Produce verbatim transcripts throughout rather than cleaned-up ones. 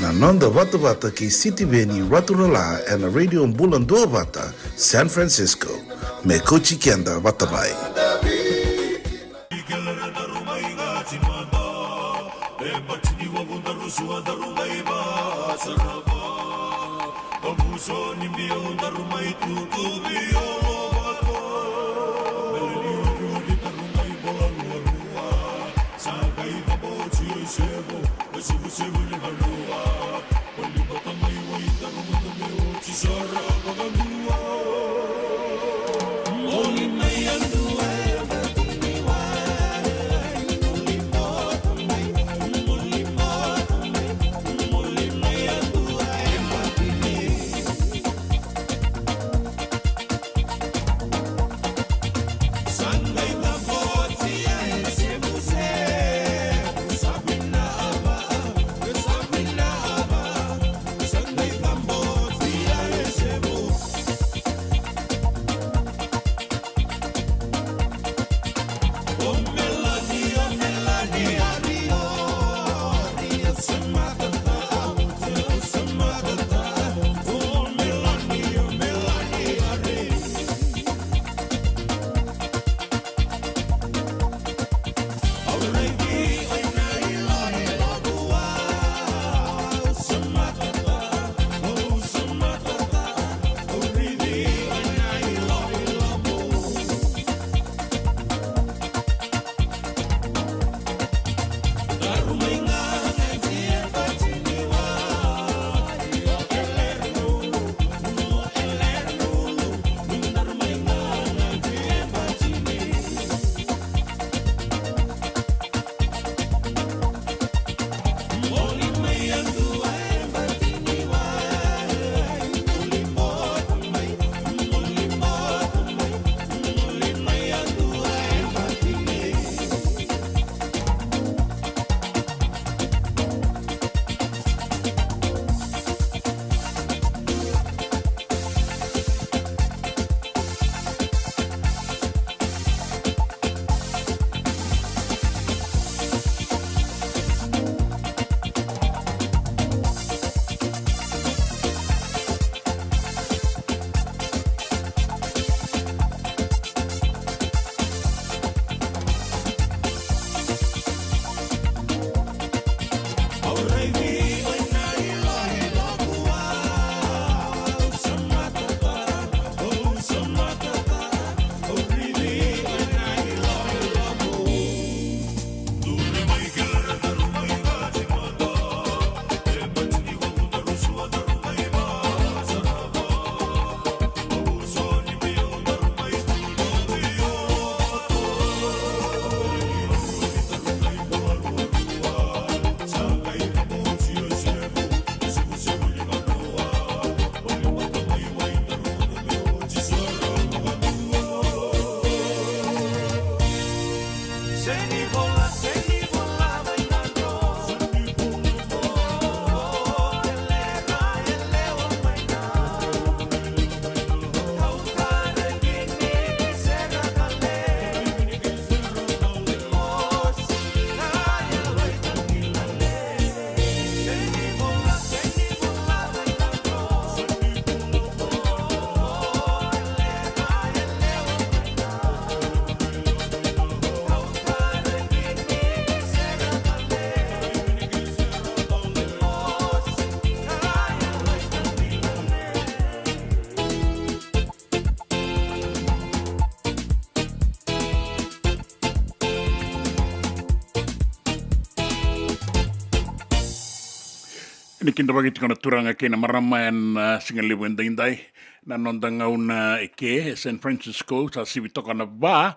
Na noda vatavata kei Sitiveni Raturala ena Radio Bula Duavata, San Francisco. Me kauti keda vata mai. Ni kidavaki tiko na turaga kei na marama ena, ah, siga levu edaidai. Na noda gauna eke e San Francisco, sa sivi toka na va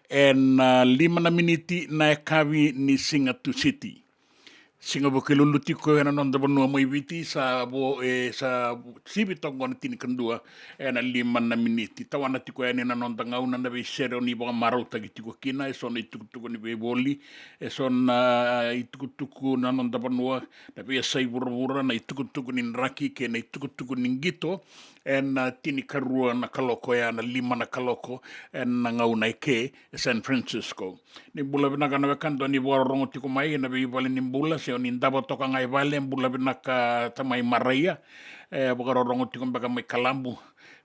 ena, ah, lima na miniti na yakavi ni siga Tusiti. Siga Vukelulu tiko ena noda vanua mai Viti, sa vo, e, sa sivi toka na tinikadua ena lima na miniti. Tawana tiko yani na noda gauna na veiseroni vakamarautaki tiko kina, e so na itukutuku ni veivoli, e so na itukutuku na noda vanua, na veiyasai vuravura, na itukutuku ni draki kei na itukutuku ni qito, ena tinikarua na kaloko, ya na lima na kaloko ena gauna eke e San Francisco. Ni bula vinaka na wekada ni vakarorogo tiko mai ena veivale ni bula, Ni davo toka ga i vale, bula vinaka tamai Maraia. E vakarorogo tiko beka mai Kalabu.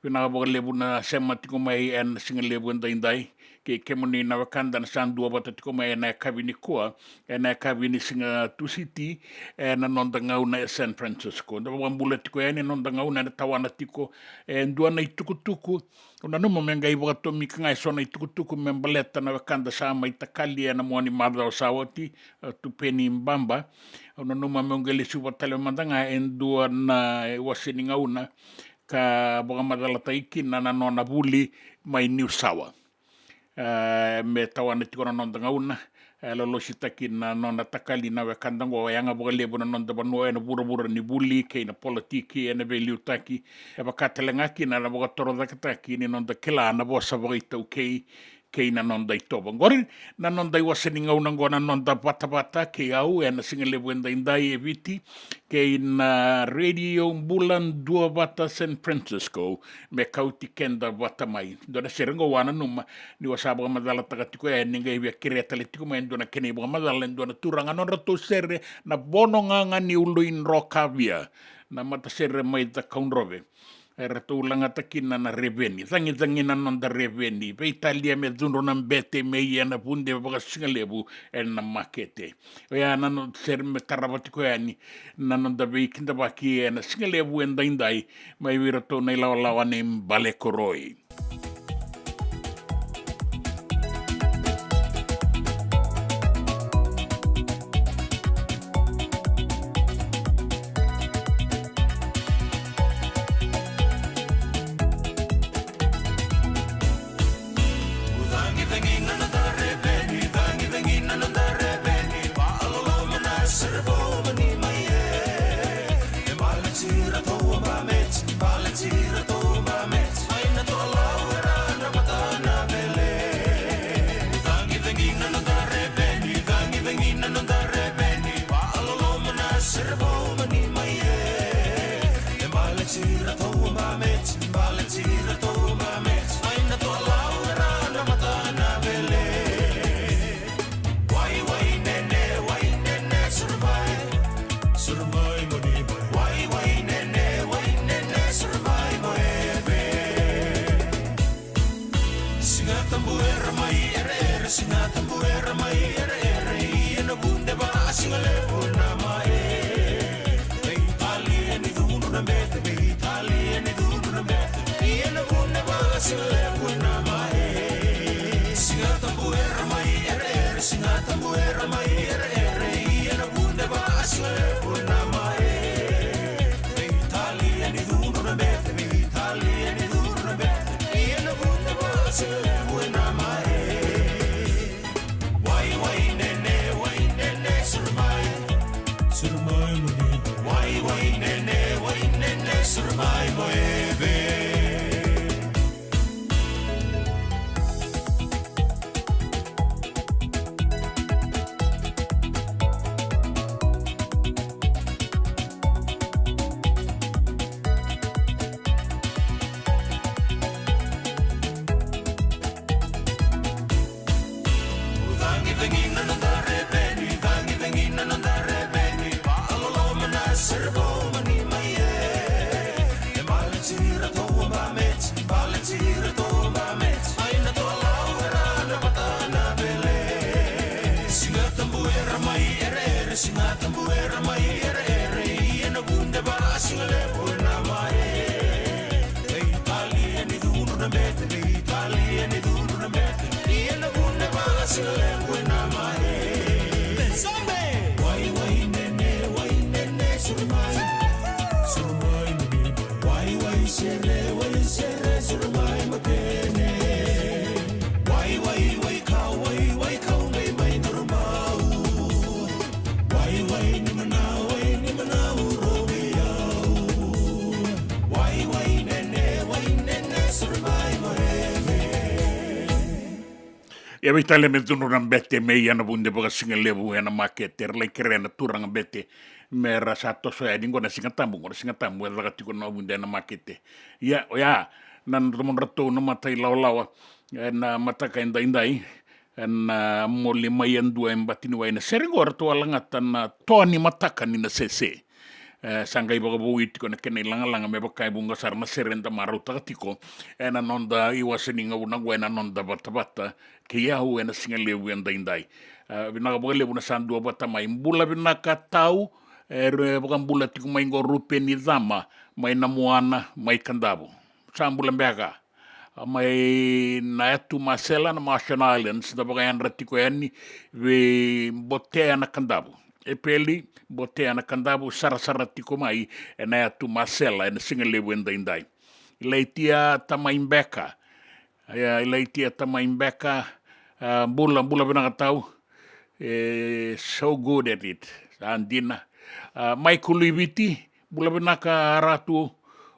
Vinaka vakalevu na sema tiko mai ena sigalevu edaidai. Kei kemuni na wekada na sa dua vata tiko mai ena yakavi nikua, ena yakavi ni siga Tusiti, ena noda gauna e San Francisco. Da vakabula tiko yani ena noda gauna ena tawana tiko e dua na itukutuku. Au nanuma me qai vakatomika ga e so na itukutuku me baleta na wekada sa mai takali ena mua ni macawa sa oti, e, Tupeni Baba. Au nanuma meu qai lesuva tale mada ga e dua na iwase ni gauna ka vakamacalataki kina na nona vuli mai Niusawa. E, me tawana tiko na noda gauna, e, lolositaki na nona takali na wekada oqo, e yaga vakalevu na noda vanua ena vuravura ni vuli kei na politiki, ena veiliutaki. E vaka tale ga kina na vakatorocaketaki ni noda kila na vosa vakaitaukei kei na noda itovo. Oqori na noda iwase ni gauna oqo, na noda vatavata kei au ena sigalevu edaidai e Viti, kei na Radio Bula Duavata San Francisco, me kauti keda vata mai. Dua na sere oqo au a nanuma ni au sa vakamacalataka tiko yani, ni qai via kerea tale tiko mai e dua na kena ivakamacala e dua na turaga, nodratou sere na Vono Gaga ni Ului Drokavia, na matasere mai Cakaudrove. Eratou lagata kina na reveni, cagicagi na noda reveni, veitalia me cudru na bete me ia na vude vakasigalevu ena makete. Oya na noda sere me tarava tiko yani na noda veikidavaki ena sigalevu edaidai mai vei iratou na ilawalawa ni Balekoroi. Siga Tabu era mai ereere, Siga Tabu era mai ereere, ia na vude va a siga levu na mae. Veitalia ni cudru na bete, veitalia ni cudru na bete, ia na vude va a siga levu na mae. Siga Tabu era mai ereere, Siga Tabu era mai ereere, ia na vude va a siga levu na mae. Veitalia ni cudru na bete, veitalia ni cudru na bete, ia na vude va a siga levu na mae. Wai, wai, nene, wai, nene, suru mai. Suru mai, mo ni. Wai, wai, nene, wai, nene, suru mai, mo eve. Cagicagi na noda reveni, cagicagi na noda reveni, vaaloloma na sere vou mani mai e. E baleti iratou a bameti, baleti iratou a bameti, mai na toalau era na vata na vele. Siga Tabu era mai ereere, Siga Tabu era mai ereere, ia na vude va a siga levu na mae. Veitalia ni cudru na bete, veitalia ni cudru na bete, ia na vude va a siga levu na mae. Wai, wai, nene, wai, nene, suru mai. Suru mai, nene. Wai, wai, sere, wai, sere, suru mai, makene. Wai, wai, wai, kau, wai, wai, kau, mai, mai, durumau. Wai, wai, ni manau, wai, ni manau, rovi au. Wai, wai, nene, wai, nene, suru mai, mo eve. Ia veitalia me cudru na bete me ia na vude vakasigalevu ena makete, era lai kerea na turaga bete me ra sa toso yani. Qo na Siga Tabu, qo na Siga Tabu e caka tiko na vude ena makete. Ia oya na domodratou na mata ilawalawa ena mataka edaidai. ena moli mai e dua e bati ni wai. Na sere qo eratou a lagata na toa ni mataka ni Nasese. E, sa qai vakavoui tiko na kena ilagalaga me vaka e vuqa sara na sere eda marautaka tiko ena noda iwase ni gauna qo ena noda vatavata kei au ena siga levu edaidai. E, vinaka vakalevu na sa dua vata mai. Bula vinaka Tau, e, e vakabula tiko mai qo Rupe ni Cama mai Namuana mai Kadavu. Sa bula beka. A, mai na yatu Masela na Marshall Islands, da vakayadra tiko yani vei Botea na Kadavu. Epeli, Botea na Kadavu, sarasara tiko mai ena yatu Masela ena siga levu edaidai. Ilaitia Tamai Beka. Ia, Ilaitia Tamai Beka, a, bula, bula vinaka Tau. E, so good at it. Sa dina. A, Michael i Viti, bula vinaka Ratu.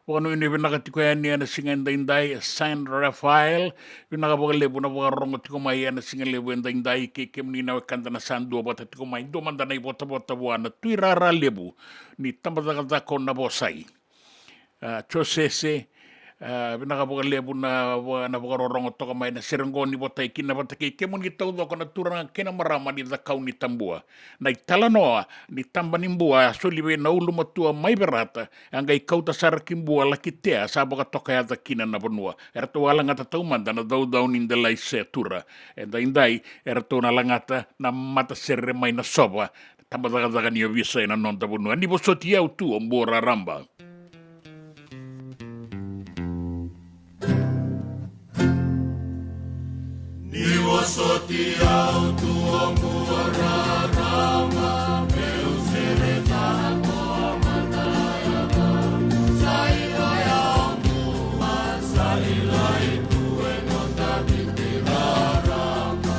Vakanuinui vinaka tiko yani ena siga edaidai. San Rafael, vinaka vakalevu na vakarorogo tiko mai ena siga levu edaidai. Kei kemuni na wekada na sa dua vata tiko mai, dua mada na ivotavota vua na Tui Rara Levu ni Tabacakacaka o Navosai. A, Josese, a, vinaka vakalevu na va-, na vakarorogo toka mai na sere qo ni votai kina vata kei kemuni taucoko na turaga kei na marama ni Cakaunitabua. Na italanoa ni taba ni bua a soli vei na ulumatua mai Verata, a qai kauta sara ki Bua, Lakitea, sa vakatokayaca kina na vanua. Eratou a lagata taumada na caucau ni delai setura. Edaidai eratou na lagata na matasere mai Nasova, tabacakacaka ni ovisa ena noda vanua. Ni vosoti au tu o Bua Raraba. Ni vosoti au tu o Bua Raraba, meu sereka na tua mata yaga. Sa i lai au Bua, sa i lai tu e noda Viti raraba.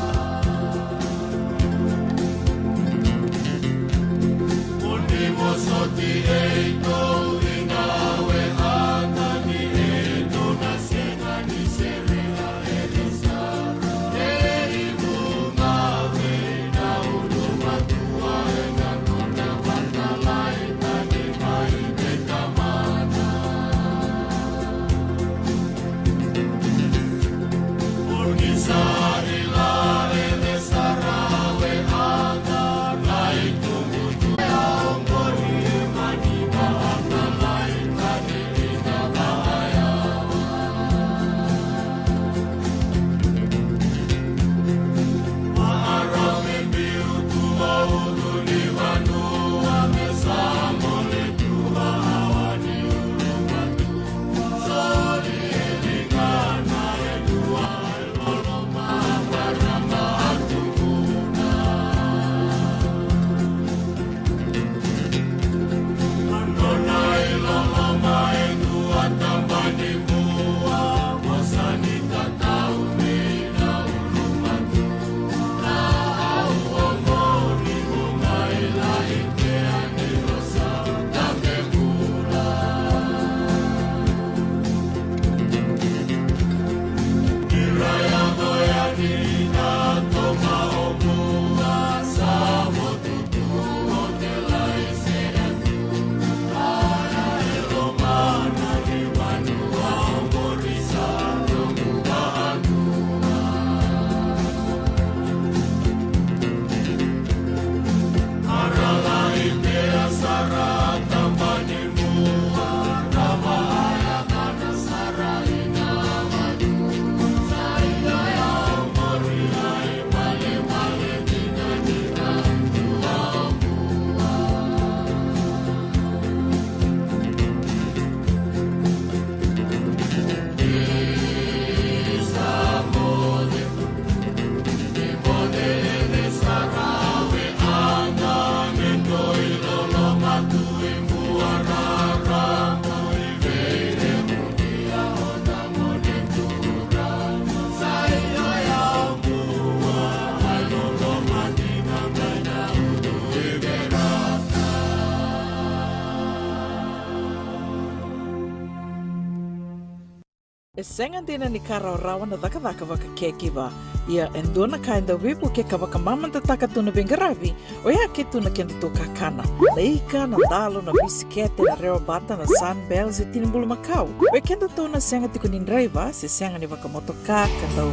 E sega dina ni ka rawarawa na cakacaka vaka caregiver. Ia e dua na ka e dau veivukei ka vakamamadataka tu na veiqaravi, oya ke tu na kedatou kakana. Na ika, na dalo, na bisikete, na rewa bata, na Sunbell se tini bulumakau. Vei kedatou na sega tiko ni draiva se sega ni vakamotoka ka dau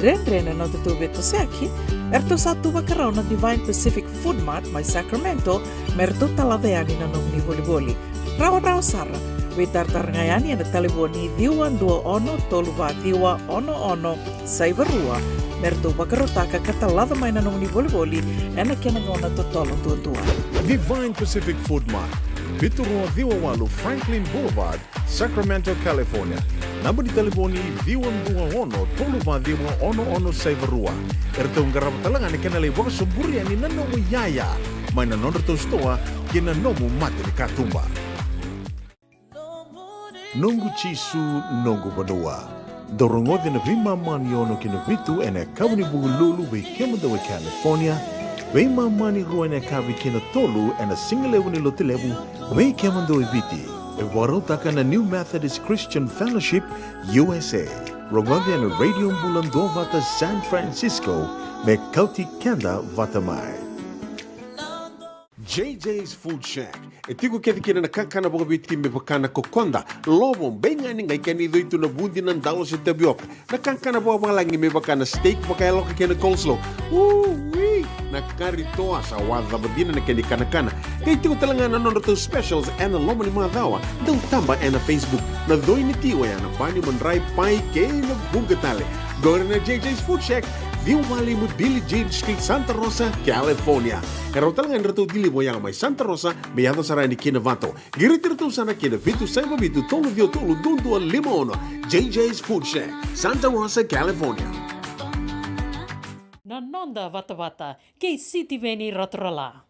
Dredre na nodatou veitosoyaki, eratou sa tu vakarau na Divine Pacific Food Mart mai Sacramento me ratou talaca yani na nomuni volivoli. Rawarawa sara, veitaratara ga yani ena talevoni ciwa dua ono tolu va ciwa ono ono saiva rua me ratou vakarautaka ka talaca mai na nomuni volivoli ena kena gauna totolo duadua. Divine Pacific Food Mart, vitu rua ciwa walu Franklin Boulevard, Sacramento, California. Naba ni talevoni ciwa dua ono tolu va ciwa ono ono saiva rua. Eratou qarava tale ga na kena lai vakasoburi yani na nomu iyaya mai na nodratou sitoa kei na nomu mata ni katuba. Noqu Jisu, noqu vanua. Dou rogoca na veimama ni ono ki na vitu ena yakavi ni Vukelulu vei kemudou e California, veimama ni rua ena yakavi kei na tolu ena sigalevu ni Lotulevu vei kemudou e Viti. E vakarautaka na New Methodist Christian Fellowship U S A. Rogoca ena Radio Bula Duavata San Francisco me kauti keda vata mai. J J's Food Shack. E tiko kece kina na kakana vakaviti me vaka na kokoda, lovo, beigani, qai kena icoi tu na vudi, na dalo se tavioka. Na kakana vakavalagi me vaka na steak vakayaloka kei na coleslaw. Ui! Na kari toa sa wacava dina na kena ikanakana. Qai tiko tale ga na nodratou specials ena loma ni macawa. Dau taba ena Facebook. Na coi ni ti oya na bani, madrai, pai kei na vuqa tale. Qori na J J's Food Shack, ciwa walu lima Billie Jean Street, Santa Rosa, California. E rawa tale ga ni ratou deliver oya mai Santa Rosa me yaco sara yani ki Novato. Qiriti iratou sara ki na vitu saiva vitu tolu ciwa tolu dua dua lima ono. J J's Food Shack, Santa Rosa, California. Na noda vatavata kei Sitiveni Raturala.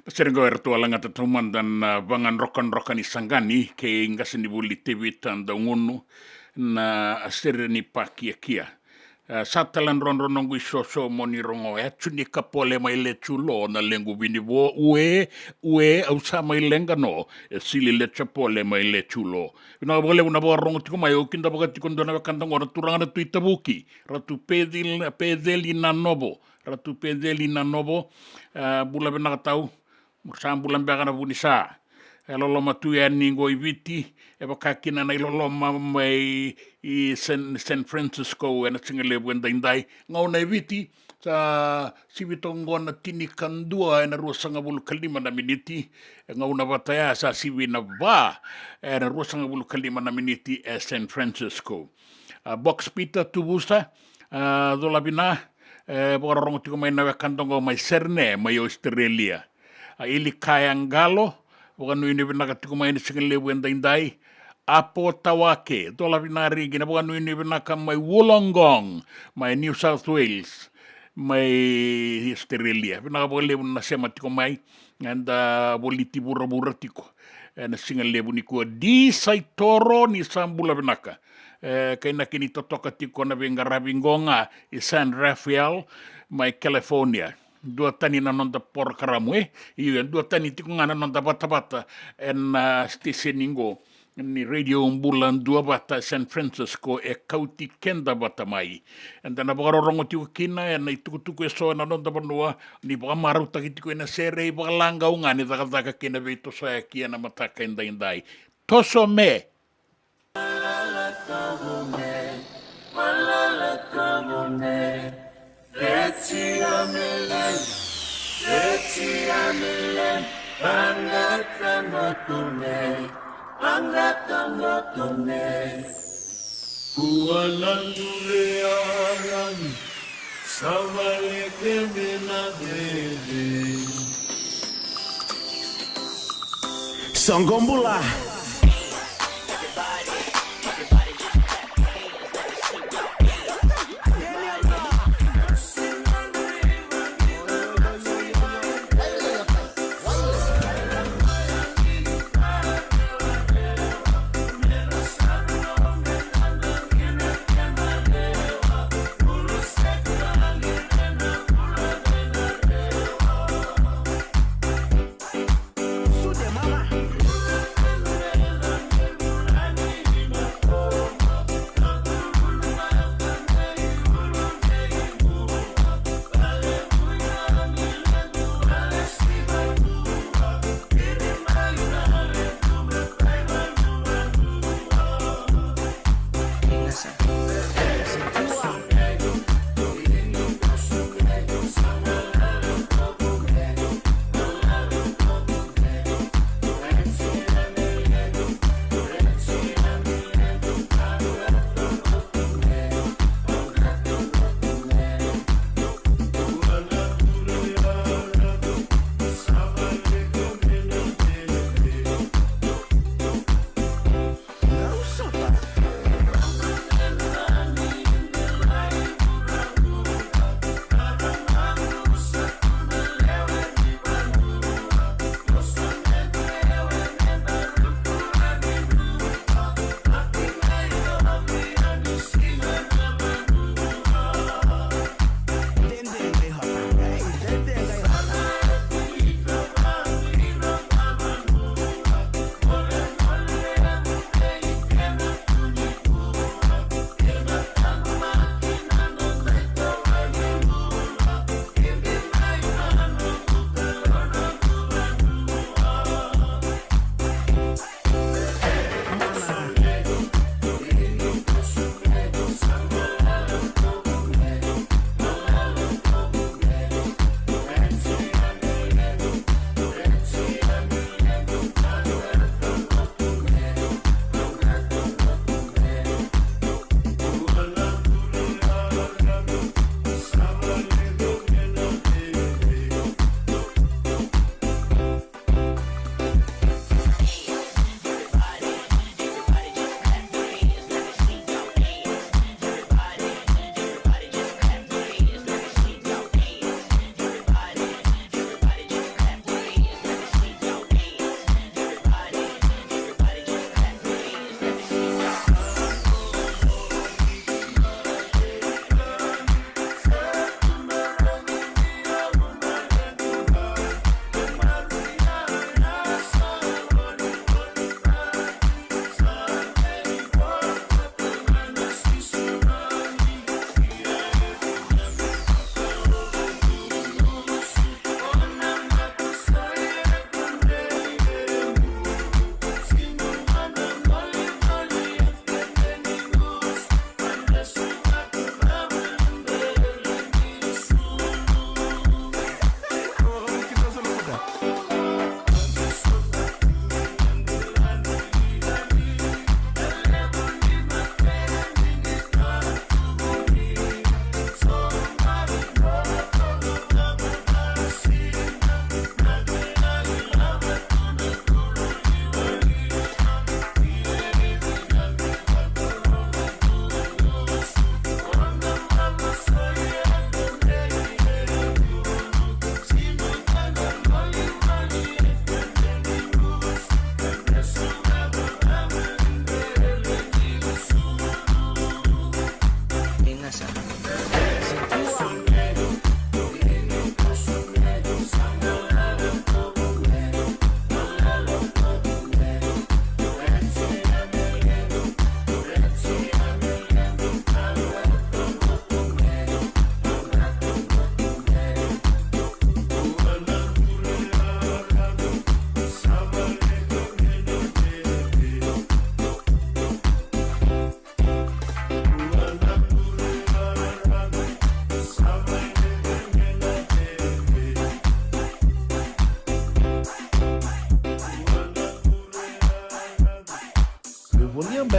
Na sere qo eratou a lagata taumada na vagadrokadroka ni saqani kei qasenivuli Tevita Daugunu, na sere ni pakiakia. E, sa taladrodro noqu isoso mo ni rogo, e, Tunika Pole mai Lechulo, na lequ vinivo, ue, ue, au sa mai leqa no, e, Sili Lecha Pole mai Lechulo. Vinaka vakalevu na vakarorogo tiko mai, au kidavaka tiko dua na wekada qo na turaga na Tui Tavuki, Ratu Peceli, Peceli Nanovo, Ratu Peceli Nanovo, e, bula vinaka tau. Mo sa bula beka na vu ni sa. E loloma tu yani qo i Viti, e vaka kina na iloloma mai i San, San Francisco ena siga levu edaidai. Gauna e Viti, sa sivi toka qo na tinikadua ena ruasagavulu ka lima na miniti. E gauna vata ya sa sivi na va ena ruasagavulu ka lima na miniti e San Francisco. A, Box Peter Tuvusa, a, cola vina, e vakarorogo tiko mai na wekada qo mai Serne, mai Australia. A, Ilikaya Qalo, vakanuinui vinaka tiko mai na siga levu edaidai. Apo Tawake, cola vina riki, na vakanuinui vinaka mai Wollongong, mai New South Wales, mai Australia. Vinaka vakalevu na sema tiko mai, eda voliti vuravura tiko ena siga levu nikua. Di Saitoro, ni sa bula vinaka. E, kainaki ni totoka tiko na veiqaravi qo ga i San Rafael, mai California. Duatani na noda porokaramu, e? Io, e duatani tiko ga na noda vatavata ena, a, siteseni qo ni Radio Bula Duavata San Francisco, e kauti keda vata mai. Eda na vakarorogo tiko kina ena itukutuku eso ena noda vanua, ni vakamarautaki tiko ena sere, ivakalagau ga ni cakacaka kei na veitosoyaki ena mataka edaidai. Toso me. Soqo bula.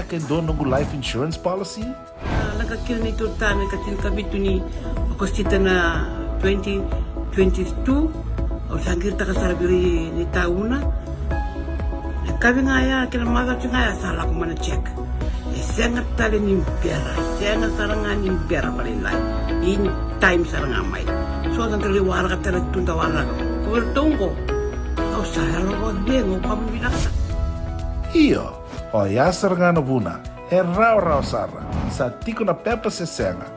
Ke dua noqu life insurance policy? A, lako kina ni tu tana ka tinikavitu ni Okosita na twenty twenty-two. Au sa qiritaka sara vei ira ni tauna. Na kavi ga ya, kei na macawa ga ya sa lako mai na check. E sega tale ni bera, e sega sara ga ni bera vakalailai. In time sara ga mai. So da dali waraka tale tu da waraka. Ko vei ratou oqo. Au sa yalo vakacegu, au kama vinaka sara. Io, oya sara ga na vuna. E rawarawa sara. Sa tiko na pepa se sega.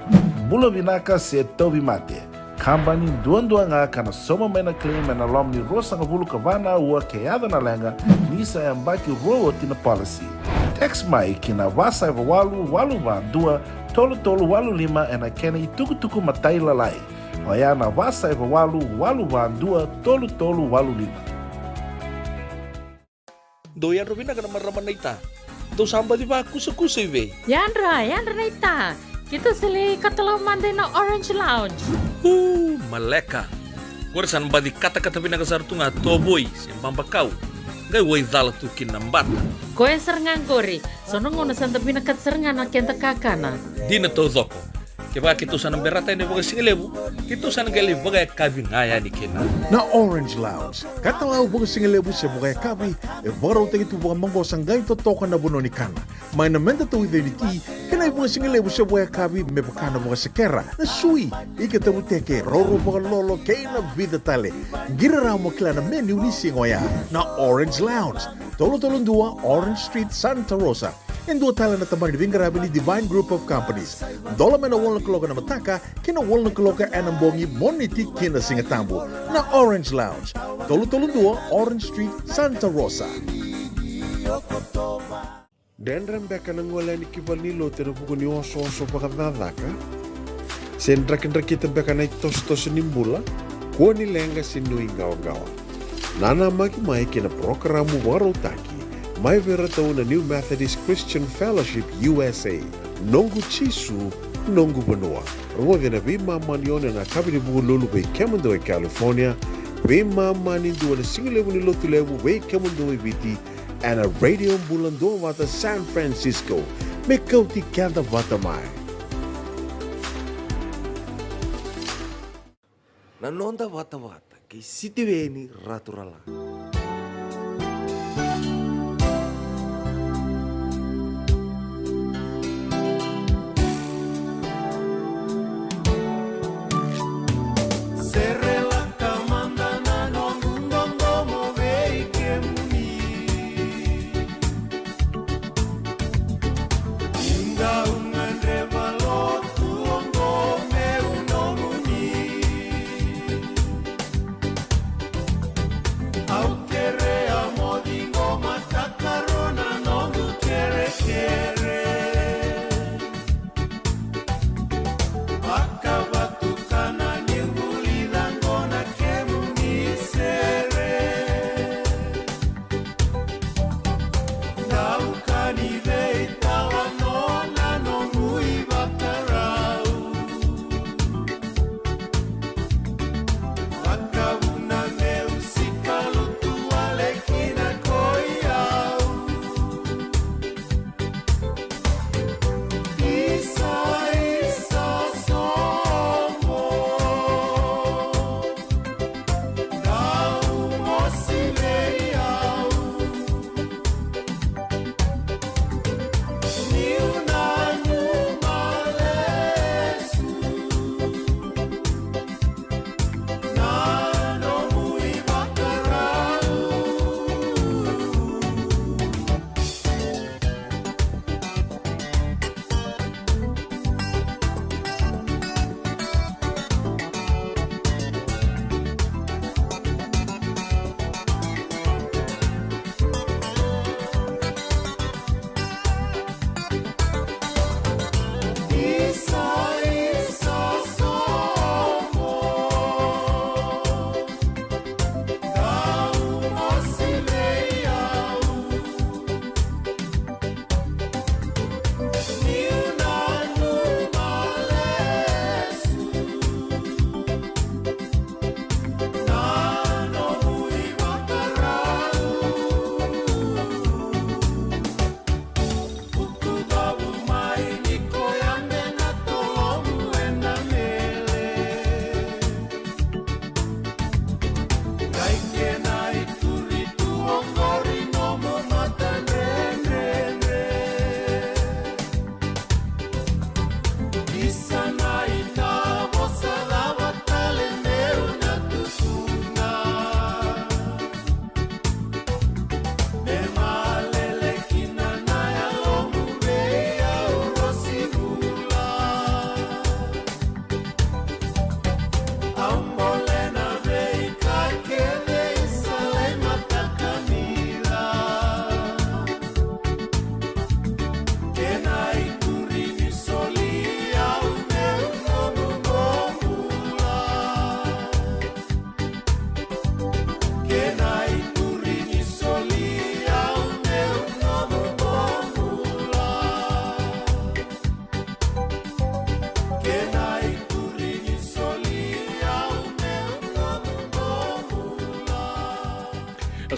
Bula vinaka se tauvimate. Kabani duadua ga ka na sauma mai na claim ena loma ni ruasagavulu ka va na aua ke yaco na leqa ni sa yabaki rua oti na policy. Text mai ki na va saiva walu walu va dua tolu tolu walu lima ena kena itukutuku matailalai. Oya na va saiva walu walu va dua tolu tolu walu lima. Dou yadra vinaka na marama naita. Dou sa baci vakusakusa i vei? Yadra, yadra naita. Keitou sa lai katalau mada ina Orange Lounge. Uu, maleka. Qori sa na baci katakata vinaka sara tu ga, tovoi se babakau. Qai waicala tu kina na bata. Koya sara ga qori. So na gauna sa da vinakata sara ga na keda kakana. Dina taucoko. Kevaka keitou sa na berata yani vakasigalevu, keitou sa na qai lai vakayakavi ga yani kina. Na Orange Lounge, katalau vakasigalevu se vakayakavi, e vakarautaki tu vakamaqosa qai totoka na vanua ni kana. Mai na meda tauica ni ti, kei na ivakasigalevu se vakayakavi me vaka na vakasekera, na sui, ika tavuteke, roro vakalolo, kei na vica tale. Qiri rawa mo kila na menu ni siga oya. Na Orange Lounge, tolu tolu dua Orange Street, Santa Rosa. E dua tale na tabana ni veiqaravi ni Divine Group of Companies. Dola mai na walu na kaloko ena mataka ki na walu na kaloko ena bogi, Moniti ki na Sigatabu. Na Orange Lounge, tolu tolu dua Orange Street, Santa Rosa. Dredre beka na gole yani ki valenilotu ena vuku ni osooso vakacakacaka? Se drakidrakita beka na itosotoso ni bula? Kua ni leqa se nuiqawaqawa. Nanamaki mai ki na parokaramu vakarautaki mai vei iratou na New Methodist Christian Fellowship U S A, Noqu Jisu, Noqu Vanua. Rogoci ena veimama ni ono ena yakavi ni Vukelulu vei kemudou e California, veimama ni dua ena sigalevu ni Lotulevu vei kemudou e Viti, ena Radio Bula Duavata San Francisco, me kauti keda vata mai. Na noda vatavata kei Sitiveni Raturala. Serelaka mada na noqu dodomo vei kemuni. Ni dau gadreva lotu oqo meu nomuni. Au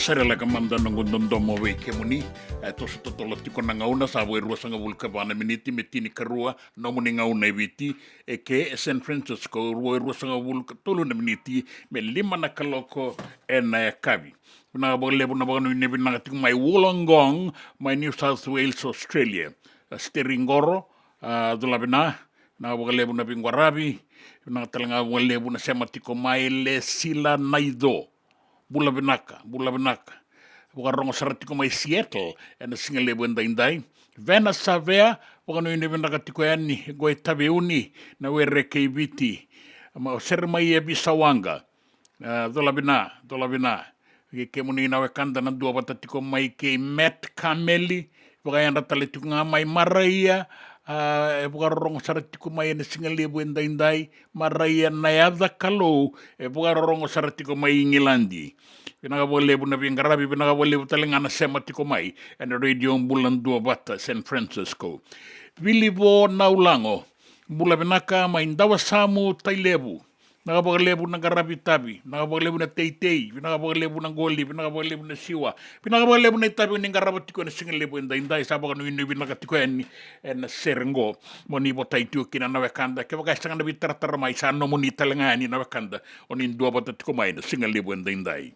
Sere leka mada noqu dodomo vei kemuni. E toso totolo tiko na gauna, sa vo e ruasagavulu ka va na miniti me tinikarua, nomuni gauna e Viti, e ke e San Francisco, ruasagavulu ka tolu na miniti me lima na kaloko ena yakavi. Vinaka vakalevu na vakanuinui vinaka tiko mai Wollongong, mai New South Wales, Australia. A, Steri Qoro, a, cula vina, vinaka vakalevu na veiqaravi, vinaka tale ga vakalevu na sema tiko mai Lesila Naico. Bula vinaka, bula vinaka. Vakarorogo sara tiko mai Seattle, ena siga levu edaidai. Vena Savea, vakanuinui vinaka tiko yani, qo e Taveuni, na were kei Viti. Ma o sere mai e Visawaqa. A, cola vina, cola vina. Kei kemuni na wekada na dua vata tiko mai kei Met Kameli, vakayadra tale tiko ga mai Maraia, a, e vakarorogo sara tiko mai ena siga levu edaidai, Maraia na yaca Kalou, e vakarorogo sara tiko mai Igiladi. Vinaka vakalevu na veiqaravi, vinaka vakalevu tale ga na sema tiko mai ena Radio Bula Duavata, San Francisco. Vilivo Naulago, bula vinaka mai Dawasamu, Tailevu. Vinaka vakalevu na qaravi tavi, vinaka vakalevu na teitei, vinaka vakalevu na qoli, vinaka vakalevu na siwa, vinaka vakalevu na itavi ni qarava tiko ena siga levu edaidai, sa vakanuinui vinaka tiko yani ena sere qo. Mo ni votai tiko kina na wekada, kevaka e sega na veitaratara mai, sa nomuni tale ga yani na wekada, o ni dua vata tiko mai ena siga levu edaidai.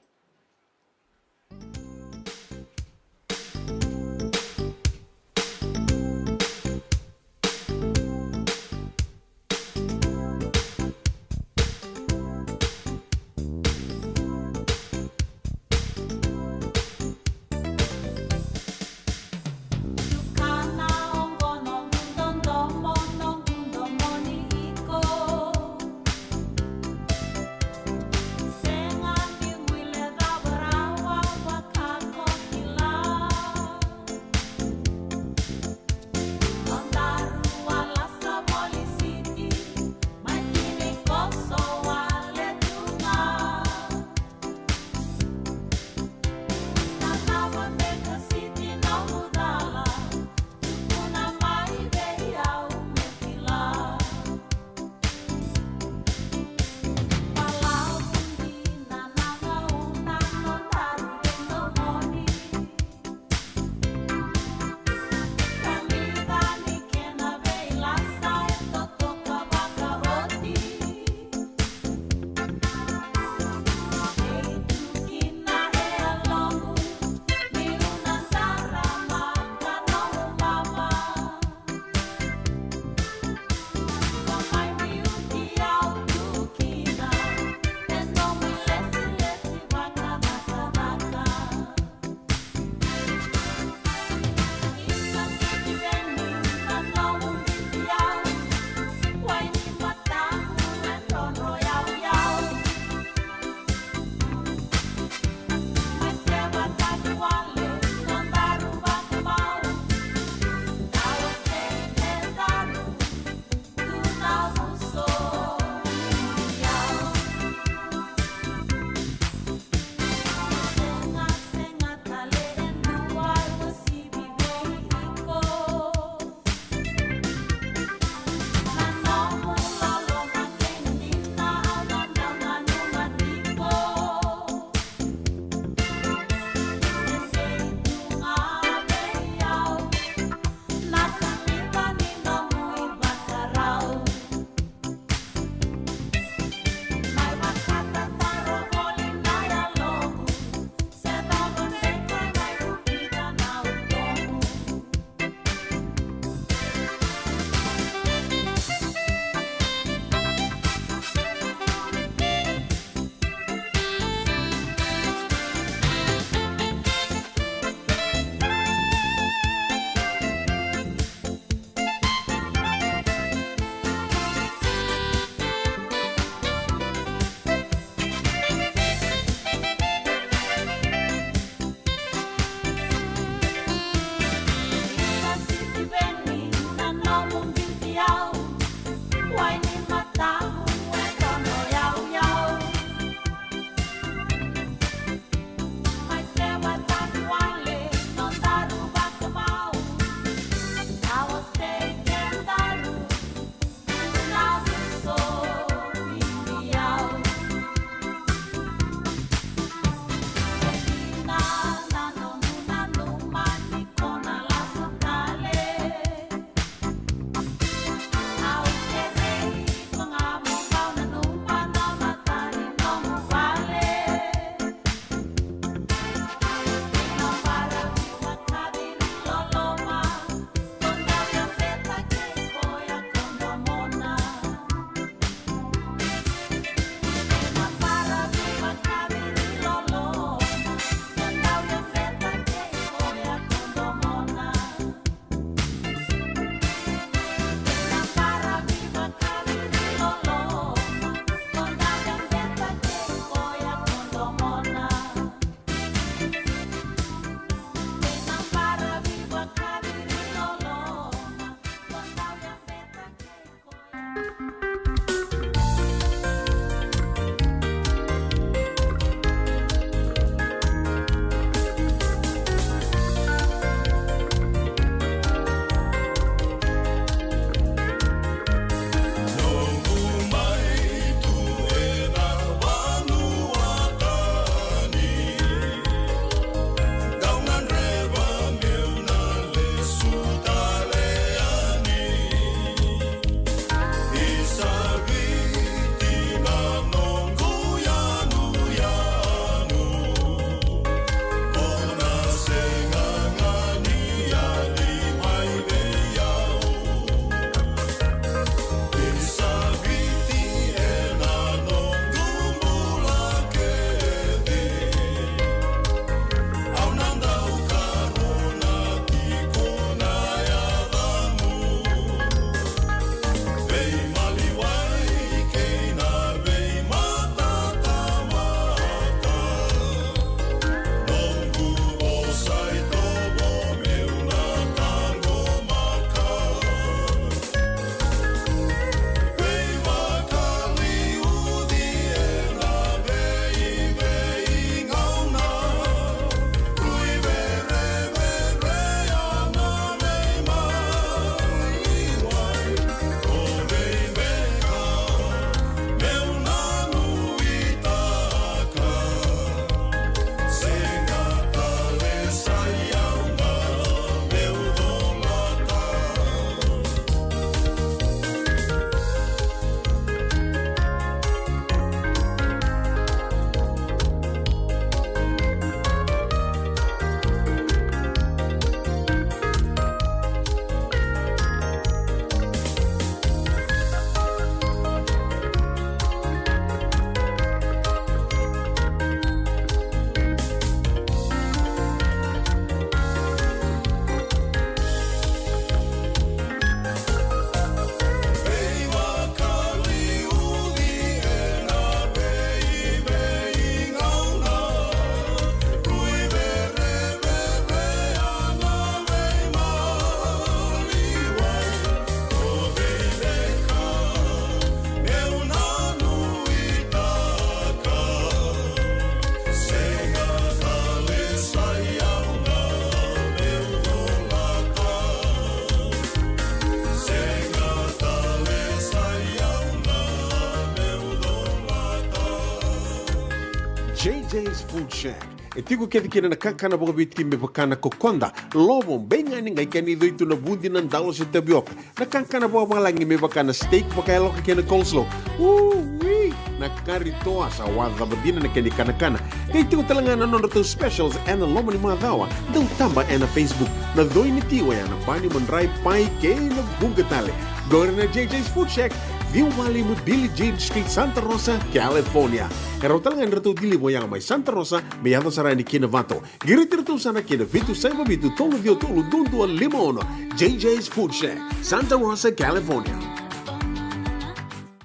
J J's Food Shack. E tiko kece kina na kakana vakaviti me vaka na kokoda, lovo, beigani, qai kena icoi tu na vudi, na dalo se tavioka. Na kakana vakavalagi me vaka na steak vakayaloka kei na coleslaw. Ui! Na kari toa sa wacava dina na kena ikanakana. Qai tiko tale ga na nodratou specials ena loma ni macawa. Dau taba ena Facebook. Na coi ni ti oya na bani, madrai, pai kei na vuqa tale. Qori na J J's Food Shack, ciwa walu lima Billie Jean Street, Santa Rosa, California. E rawa tale ga ni ratou deliver oya mai Santa Rosa me yaco sara yani ki Novato. Qiriti iratou sara ki na vitu saiva vitu tolu ciwa tolu dua dua lima ono. J J's Food Shack, Santa Rosa, California.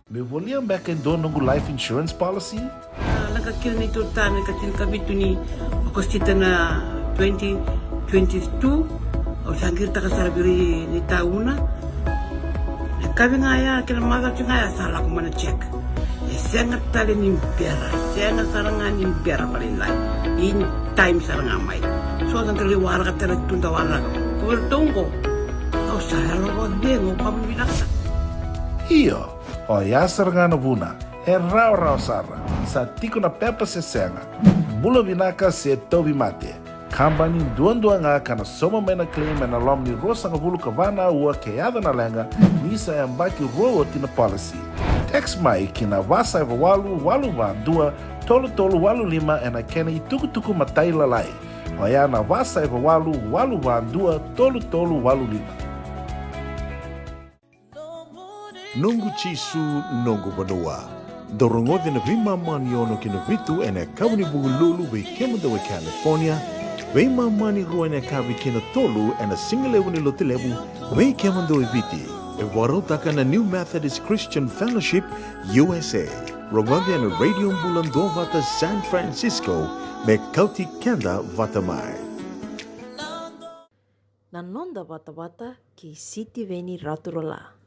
Meu volia beka e dua noqu life insurance policy? A, lako kina neitou ta na ikatinikavitu ni Okosita na twenty twenty-two. Au sa qiritaka sara vei ira ni tauna. E kavi ga ya, kena macawa ga ya sa lako mai na check. E sega tale ni bera, sega sara ga ni bera vakalailai. In time sara ga mai. So sa qai waraka tale tu da waraka. Ko iratou qo, au sa yalo vakacegu, au vakavinavinaka sara. Io, oya sara ga na vuna. E rawarawa sara. Sa tiko na pepa se sega. Bula vinaka se tauvimate. Kabani duadua ga ka na sauma mai na claim ena loma ni ruasagavulu ka va na aua ke yaco na leqa, ni sa yabaki rua oti na policy. Text mai ki na va saiva walu walu va dua tolu tolu walu lima ena kena itukutuku matailalai. Oya na va saiva walu walu va dua tolu tolu walu lima. Noqu Jisu, noqu vanua. Dou rogoca na veimama ni ono ki na vitu ena yakavi ni Vukelulu vei kemudou e California, veimama ni rua ena yakavi ki na tolu ena sigalevu ni Lotulevu vei kemudou e Viti. E vakarautaka na New Methodist Christian Fellowship U S A. Rogoca ena Radio Bula Duavata San Francisco me kauti keda vata mai. Na noda vatavata kei Sitiveni Raturala.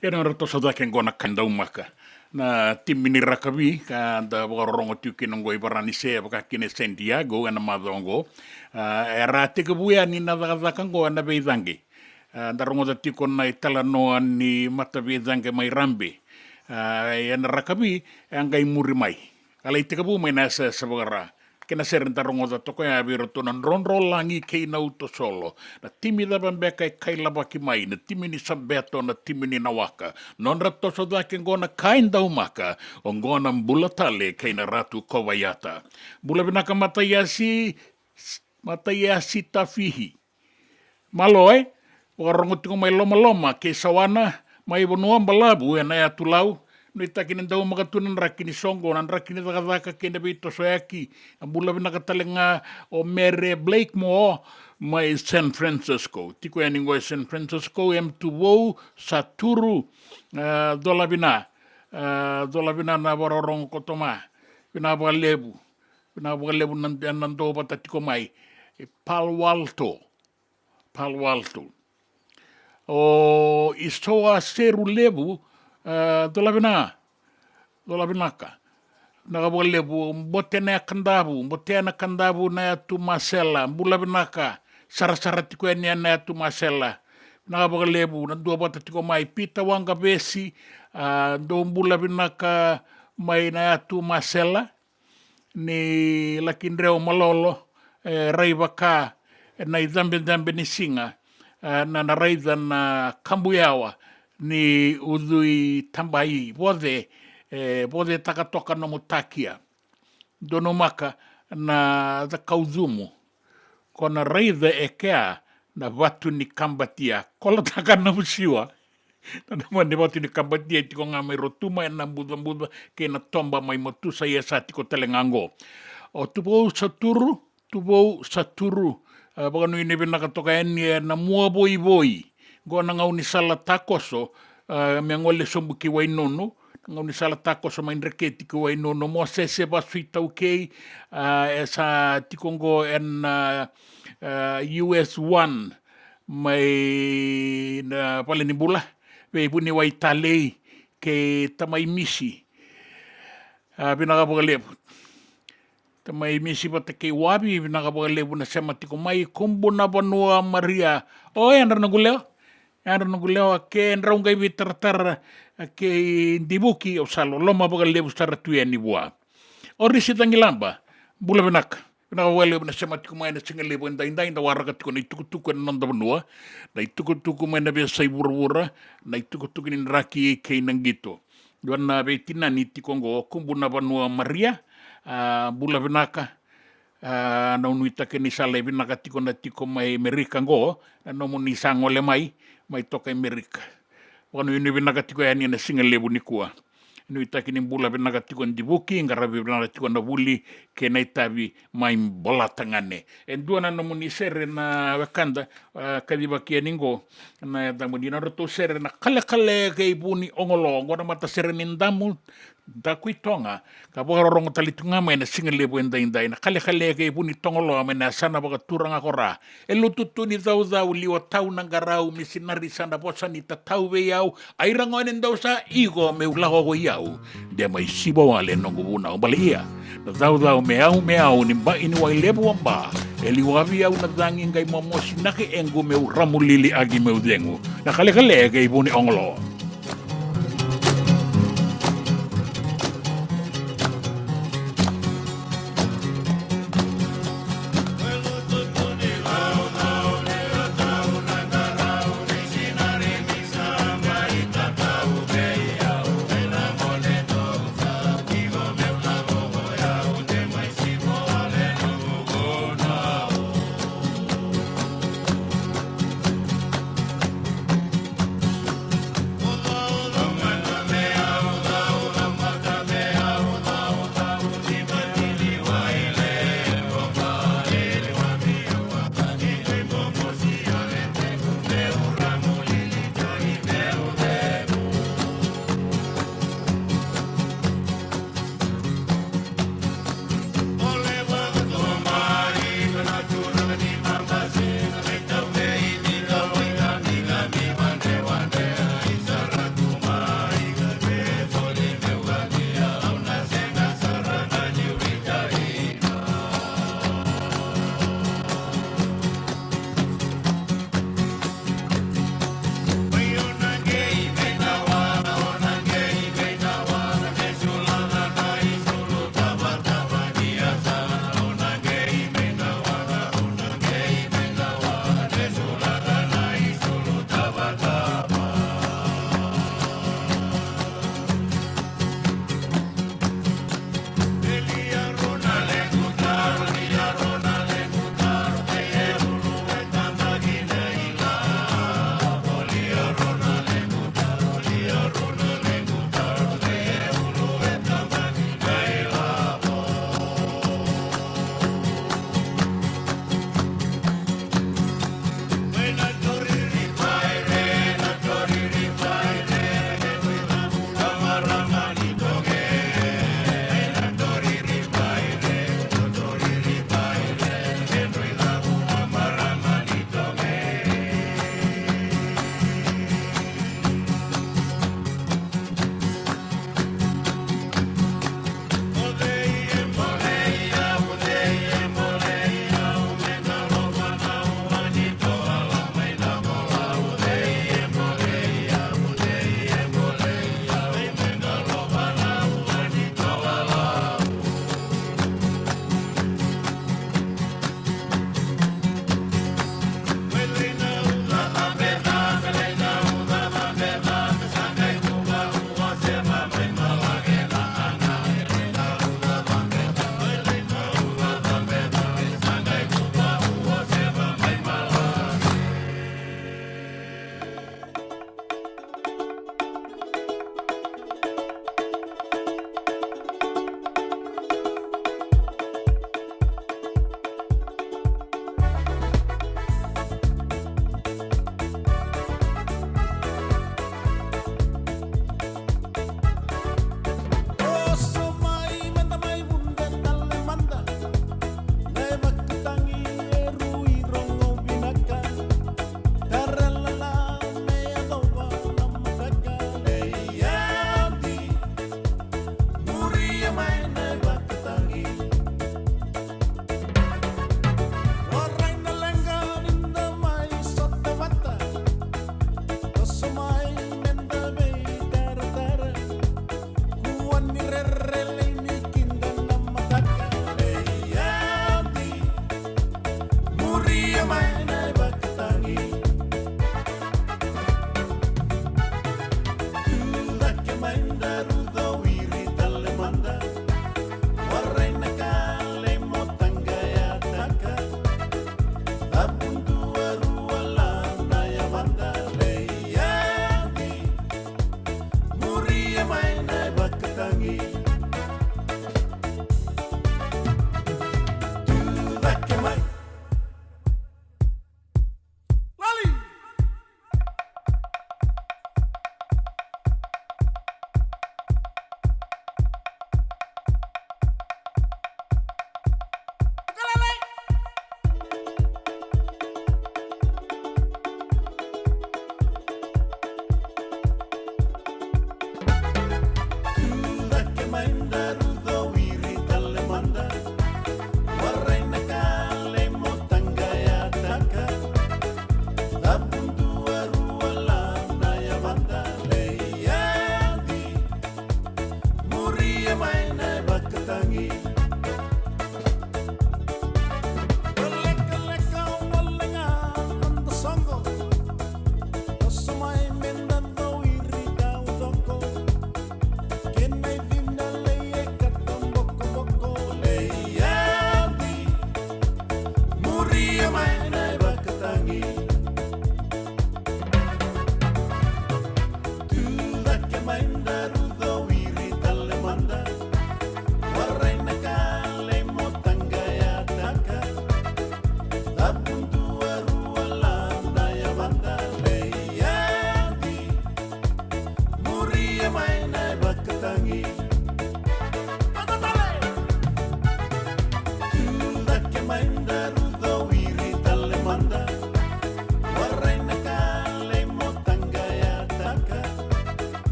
Ia na nodra toso cake qo na ka daumaka. Na timi ni rakavi ka da vakarorogo tiko kina oqo i Varanise, vaka kina e San Diego ena macawa oqo. A, era a tekivu yani na cakacaka oqo ena veicaqe. A, da rogoca tiko na italanoa ni mataveicaqe mai Rabe. A, ena rakavi, e a qai muri mai. A lai tekivu mai na yasayasa vaka-Ra. Kena sere da rogoca toka ya vei iratou na Drodrolagi kei na Uto Solo. Na timi cava beka e kailavaki mai, na timi ni Sabeto, na timi ni Nawaka. Nodra toso cake oqo na ka e daumaka, oqo na Bula Tale kei na Ratu Kovaiata. Bula vinaka Mataiasi, Mataiasi Tafihi. Malo e, vakarorogo tiko mai Lomaloma kei Sawana, mai Vanua Balavu ena yatu Lau. Nuitaki ni daumaka tu na draki ni soqo, na draki ni cakacaka kei na veitosoyaki. A bula vinaka tale ga o Mere Blakemore mai San Francisco. Tiko yani oqo e San Francisco, M Tuvou Saturu, a, cola vina, a, cola vina na vakarorogo koto mai. Vina vakalevu, vina vakalevu na, na dou vata tiko mai. E Palo Alto. Palo Alto. O Isoa Seru Levu, e, cola vina, cola vinaka. Vinaka vakalevu, Bote na Kadavu, Bote na Kadavu na yatu Masela, bula vinaka, sarasara tiko yani ena yatu Masela. Vinaka vakalevu, na dua vata tiko mai, Pita Waqavesi, a, dou bula vinaka mai na yatu Masela. Ni laki dreu malolo, e, rai vaka, e, na icabecabe ni siga, e, na, na raica na kabuyawa ni ucui tabai, voce, e, vocetaka toka nomu takia. Donumaka na cakaucumu, ko na raica e kea na vatu ni kabatia, kolotaka nomu siwa. Na dama ni vatu ni kabatia e tiko ga mai Rotuma ena bucabuca kei na toba mai Matusa, ia sa tiko tale ga oqo. O Tuvou Saturu, Tuvou Saturu, e, vakanuinui vinaka toka yani ena mua voivoi. Oqo na gaunisala takoso, e, me gole sobu ki Wainunu, na gaunisala takoso mai Dreketi ki Wainunu, Mosese Vasu Itaukei, e, e sa tiko oqo ena, e, U S one, mai na valenibula, vei vuniwai talei, kei tamai Misi. A, vinaka vakalevu. Tamai Misi vata kei Wavi, vinaka vakalevu na sema tiko mai, Kubu na Vanua Maria. O, yadra noqu lewa. Yadra noqu lewa, ke drau qai veitaratara, a, kei Divuki, au sa loloma vakalevu sara tu yani vua. O Risi Cagilaba, bula vinaka. Vinaka vakalevu na sema tiko mai ena siga levu edaidai, da waraka tiko na itukutuku ena noda vanua, na itukutuku mai na veiyasai vuravura, na itukutuku ni draki kei na qito. Dua na veitinani tiko oqo, Kubu na Vanua Maria, a, bula vinaka, a, na nuitaki ni sa lai vinaka tiko na tiko mai Merika oqo, na nomuni sa gole mai, mai toka i Merika. Vakanuinui vinaka tiko yani ena siga levu nikua. Nuitaki ni bula vinaka tiko Divuki, qaravi vinaka tiko na vuli kei na itavi mai Bolatagane. E dua na nomuni sere na wekada, a, kacivaki yani qo, na yacamuni, na nodratou sere na Kalekale kei Vuniogolo, qo na matasere ni damu, dakuitoga, ka vakarorogo tale tu ga mai na siga levu edaidai, na Kalekale kei Vunitogolo, mai na yasana vakaturaga ko Ra. E lutu tu ni caucau, liwa tau na qarau, misinari sa na vosa ni tatau vei au, ai ra gone dou sa iko meu lako ko i au, de mai siva wale noqu vunau. Bale ia, na caucau me au, me au, ni bai ni wai levu a ba, e liwavi au na cagi qai momosi na ke equ meu ramu lili agi meu cegu. Na Kalekale kei Vuniogolo.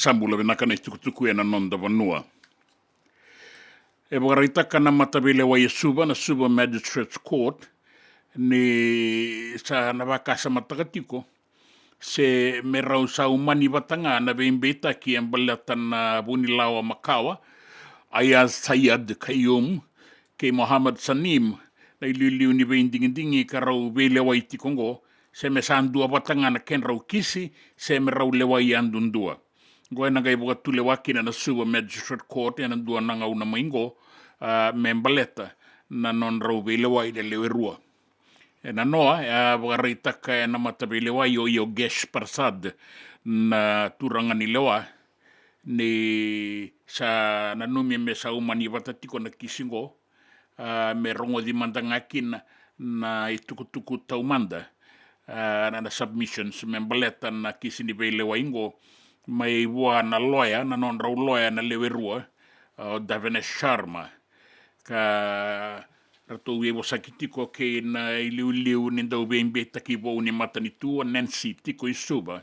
Tabula vinaka na itukutuku ena noda vanua. E vakaraitaka na mataveilewai e Suva, na Suva Magistrates Court, ni sa na vakasamataka tiko se me rau sa umani vata ga na veibeitaki e baleta na vunilawa makawa, Aiyaz Sayed Khaiyum kei Mohammad Saneem, na iliuliu ni veidigidigi ka rau veilewai tiko oqo, se me sa dua vata ga na kedrau kisi, se me rau lewai yadudua. Oqo ena qai vakatulewa kina na Suva Magistrate Court ena dua na gauna mai oqo, a, me baleta na nodrau veilewai na lewe rua. Ena noa, e a vakaraitaka ena mataveilewai o Yogesh Prasad, na turaga ni lewa, ni sa nanumi me sa umani vata tiko na kisi oqo, a, me rogoci mada ga kina na itukutuku taumada, a, na, na submissions me baleta na kisi ni veilewai oqo, mai vua na loya, na nodrau loya na lewe rua, a, o Davinesh Sharma. Ka ratou veivosaki tiko kei na iliuliu ni dau veibeitaki vou ni matanitu, o Nancy tiko i Suva,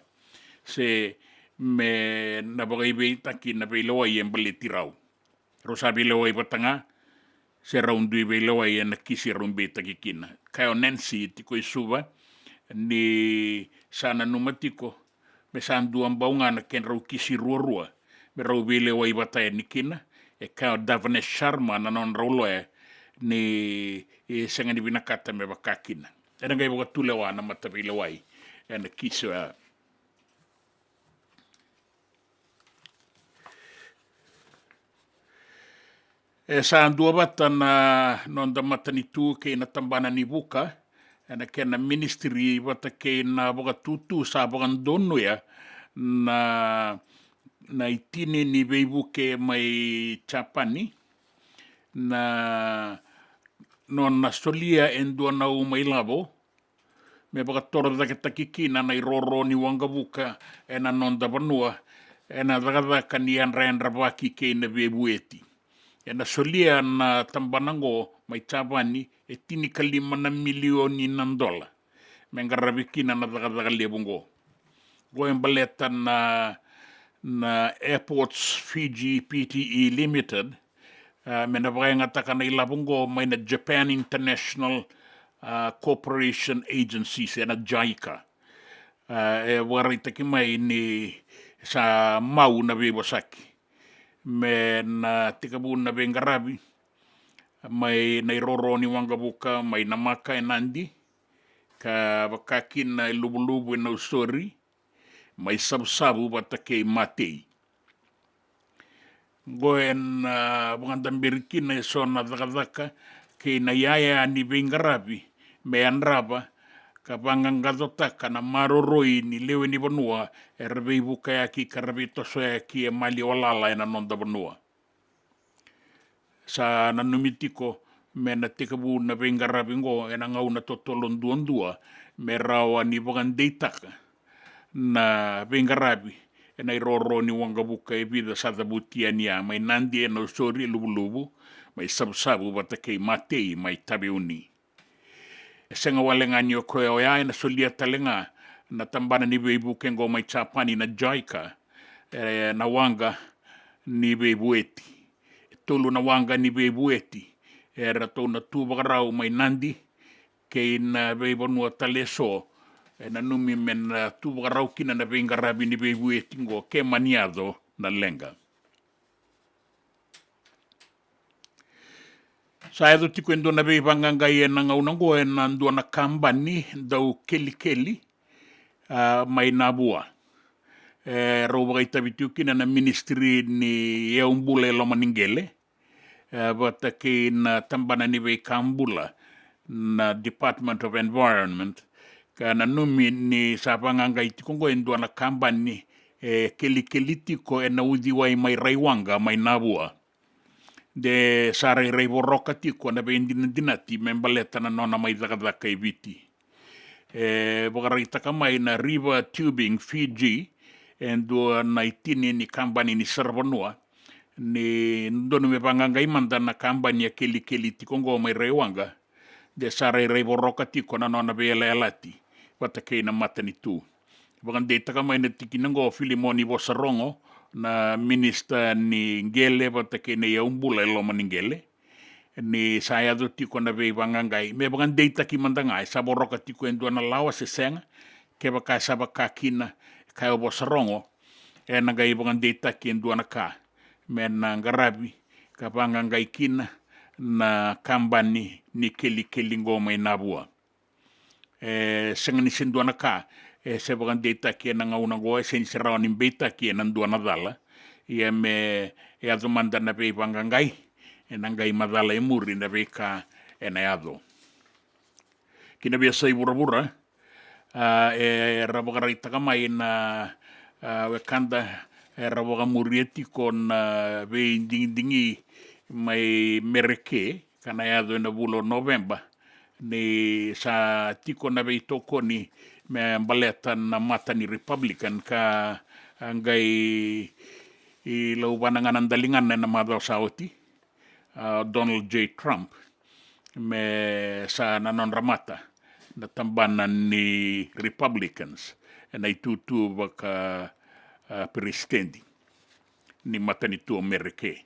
se me na vakaibeitaki na veilewai e baleti rau. Rau sa veilewai vata ga, se rau dui veilewai ena kisi rau beitaki kina. Kaya o Nancy tiko i Suva, ni sa nanuma tiko me sa dua bau ga na kedrau kisi ruarua me rau veilewai vata yani kina. E kaya o Davinesh Sharma na nodrau loya ni, e, sega ni vinakata me vaka kina. Ena qai vakatulewa na mataveilewai ena kisi oya. E sa dua vata na noda matanitu kei na tabana ni vuka, ena kena ministry vata kei na vakatutu, sa vakadonuya na, na itini ni veivuke mai Japani, na nona solia e dua na uma ilavo me vakatorocaketaki kina na iroro ni waqavuka ena noda vanua, ena cakacaka ni yadrayadravaki kei na veivueti. Ena solia na tabana oqo mai Japani e tinikalima na milioni na dola me qaravi kina na cakacaka levu oqo. Oqo e baleta na, na Airports Fiji Pte Limited, a, me na vakayagataka na ilavo oqo mai na Japan International, a, Cooperation Agency, se na JICA. A, e vakaraitaki mai ni sa mau na veivosaki me na tekivu na veiqaravi mai na iroro ni waqavuka mai Namaka e Nadi, ka vaka kina e Luvuluvu e Nausori, mai Savusavu vata kei Matei. Oqo ena, a, vakadaberi kina eso na cakacaka kei na iyaya ni veiqaravi me yadrava ka vaqaqacotaka na maroroi ni lewe ni vanua era veivukayaki ka ra veitosoyaki e maliwa lala ena noda vanua. Sa nanumi tiko me na tekivu na veiqaravi oqo ena gauna totolo duadua, me rawa ni vakadeitaka na veiqaravi ena iroro ni waqavuka e vica sa cavuti yani ya, mai Nadi e Nausori e Luvuluvu, mai Savusavu vata kei Matei mai Taveuni. E sega wale ga ni o koya oya, ena solia tale ga na tabana ni veivuke oqo mai Japani na JICA, e, na waqa ni veivueti. E tolu na waqa ni veivueti eratou na tu vakarau mai Nadi kei na veivanua tale eso, e nanumi me na tu vakarau kina na veiqaravi ni veivueti oqo ke mani yaco na leqa. Sa yaco tiko e dua na veivaqaqai ena gauna oqo ena dua na kabani dau kelikeli, a, mai Navua. E rau vakaitavi tiko kina na ministry ni yaubula e loma ni qele, e, vata kei na tabana ni veika bula, na Department of Environment, ka nanumi ni sa vaqaqai tiko oqo e dua na kabani e kelikeli tiko ena uciwai mai Raiwaqa mai Navua. De sa rairai voroka tiko na veidinadinati me baleta na nona mai cakacaka e Viti. E vakaraitaka mai na River Tubing Fiji, e dua na itini ni kabani ni saravanua, ni dodonu me vaqaqai mada na kabani a kelikeli tiko oqo mai Raiwaqa, de sa rairai voroka tiko na nona veiyalayalati vata kei na matanitu. Vakadeitaka mai na tikina oqo o Filimoni Vosarogo, na minisita ni qele vata kei na iyaubula e loma ni qele, ni sa yaco tiko na veivaqaqai me vakadeitaki mada ga e sa voroka tiko e dua na lawa se sega. Kevaka e sa vaka kina, ka e vosa rogo, ena qai vakadeitaki e dua na ka me na qaravi ka vaqaqai kina na kabani ni kelikeli qo mai Navua. E sega ni se dua na ka e se vakadeitaki ena gauna qo, e sega ni se rawa ni beitaki ena dua na cala. Ia me yaco mada na veivaqaqai, ena qai macala e muri na veika ena yaco. Ki na veiyasai vuravura, a, era vakaraitaka mai na, a, wekada era vakamuria tiko na veidigidigi mai Mereke, ka na yaco ena vula o Noveba, ni sa tiko na veitokoni me baleta na mata ni Republican ka a qai lauvana ga na daligana ena macawa sa oti, a, Donald J Trump, me sa na nodra mata na tabana ni Republicans ena itutu vaka, a, peresitedi ni matanitu o Mereke.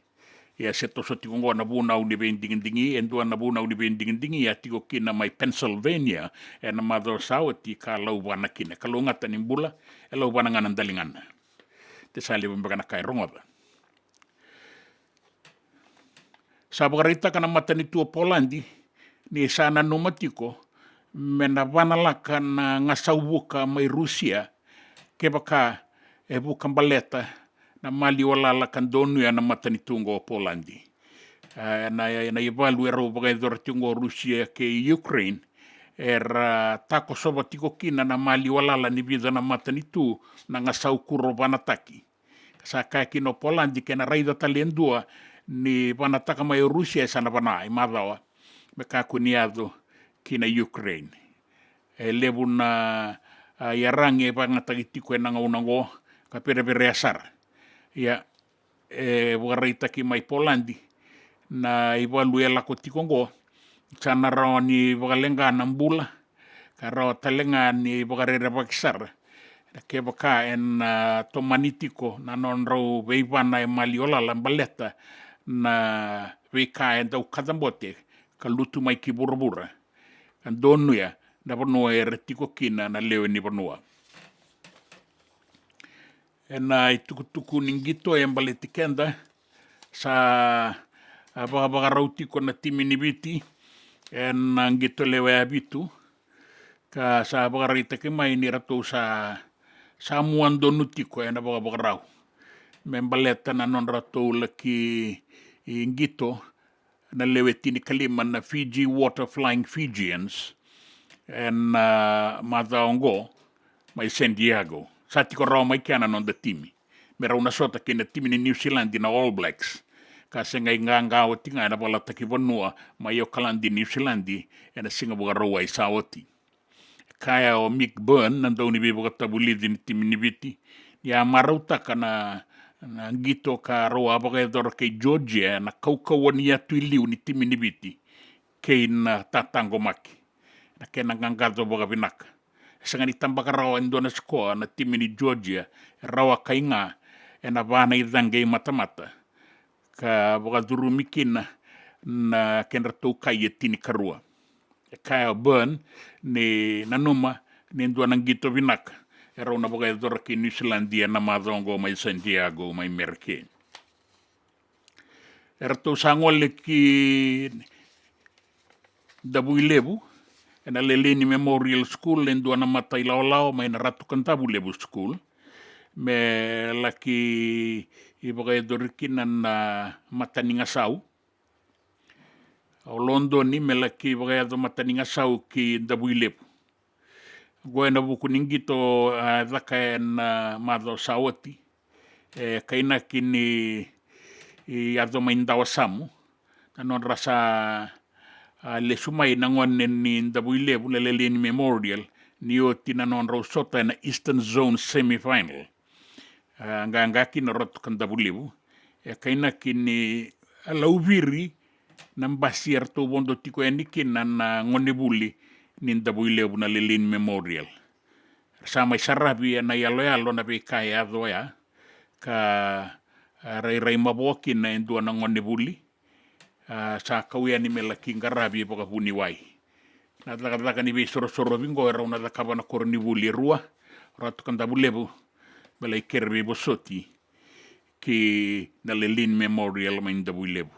Ia se toso tiko qo na vunau ni veidigidigi, e dua na vunau ni veidigidigi a tiko kina mai Pennsylvania ena macawa sa oti ka lauvana kina, ka laugata ni bula, e lauvana ga na daligana. Te sa levu beka na ka e rogoca. Sa vakaraitaka na matanitu o Poladi ni sa nanuma tiko me na vanalaka na gasau vuka mai Rusia kevaka e vuka baleta na maliwa lala ka donuya na matanitu oqo o Poladi. A, na, na ivalu e rau vakayacora tiko oqo o Rusia kei Ukraine, era takosova tiko kina na maliwa lala ni vica na matanitu na gasau kuro vanataki. Sa kaya kina o Poladi ke na raica tale e dua ni vanataka mai o Rusia e sa na vana i macawa me kakua ni yaco ki na Ukraine. E levu na, a, iyaragi e vakayagataki tiko ena gauna oqo ka vereverea sara. Ia, e vakaraitaki mai Poladi na ivalu e lako tiko oqo sa na rawa ni vakaleqa na bula, ka rawa tale ga ni vakarerevaki sara kevaka ena, a, tomani tiko na nodrau veivana e maliwa lala baleta na veika e dau kacabote ka lutu mai ki vuravura ka donuya na vanua era tiko kina na lewe ni vanua. Ena itukutuku ni qito e baleti keda, sa, a, vakavakarau tiko na timi ni Viti ena qito lewe vitu, ka sa vakaraitaki mai ni ratou sa, sa mua donu tiko ena vakavakarau me baleta na nodratou laki qito na lewe tinikalima na Fiji Water Flying Fijians ena macawa oqo mai San Diego. Sa tiko rawa mai kea na noda timi me rau na sota kei na timi ni New Zealand na All Blacks, ka se qai qaqa oti ga ena valataki vanua mai Okaladi, New Zealand, ena siga Vakarauwai sa oti. Kaya o Mick Byrne, na dauniveivakatavulici ni timi ni Viti, ni a marautaka na, na qito ka rau a vakayacora kei Georgia ena kaukauwa ni yatu i liu ni timi ni Viti kei na tataqomaki, na kena qaqaco vakavinaka. E sega ni tabaka rawa e dua na sikoa na timi ni Georgia, e rawa kai ga ena va na icaqe i matamata ka vakacurumi kina na kedratou kai e tinikarua. E kaya o Byrne ni nanuma ni dua na qito vinaka e rau na vakayacora ki New Zealand ena macawa oqo mai San Diego mai Mereke. Eratou sa gole ki Davuilevu ena Leleini Memorial School e dua na matailawalawa mai na Ratu Kadavulevu School me laki vakayacori kina na matanigasau. O Lodoni me laki vakayaco matanigasau ki Davuilevu. Qo ena vuku ni qito a caka ena macawa sa oti. E kainaki ni yaco mai Dawasamu na nodra sa, a, lesu mai na gone ni Davuilevu na Leleini Memorial ni oti na nodrau sota ena Eastern Zone semifinal. A, qaqa kina o Ratu Kadavulevu. E kainaki ni a lauviri na basi eratou vodo tiko yani kina na gonevuli ni Davuilevu na Leleini Memorial. Era sa mai saravi ena iyaloyalo na veika e yaco oya. ka, a, rairai mavoa kina e dua na gonevuli, a, sa kau yani me laki qaravi e vakavuniwai. Na cakacaka ni veisorosorovi qo e rau na cakava na koronivuli e rua, Ratu Kadavulevu, me lai kere veivosoti ki na Lelean Memorial mai Davuilevu.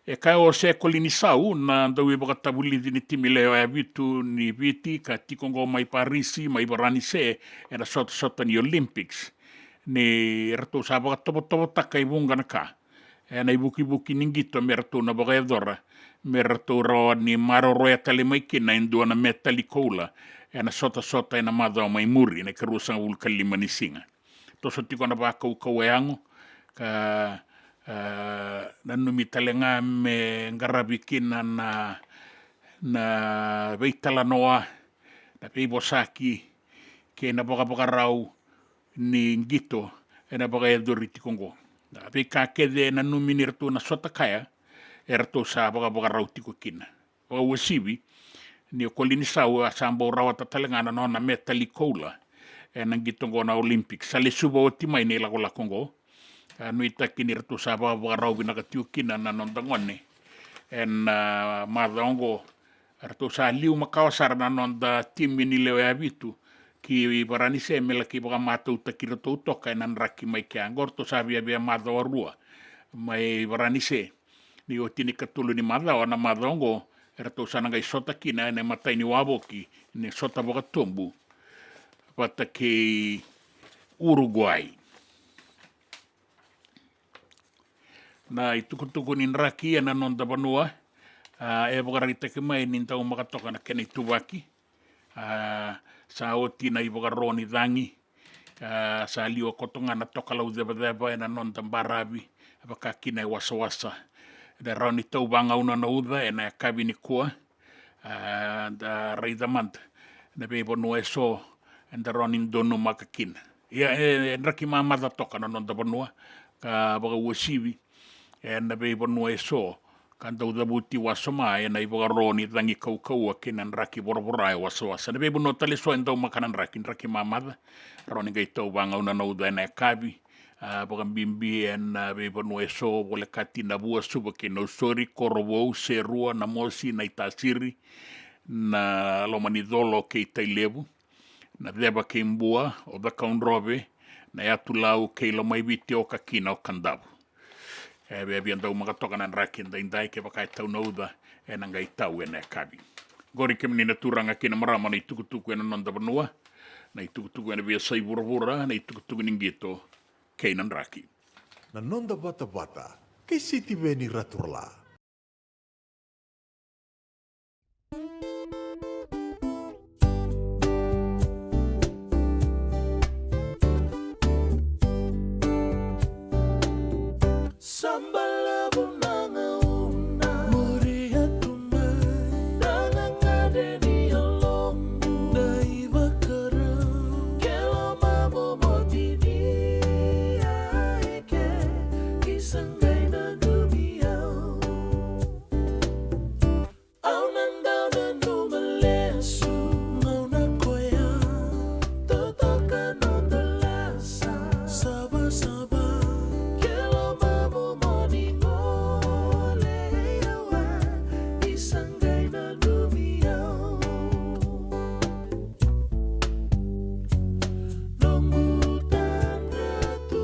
E kaya o Jose Kolinisau, na dauveivakatavulici ni timi lewe vitu ni Viti, ka tiko qo mai Parisi, mai Varanise, ena sotasota ni Olympics, ni ratou sa vakatovotovotaka e vuqa na ka ena ivukivuki ni qito me ratou na vakayacora, me ratou rawa ni maroroya tale mai kina e dua na metali koula ena sotasota ena macawa mai muri, na ikaruasagavulu ka lima ni siga. Toso tiko na vakaukauwa yago, ka, a, nanumi tale ga me qaravi kina na, na veitalanoa, na veivosaki, kei na vakavakarau ni qito ena vakayacori tiko qo. Na veika kece e nanumi ni ratou na sota kaya, e ratou sa vakavakarau tiko kina. Vakauasivi ni o Kolinisau a sa bau rawata tale ga na nona metali koula ena qito qo na Olympics. Sa lesuva oti mai na ilakolako qo. A, nuitaki ni ratou sa vakavakarau vinaka tiko kina na noda gone ena, a, macawa qo. Ratou sa liu makawa sara na noda timi ni lewe vitu ki Varanise me laki vakamatautaki ratou toka ena draki mai kea. Qo ratou sa viavia macawa rua mai Varanise. Ni oti ni katolu ni macawa na macawa oqo, eratou sa na qai sota kina ena imatai ni wavoki ni sota vakatobu vata kei Uruguay. Na itukutuku ni draki ena noda vanua, a, e vakaraitaki mai ni daumaka toka na kena ituvaki. A, sa oti na ivakaro ni cagi, a, sa liwa koto ga na tokalau cevaceva ena noda baravi, vaka kina e wasawasa. Eda rawa ni tau vagauna na uca ena yakavi nikua, a, da raica mada na veivanua eso eda rawa ni donumaka kina. Ia, e, e draki mamaca toka na noda vanua, ka vakauasivi ena veivanua eso ka dau cavuti wasoma ena ivakaro ni cagi kaukauwa kei na draki voravora e wasawasa. Na veivanua tale eso e daumaka na draki, draki mamaca, rawa ni qai tau vagauna na uca ena yakavi, a, vakabibi ena veivanua eso, volekati Navua, Suva kei Nausori, Korovou, Serua, Namosi, Naitasiri, na Lomanicolo kei Tailevu, na Ceva kei Bua, o Cakaudrove, na Yatu Lau kei Lomaiviti, oka kina o Kadavu. E via, via daumaka toka na draki edaidai, kevaka e tau na uca, ena qai tau ena yakavi. Qori kemuni na turaga kei na marama, na itukutuku ena noda vanua, na itukutuku ena veiyasai vuravura, na itukutuku ni qito kei na draki. Na noda vatavata kei Sitiveni Raturala. Au na dau nanuma lesu, gauna koya totoka noda lasa. Savasava, ke lomamu mo ni gole, yawa, isa qai nanumi au. Noqu tadra tu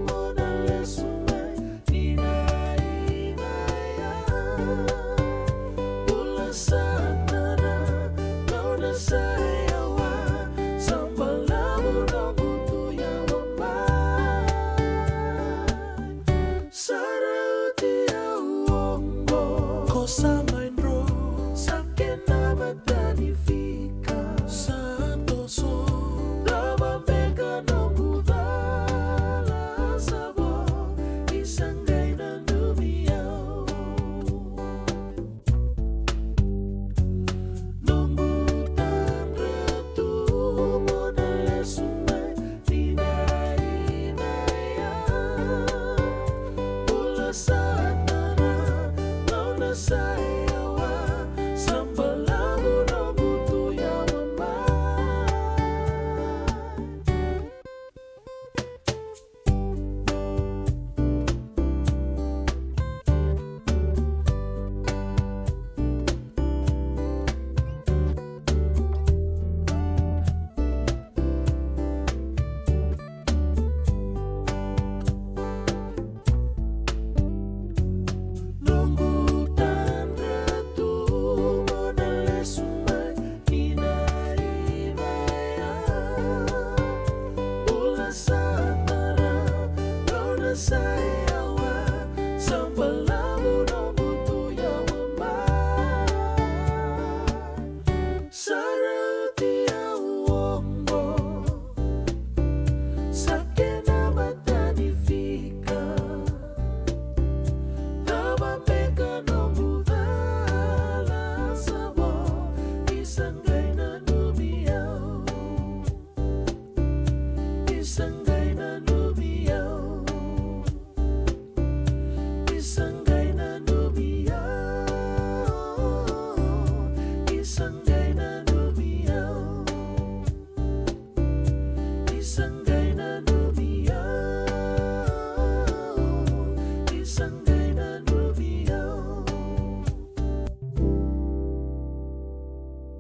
mo na lesu mai. Sa mai dro, sa kena matani fika, sa toso, cava beka noqu cala, sa vo, isa qai nanumi au.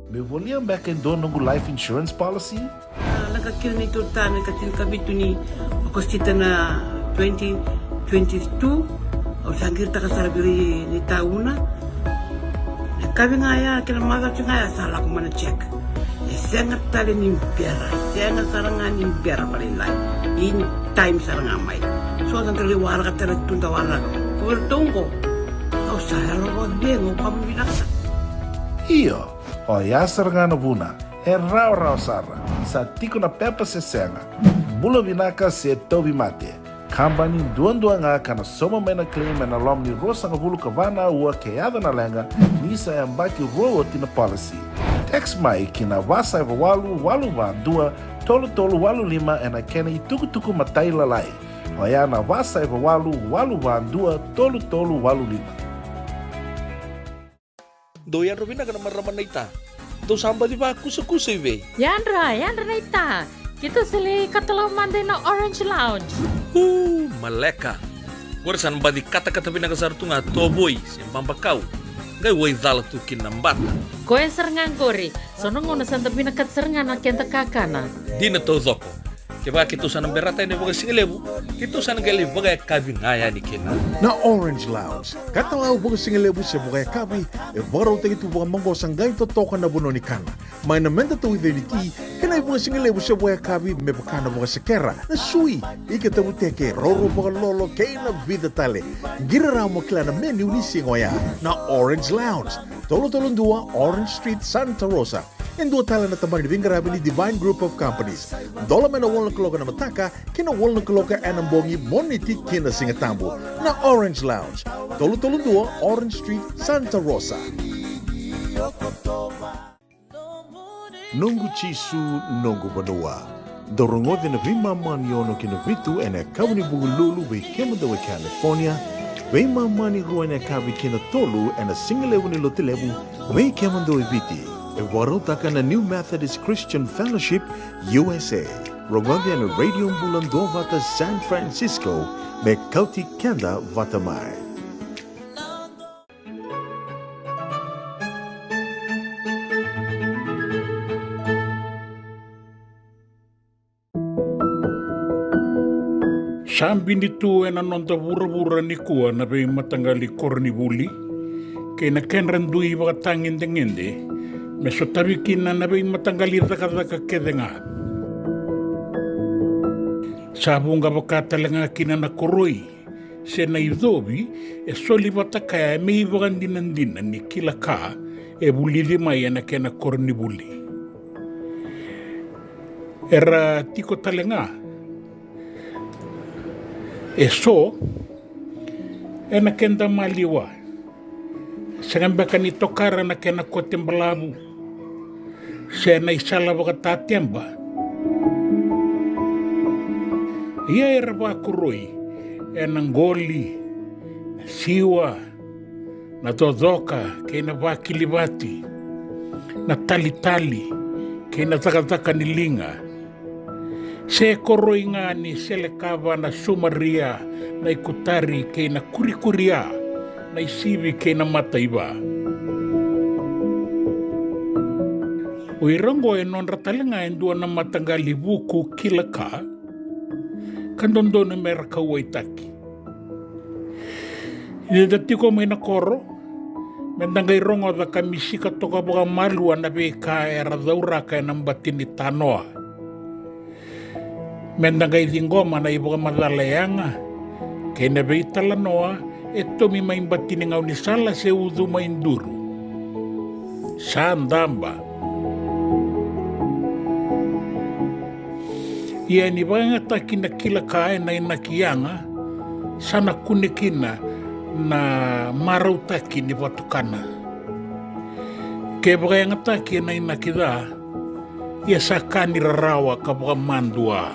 Meu volia beka e dua noqu life insurance policy? A, lako kina na itotani ka tinikavitu ni Okosita na twenty twenty-two, au sa qiritaka sara vei ira ni tauna. E kavi ga ya, kena macawa ga ya sa lako mai na check. E sega tale ni bera, e sega sara ga ni bera vakalailai. In time sara ga mai. So da qai waraka tale tu da waraka. Ko ira tu qo, au sa yalo vakacegu, au kama vinaka sara. Io, oya sara ga na vuna. E rawarawa sara, sa tiko na pepa se sega. Bula vinaka se tauvimate. Kabani duadua ga ka na sauma mai na claim ena loma ni ruasagavulu ka va na aua ke yaco na leqa, ni sa yabaki rua oti na policy. Text mai ki na va saiva walu walu va dua tolu tolu walu lima ena kena itukutuku matailalai. Oya na va saiva walu walu va dua tolu tolu walu lima. Dou yadra vinaka na marama naita. Dou sa baci vakusakusa i vei? Yadra, yadra naita. Keitou sa lai katalau mada ina Orange Lounge. Uu, maleka. Qori sa na baci katakata vinaka sara tu ga tovoi se babakau. Qai waicala tu kina na bata. Koya sara ga qori. So na gauna sa da vinakata sara ga na keda kakana. Dina taucoko. Kevaka keitou sa na berata yani vakasigalevu, keitou sa na qai lai vakayakavi ga yani kina. Na Orange Lounge, katalau vakasigalevu se vakayakavi, e vakarautaki tu vakamaqosa qai totoka na vanua ni kana. Mai na meda tauica ni ti, kei na ivakasigalevu se vakayakavi me vaka na vakasekera, na sui, ika tavuteke, roro vakalolo, kei na vica tale. Qiri rawa mo kila na menu ni siga oya. Na Orange Lounge, tolu tolu dua Orange Street, Santa Rosa. E dua tale na tabana ni veiqaravi ni Divine Group of Companies. Dola mai na walu na kaloko na mataka ki na walu na kaloko ena bogi, Moniti ki na Sigatabu. Na Orange Lounge, tolu tolu dua Orange Street, Santa Rosa. Noqu Jisu, noqu vanua. Dou rogoca na veimama ni ono ki na vitu ena yakavi ni Vukelulu vei kemudou e California. Veimama ni rua ena yakavi ki na tolu ena sigalevu ni Lotulevu vei kemudou e Viti. E vakarautaka na New Methodist Christian Fellowship U S A. Rogoca ena Radio Bula Duavata San Francisco me kauti keda vata mai. Sa bidi tu ena noda vuravura nikua na veimataqali koronivuli kei na kedra dui vakatagedegede me sotavi kina na veimataqali cakacaka kece ga. Sa vuqa vaka tale ga kina na koroi se na icovi e soli vata kaya me ivakadinadina ni kila ka e vulici mai ena kena koronivuli. Era tiko tale ga eso ena keda maliwa. Sega beka ni tokara na kena kote balavu se na isala vakatateba. Ia era vakoroi ena qoli, na siwa, na cocoka kei na vakilivati, na talitali kei na cakacaka ni liga. Se koroi ga ni selekava na sumaria, na ikutari kei na kurikuria, na isivi kei na mataiva. O ira oqo e nodra tale ga e dua na mataqali vuku kila ka, ka dodonu me ra kauwaitaki. Ni da tiko mai na koro, me da qai rogoca ka misika toka vakamalua na veika era cauraka ena bati ni tanoa. Me da qai ciqoma na ivakamacala yaga kei na veitalanoa e tomi mai bati ni gaunisala se ucu mai duru. Sa daba. Ia ni vakayagataki na kila ka ena inaki yaga, sa na kune kina na marautaki ni vatukana. Ke vakayagataki ena inaki ca, ia sa ka ni rarawa ka vakamadua.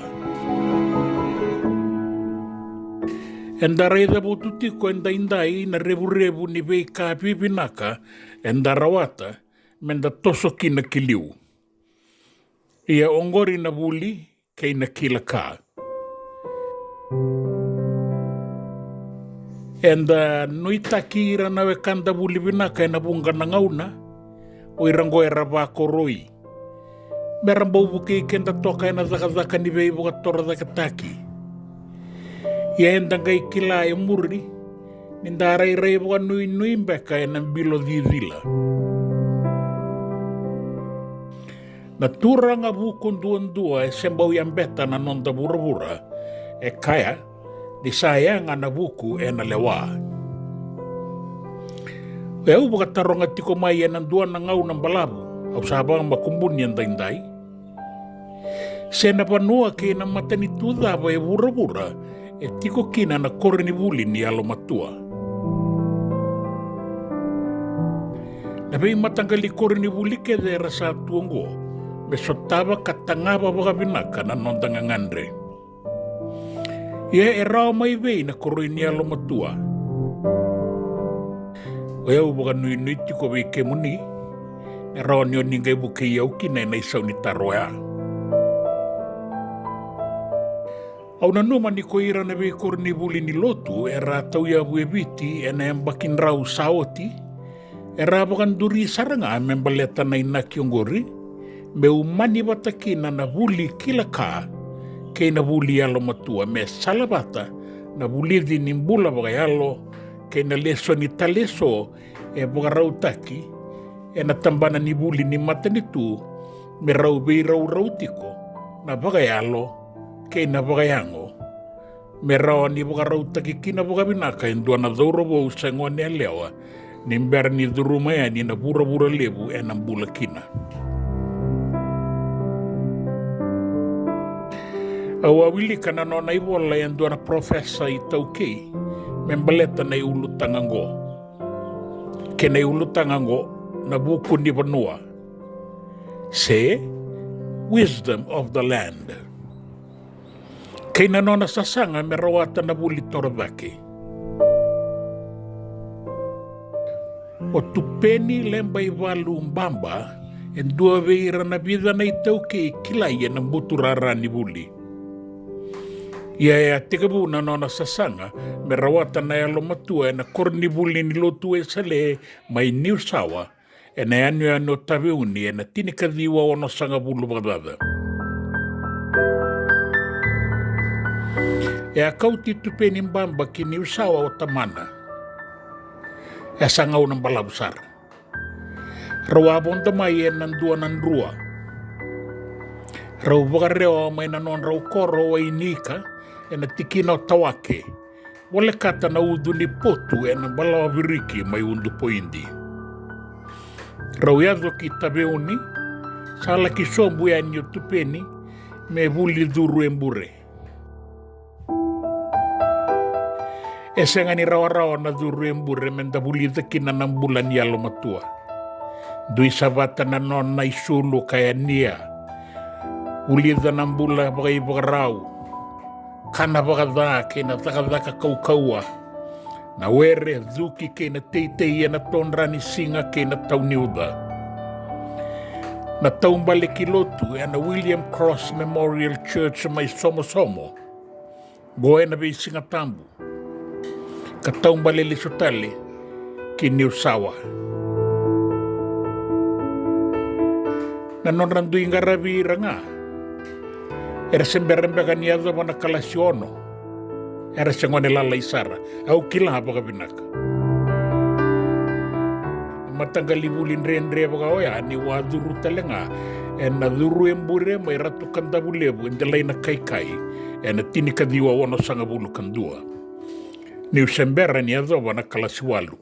Eda raica votu tiko edaidai na revurevu ni veika vivinaka eda rawata me da toso kina ki liu. Ia oqori na vuli kei na kila ka. Eda nuitaki ira na wekada vuli vinaka ena vuqa na gauna, O ira oqo era vakoroi me ra bau vukei keda toka ena cakacaka ni veivakatorocaketaki. Ia eda qai kila e muri ni da rairai vakanuinui beka ena bilo cicila. Na turaga vuku duadua e se bau yabeta na noda vuravura, e kaya ni sa yaga na vuku ena lewa. O yau vakataroga tiko mai ena dua na gauna balavu, au sa vakamakubuni edaidai, se na vanua kei na matanitu cava e vuravura e tiko kina na koronivuli ni yalomatua. Na veimataqali koronivuli kece era sa tu oqo me sotava ka tagava vakavinaka na noda gagadre. Ia e rawa mai vei na koroi ni yalomatua? O yau vakanuinui tiko vei kemuni, e rawa ni o ni qai vukei au kina ena isau ni taro oya. Au nanuma ni ko ira na veikoronivuli ni lotu era a tauyavu e Viti ena yabaki drau sa oti, era a vakaduri sara ga me baleta na inaki oqori, me umani vata kina na vuli kila ka kei na vuli yalomatua, me salavata na vulici ni bula vakayalo kei na lesoni tale eso e vakarautaki ena tabana ni vuli ni matanitu, me rau veiraurau tiko na vakayalo kei na vakayago, me rawa ni vakarautaki kina vakavinaka e dua na cauravou se gone yalewa ni bera ni curuma yani na vuravura levu ena bula kina. Au a wilika na nona ivola e dua na profesa iTaukei me baleta na iulutaga oqo. Kei na iulutaga oqo, na vuku ni vanua, se Wisdom of the Land, kei na nona sasaga me rawata na vuli torocake. O Tupeni Lebaivalu Baba e dua vei ira na vica na iTaukei kilai ena buturara ni vuli. Ia e a tekivu na nona sasaga me rawata na yalomatua ena koronivuli ni lotu Wesele mai Niusawa, ena yanuyanu o Taveuni ena tinikaciwa onosagavulu vakacaca. E a kauti Tupeni Baba ki Niusawa o tamana. E sa gauna balavu sara. Rau a vodo mai ena dua na drua. Rau vakarewa mai na nodrau koro o Wainika ena tikina o Tawake, volekata na ucu ni potu ena balawa viriki mai Udupoidi. Rau yaco ki Taveuni, sa laki sobu yani o Tupeni me vuli curu e bure. E sega ni rawarawa na curu e bure me da vulica kina na bula ni yalomatua. Dui savata na nona isulu ka yania. Vulica na bula vakaivakarau, kana vakaca kei na cakacaka kaukauwa, na were, cuki kei na teitei ena todra ni siga kei na tau ni uca. Na taubale ki lotu ena William Cross Memorial Church mai Somosomo, qo ena veisiga tabu, ka taubale lesu tale ki Niusawa. Na nodra dui qaravi ira ga, era se bera beka ni yacova na kalasi ono. Era se gone lalai sara, au kila vakavinaka. Na mataqali vuli dredre vaka oya niu a curu tale ga ena curu e bure mai Ratu Kadavulevu e Delainakaikai ena tinikaciwa onosagavulu ka dua. Niu se bera ni yacova na kalasi walu.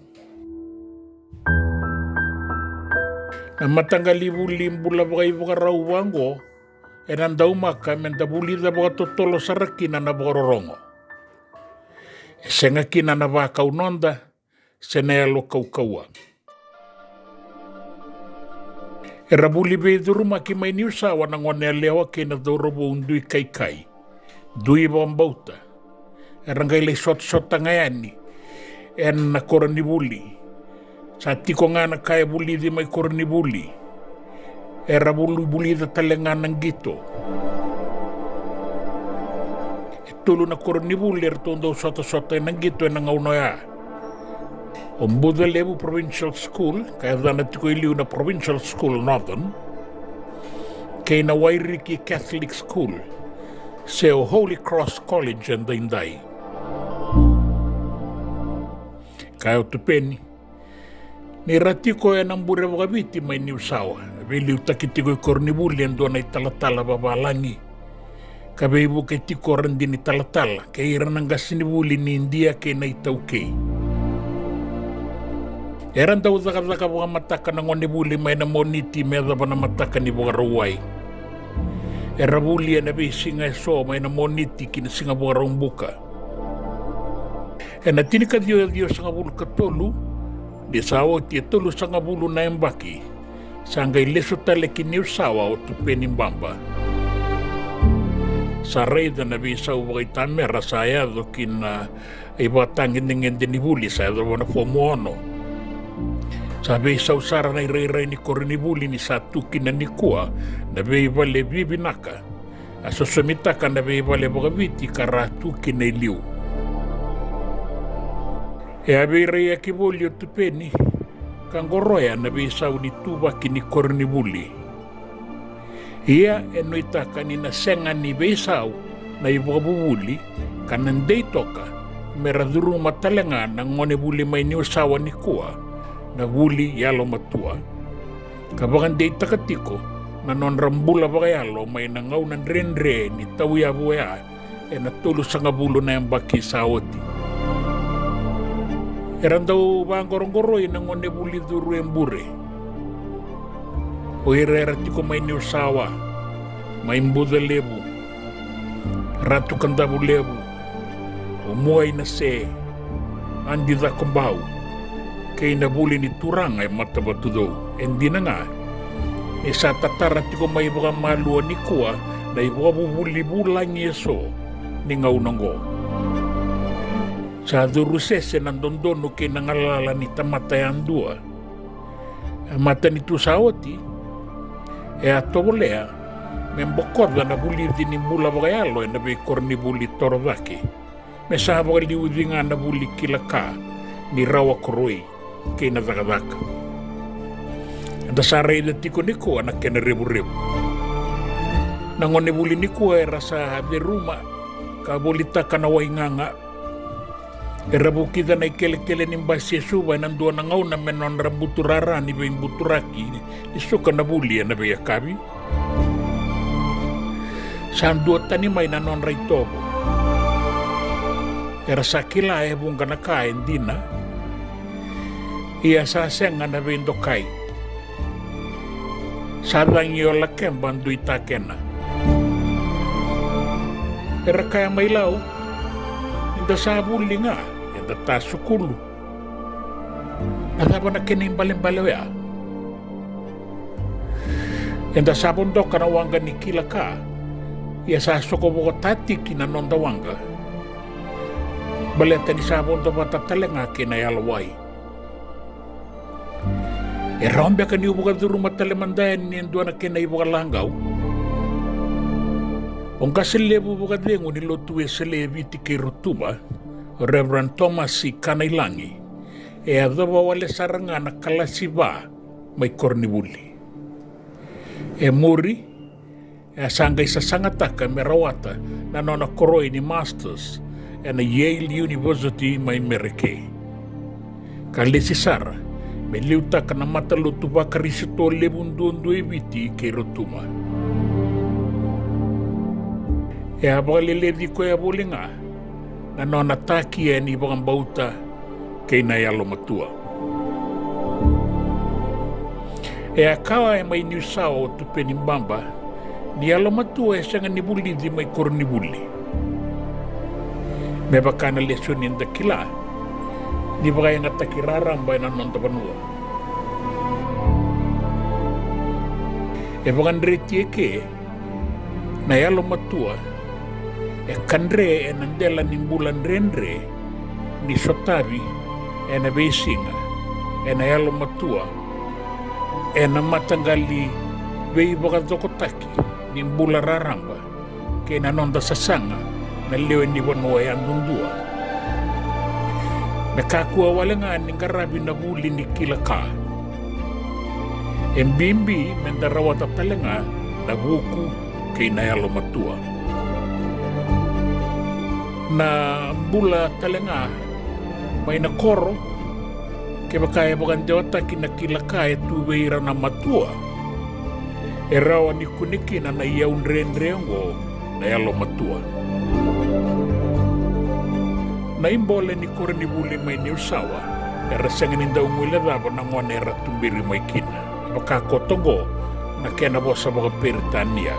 Na mataqali vuli bula vakaivakarau vaqo ena daumaka me da vulica vakatotolo sara kina na vakarorogo. E sega kina na vakau noda se na yalo kaukauwa. Era vuli veicurumaki mai Niusawa na gone yalewa kei na cauravou dui kaikai, dui vakabauta. Era qai lai sotasota ga yani ena koronivuli. Sa tiko ga na ka e vulici mai koronivuli. Era vuli, vulica tale ga na qito. E tolu na koronivuli eratou dau sotasota ena qito ena gauna oya. O Bucalevu Provincial School, ka yacana tiko e liu na Provincial School Northern, kei na Wairiki Catholic School, se o Holy Cross College e daidai. Kaya o Tupeni ni ra tiko ena bure vakaviti mai Niusawa, veiliutaki tiko i koronivuli e dua na italatala vavalagi, ka veivuke tiko Radini talatala kei ira na qasenivuli ni Idia kei na iTaukei. Era dau cakacaka vakamataka na gonevuli mai na Moniti me yacova na mataka ni Vakarauwai. Era vuli ena veisiga eso mai na Moniti ki na siga Vakaraubuka. Ena tinikaciwa ciwasagavulu ka tolu, ni sa oti e tolusagavulu na yabaki, sa qai lesu tale ki Niusawa o Tupeni Baba. Sa raica na veisau vakaitamera sa yaco ki na ivakatagedegede ni vuli sa yacova na fomu ono. Sa veisau sara na irairai ni koronivuli ni sa tu kina nikua na veivale vivinaka, a sosomitaka na veivale vakaviti ka ra tu kina e liu. E a veiraiyaki voli o Tupeni ka qoroya na veisau ni tuvaki ni koronivuli. Ia e nuitaka ni na sega ni veisau na ivakavuvuli ka na dei toka me ra curuma tale ga na gonevuli mai Niusawa nikua na vuli yalomatua, ka vakadeitaka tiko na nodra bula vakayalo mai na gauna dredre ni tauyavu oya ena tolusagavulu na yabaki sa oti. Era dau vaqoroqoroi na gonevuli curu e bure. O ira era tiko mai Niusawa, mai Bucalevu, Ratu Kadavulevu, o Muainase, Adi Cakobau, kei na vuli ni turaga e Matavatucou. E dina ga ni sa tatara tiko mai vakamalua nikua na ivakavuvuli vulagi eso ni gauna oqo. Sa curu sese na dodonu kei na galala ni tamata yadua. E matanitu sa oti, e a tovolea me bokoca na vulici ni bula vakayalo ena veikoronivuli torocake, me sa vakaliuci ga na vuli kila ka ni rawa koroi kei na cakacaka. Eda sa raica tiko nikua na kena revurevu. Na gonevuli nikua era sa ceruma ka volitaka na waigaga. Era vukica na ikelekele ni basi e Suva ena dua na gauna me nodra buturara ni veibuturaki ni suka na vuli ena veiyakavi. Sa duatani mai na nodra itovo. Era sa kila e vuqa na ka e dina, ia sa sega na veidokai. Sa cagi o Lakeba dui takena. Era kaya mai Lau, eda sa vuli ga, eda tasukulu. Na cava na kena ibalebale oya? Eda sa vodoka na waqa ni kila ka, ia sa soko vakatatiki na noda waqa. Baleta ni sa vodo vata tale ga kei na yalowai. E rawa beka niu vakacuruma tale mada yani e dua na kena ivakalagau? O qase levu vakacegu ni lotu Wesele e Viti kei Rotuma, o Reverend Thomas Ikanailagi, e yacova wale sara ga na kalasi va mai koronivuli. E muri, e a sa qai sasagataka me rawata na nona koroi ni Masters ena Yale University mai Mereke. Ka lesi sara me liutaka na matalotu vaKarisito levu duadua e Viti kei Rotuma. E a vakaleleci koya voli ga na nona takia ni vakabauta kei na yalomatua. E a kaya mai Niusawa o Tupeni Baba ni yalomatua e sega ni vulici mai koronivuli. Me vaka na lesoni eda kila ni vakayagataki raraba ena noda vanua. E vakadreti eke na yalomatua e kadre ena dela ni bula dredre ni sotavi ena veisiga, ena yalomatua, ena mataqali veivakacokotaki ni bula raraba kei na noda sasaga na lewe ni vanua yadudua. Me kakua wale ga ni qaravi na vuli ni kila ka. E bibi me da rawata tale ga na vuku kei na yalomatua. Na bula tale ga mai na koro, kevaka e vakadewataki na kila ka e tu vei ira na matua, e rawa ni kune kina na iyau dredre oqo na yalomatua. Na ibole ni koronivuli mai Niusawa era sega ni dau guilecava na gone era tuberi mai kina. E vaka koto oqo na kena vosa vakaperitania: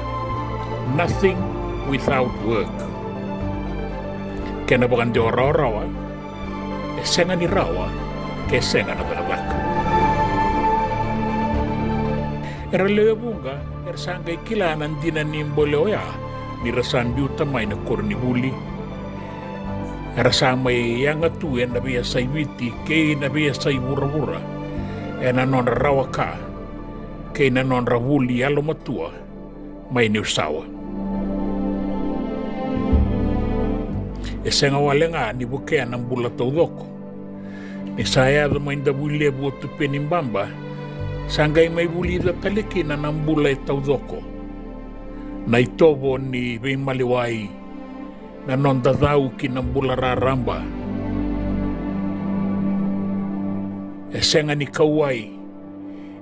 "Nothing without work." Kena vakadewa rawarawa, e sega ni rawa ke sega na cakacaka. Era lewe vuqa era sa qai kila na dina ni bole oya ni ra sa biuta mai na koronivuli. Era sa mai yaga tu ena veiyasai Viti kei na veiyasai vuravura ena nodra rawa ka kei na nodra vuli yalomatua mai Niusawa. E sega wale ga ni vukea na bula taucoko. Ni sa yaco mai Davuilevu o Tupenibaba, sa qai mai vulica tale kina na bula e taucoko. Na itovo ni veimaliwai, na noda cau ki na bula raraba. E sega ni kauwai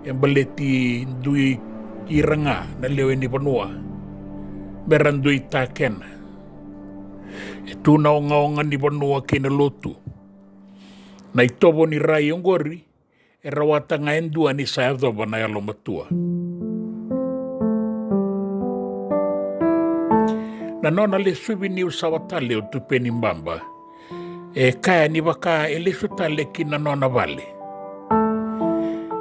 e baleti dui ira ga na lewe ni vanua me ra dui takena. E tu na ogaoga ni vanua kei na lotu. Na itovo ni rai oqori e rawata ga e dua ni sa yacova na yalomatua. Na nona lesuvi Niusawa tale o Tupenibaba, e kaya ni vaka e lesu tale ki na nona vale,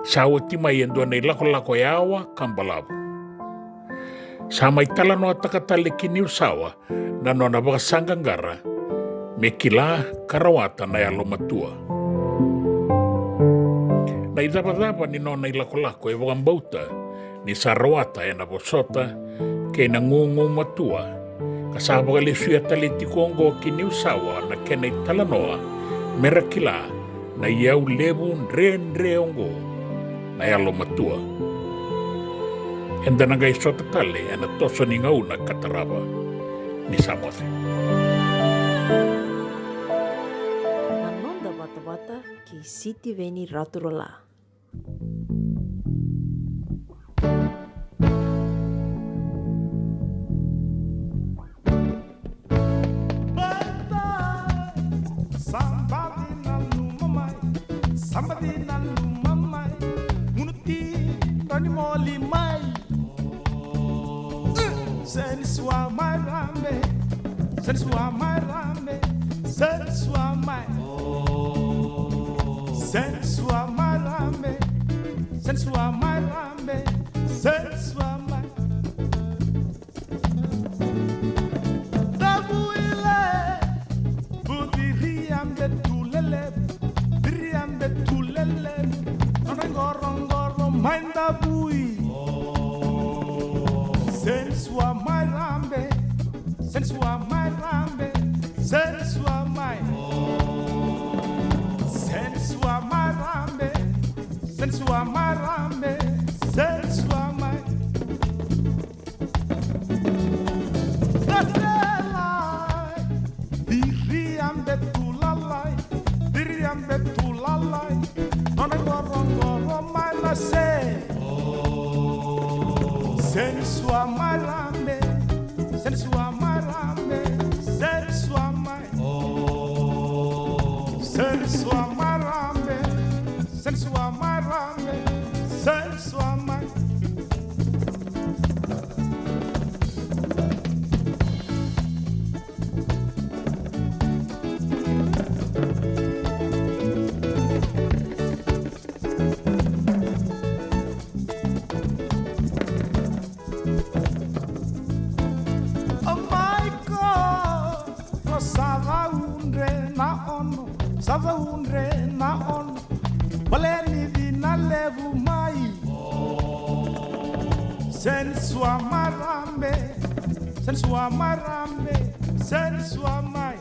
sa oti mai e dua na ilakolako yawa ka balavu. Sa mai talanoataka tale ki Niusawa na nona vakasaqaqara me kila ka rawata na yalomatua. Na icavacava ni nona ilakolako e vakabauta ni sa rawata ena vosota kei na gugumatua, ka sa vakalesuya tale tiko oqo ki Niusawa na kena italanoa me ra kila na iyau levu dredre oqo na yalomatua. Eda na qai sota tale ena toso ni gauna ka tarava. Ni sa moce. Na noda vatavata kei Sitiveni Raturala. Baleta sa baci nanuma mai, sa baci nanuma mai, gunu tito ni moli mai. Seni sua mai rambe, seni sua mai rambe, seni sua mai. Seni sua mai rambe, seni sua mai rambe, seni sua mai. Davuilevu, diriambe tulele, diriambe tulele. Nona qoroqoro mai Davui. Seni sua mai rambe, seni sua mai rambe, seni sua mai. Seni sua mai rambe, seni sua mai rambe, seni sua mai. Sela, diriambe tulalai, diriambe tulalai. Nona qoroqoro mai na se. Seni sua mai rambe, seni sua mai rambe, seni sua mai. Seni sua mai rambe, seni sua mai rambe, seni sua mai. O Maiko, ko sa caudre na ono, sa caudre na ono. Baleni cina levu mai. Seni sua mai rambe, seni sua mai rambe, seni sua mai.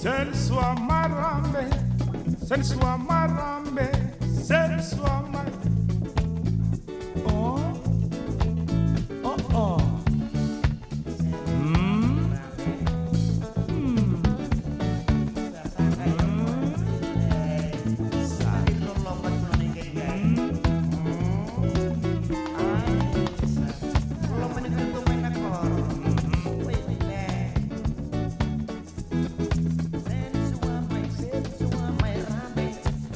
Sensua marambe, sensua marambe, sensua mar-, oh, oh, oh. Mm. Mm. Mm.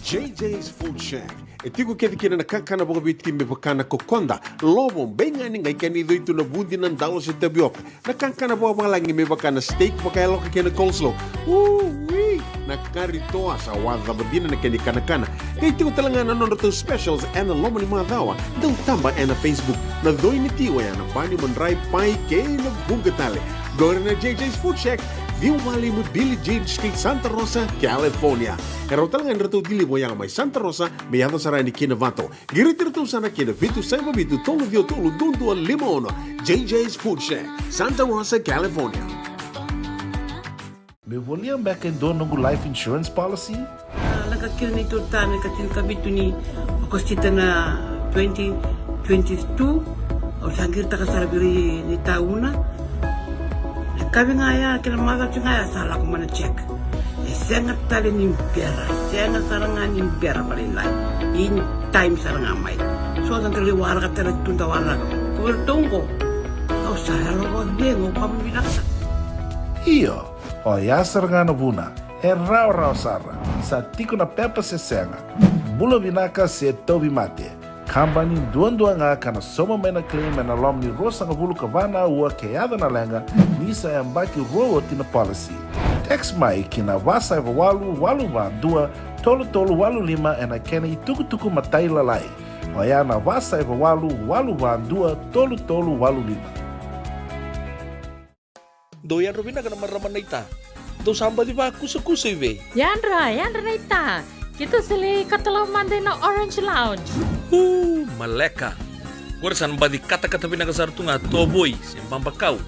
J J's Food Shack. E tiko kece kina na kakana vakaViti me vaka na kokoda, lovo, beigani, qai kena icoi tu na vudi, na dalo se tavioka. Na kakana vakavalagi me vaka na steak vakayaloka kei na coleslaw. Ui! Na kari toa sa wacava dina na kena ikanakana. Qai tiko tale ga na nodratou specials ena loma ni macawa. Dau taba ena Facebook. Na coi ni ti oya na bani, madrai, pai kei na vuqa tale. Qori na J J's Food Shack, ciwa walu lima Billie Jean Street, Santa Rosa, California. E rawa tale ga ni ratou deliver oya mai Santa Rosa me yaco sara yani ki Novato. Qiriti iratou sara ki na vitu saiva vitu tolu ciwa tolu dua dua lima ono. J J's Food Shack, Santa Rosa, California. Me volia beka e dua noqu life insurance policy? A, lako kina neitou tane ka tinikavitu ni Okosita na twenty twenty-two. Au sa qiritaka sara vei ira na itauna. Na kavi ga ya kei na macawa ga ya sa lako mai na check. E sega tale ni bera, e sega sara ga ni bera vakalailai. In time sara ga mai. So da dau lai waraka tale tu, da waraka. Ko vei iratou oqo, au sa yalo vakacegu, au vakavinavinaka. Io, oya sara ga na vuna. E rawarawa sara. Sa tiko na pepa se sega. Bula vinaka se tauvimate. Kabani duadua ga ka na sauma mai na claim ena loma ni ruasagavulu ka va na aua ke yaco na leqa, ni sa yabaki rua oti na policy. Text mai ki na va saiva walu walu va dua tolu tolu walu lima ena kena itukutuku matailalai. Oya na va saiva walu walu va dua tolu tolu walu lima. Dou yadra vinaka na marama naita. Dou sa baci vakusakusa i vei? Yadra, yadra naita. Keitou sa lai katalau mada ina Orange Lounge. Uu, maleka. Qori sa na baci katakata vinaka sara tu ga tovoi se babakau.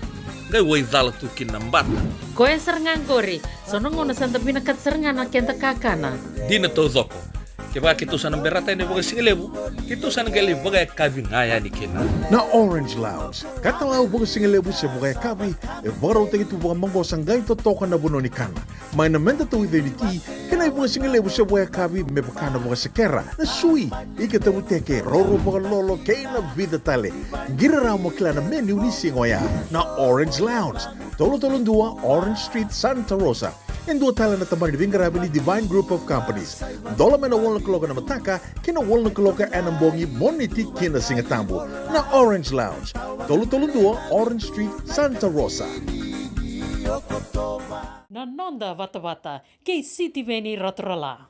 Qai waicala tu kina na bata. Koya sara ga qori. So na gauna sa da vinakata sara ga na keda kakana. Dina taucoko. Kevaka keitou sa na berata yani vakasigalevu, keitou sa na qai lai vakayakavi ga yani kina. Na Orange Lounge, katalau vakasigalevu se vakayakavi, e vakarautaki tu vakamaqosa, qai totoka na vanua ni kana. Mai na meda tauica ni ti, kei na ivakasigalevu se vakayakavi me vaka na vakasekera, na sui, ika tavuteke, roro vakalolo, kei na vica tale. Qiri rawa mo kila na menu ni siga oya. Na Orange Lounge, tolu tolu dua Orange Street, Santa Rosa. E dua tale na tabana ni veiqaravi ni Divine Group of Companies. Dola mai na walu na kaloko ena mataka ki na walu na kaloko ena bogi, Moniti ki na Sigatabu. Na Orange Lounge, tolu tolu dua Orange Street, Santa Rosa. Na noda vatavata kei Sitiveni Raturala.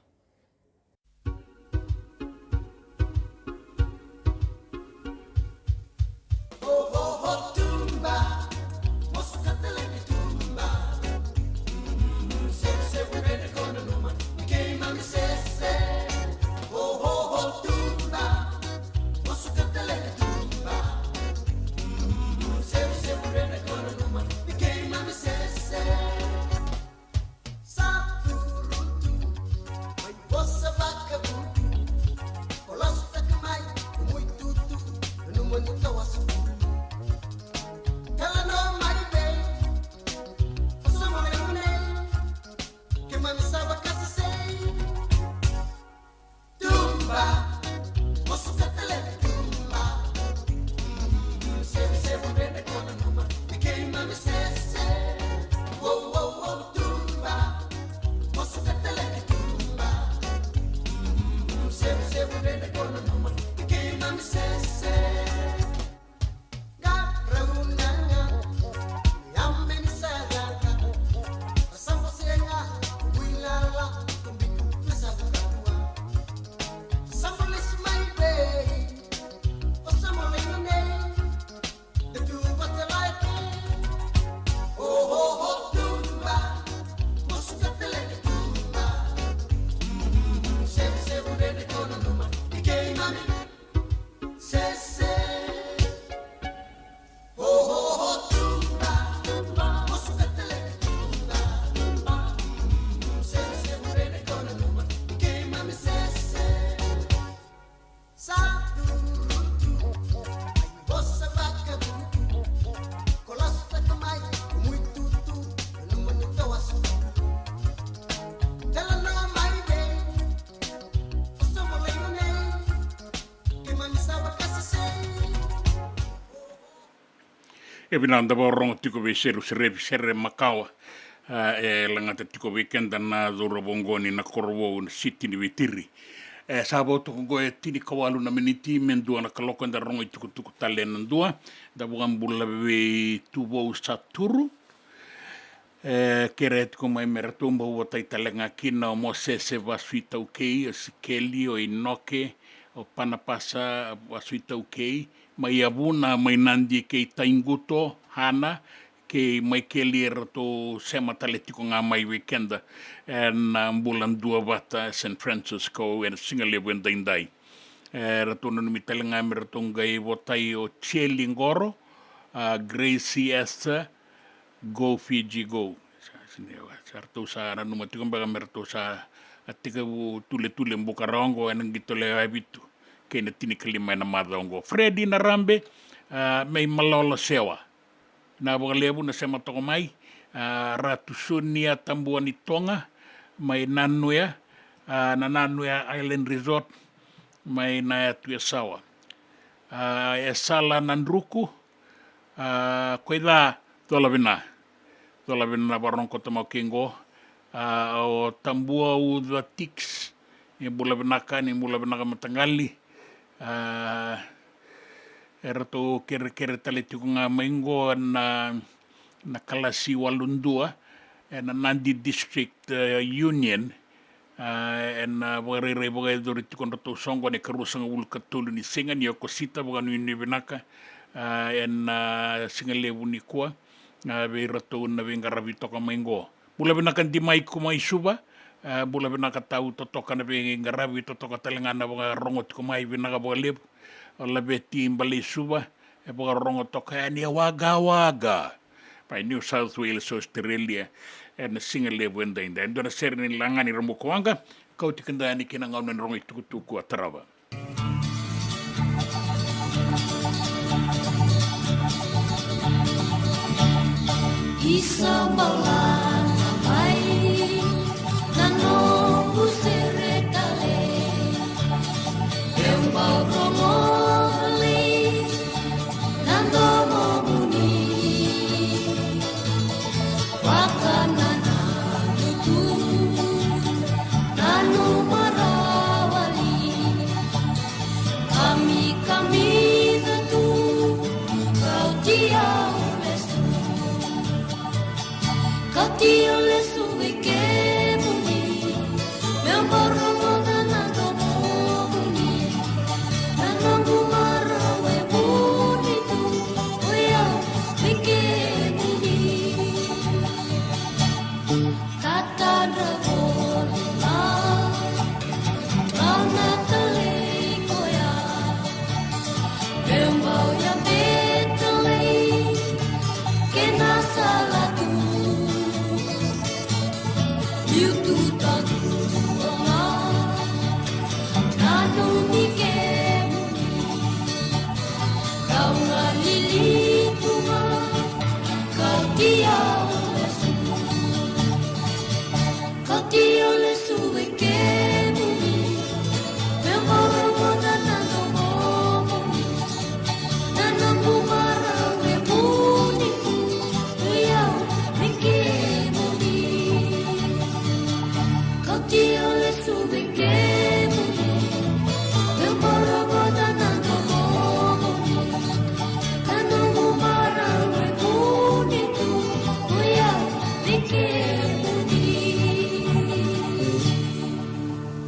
E vinaka, da vakarorogo tiko vei Seru Serevi, Sere Makawa. A, e lagata tiko vei keda na cauravou oqo ni Nakorovou, na siti ni Veitiri. E sa vo toka oqo e tinikawalu na miniti me dua na kaloko, eda rogo itukutuku tale na dua. Da vakabula vei Tuvou Saturu. E kerea tiko mai me ratou bau votai tale ga kina o Mosese Vasuitaukei, o Sikeli, o Inoke, o Panapasa Vasuitaukei, mai Yavuna, mai Nadi, kei Taiguto, Hana, kei Maikeli, e ratou sema tale tiko ga mai vei keda ena bula duavata e San Francisco ena sigalevu edaidai. E ratou nanumi tale ga me ratou qai votai o Cheli Qoro, a, Gracie Esther, Go Fiji Go. Sa, sa, sa ratou sa nanuma tiko beka me ratou sa, a, tekivu tuletule buka rawa oqo ena qito lewe vitu kei na tinikalima ena macawa oqo. Fredi Narabe, a, mai Malolo Sewa. Na vakalevu na sema toka mai, a, Ratu Sonia Tabuanitoga mai Nanuya, a, na Nanuya Island Resort mai Nayatu Yasawa. A, Esala Nadruku, a, koi ca, cola vina. Cola vina na vakarorogo koto mai kei qo. A, o Tabua Uca Tix, ni bula vinaka, ni bula vinaka mataqali. A, e ratou kerekere tale tiko ga mai qo na, na kalasi walu dua, e na Nadi District, e, Union. A, e na vakarairai vakayacori tiko dratou soqo na ikaruasagavulu ka tolu ni siga ni Okosita, vakanuinui vinaka, a, e na sigalevu nikua, a, vei ratou na veiqaravi toka mai qo. Bula vinaka Dimai ko mai Suva, a, bula vinaka tau totoka na veiqaravi totoka tale ga na vakarorogo tiko mai, vinaka vakalevu. O Laveti Balei Suva, e vakarorogo toka yani e Wagga Wagga, mai New South Wales, Australia, e na sigalevu edaidai. E dua na sere ni Lagani Rabuka Waqa, kauti keda yani ki na gauna ni rogo itukutuku a tarava. Isa balana mai na noqu sere tale, eu bau rogo voli na domomuni. Vakanananu tu na nomu rawali. Kamikamica tu, kauti au lesu. Kauti au lesu vei kemuni. Meu bau rogoca na domomuni. Na noqu marau e vuni tu, o yau vei kemuni. Tatadra voli mai, bau na talei koya. Meu bau yabe talei kei na sala tu. Liu tu tadu ola, nanumi kemuni. Kau galili tu ga, kauti au lesu. Kauti au lesu vei kemuni. Meu bau rogoca na domomuni. Na noqu marau e vuni tu, o yau vei kemuni. Kauti au lesu vei kemuni. Meu bau rogoca na domomuni. Na noqu marau e vuni tu, o yau vei kemuni.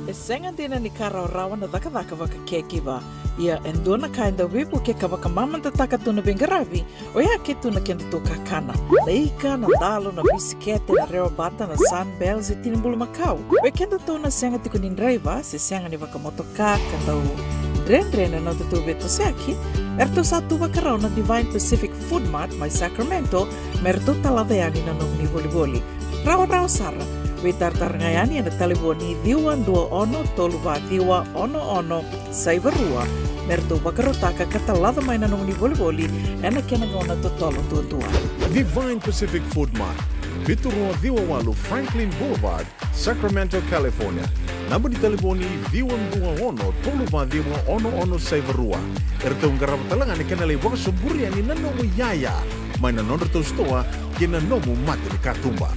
E sega dina ni ka rawarawa na cakacaka vakacaregiver. Ia e dua na ka e dau veivuke ka vakamamadataka tu na veiqaravi, oya ke tu na kedatou kakana. Na ika, na dalo, na bisikete, na rewabata, na Sunbell, se tini bulumakau. Vei kedatou na sega tiko ni draiva, se sega ni vakamotoka, ka dau dredre na nodatou veitosoyaki, eratou sa tu vakarau na Divine Pacific Food Mart mai Sacramento, me ratou talaca yani na nomuni volivoli. Rawarawa sara, veitaratara ga yani ena talevoni ciwa dua ono tolu va ciwa ono ono saiva rua, me ratou vakarautaka ka talaca mai na nomuni volivoli ena kena gauna totolo duadua. Divine Pacific Food Mart, vitu rua ciwa walu Franklin Boulevard, Sacramento, California. Naba ni talevoni ciwa dua ono tolu va ciwa ono ono saiva rua. Eratou qarava tale ga na kena lai vakasoburia ni na nomu iyaya mai na nodratou sitoa kei na nomu mata ni katuba.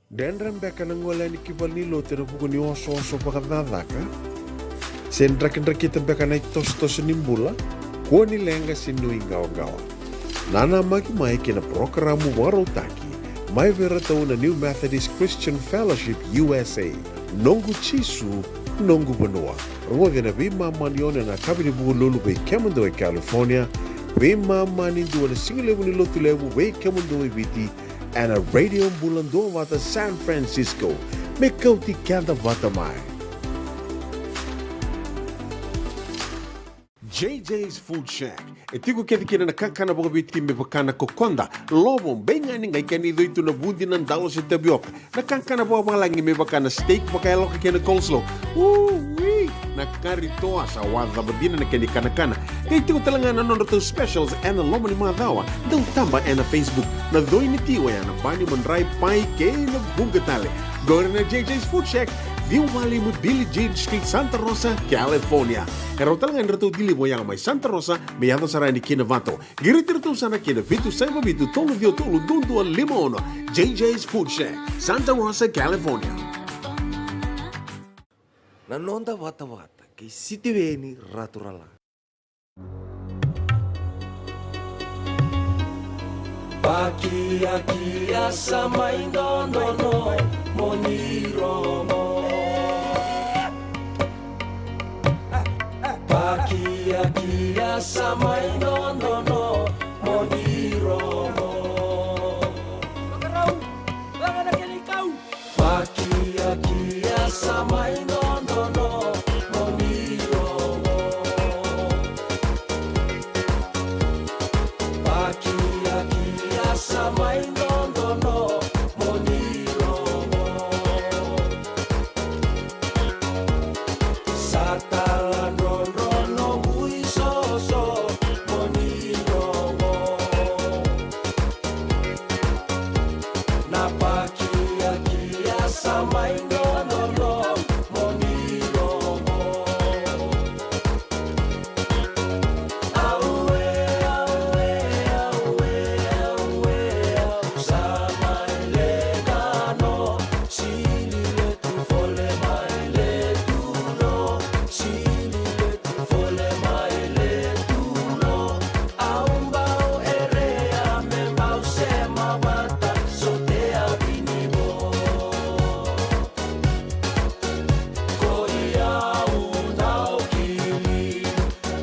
Dredre beka na gole yani ki valenilotu ena vuku ni osooso vakacakacaka? Se drakidrakita beka na itosotoso ni bula? Kua ni leqa se nuiqawaqawa. Nanamaki mai kei na parokaramu vakarautaki mai vei iratou na New Methodist Christian Fellowship U S A, Noqu Jisu, Noqu Vanua. Rogoci ena veimama ni ono ena yakavi ni Vukelulu vei kemudou e California, veimama ni dua ena sigalevu ni Lotulevu vei kemudou e Viti, ena Radio Bula Duavata San Francisco. Me kauti keda vata mai. J J's Food Shack. E tiko kece kina na kakana vakaviti me vaka na kokoda, lovo, beigani, qai kena icoi tu na vudi, na dalo se tavioka. Na kakana vakavalagi me vaka na steak vakayaloka kei na coleslaw. Ui! Na kari toa sa wacava dina na kena ikanakana. Qai tiko tale ga na nodratou specials ena loma ni macawa. Dau taba ena Facebook. Na coi ni ti oya na bani, madrai, pai kei na vuqa tale. Qori na J J's Food Shack, ciwa walu lima Billie Jean Street, Santa Rosa, California. E rawa tale ga ni ratou deliver oya mai Santa Rosa me yaco sara yani ki Novato. Qiriti iratou sara ki na vitu saiva vitu tolu ciwa tolu dua dua lima ono. J J's Food Shack, Santa Rosa, California. Na noda vatavata kei Sitiveni Raturala. Pakiakia sa mai dodonu mo ni rogo. Pakiakia sa mai dodonu mo ni rogo. Pakiakia sa mai dodonu mo ni rogo. Pakiakia sa mai dodonu mo ni rogo. Sa taladrodro noqu isoso mo ni rogo. Na pakiakia sa mai dodonu mo ni rogo. Aue, aue, aue, aue, au sa mai leqa no. Sili le tu fole mai le tu no. Sili le tu fole mai le tu no. Au bau erea me bau sema vata sotea vini vo. Ko i au dau kili,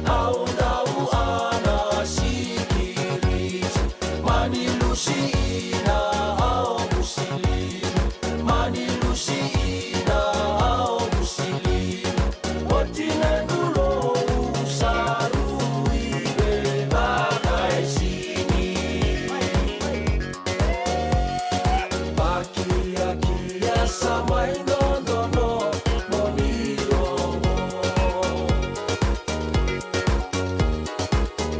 au dau ana sikiri. Mani lusi ina au musili. Mani lusi ina au musili. Oti na dulou sa rui vei vakaisini. Pakiakia sa mai dodonu mo ni rogo.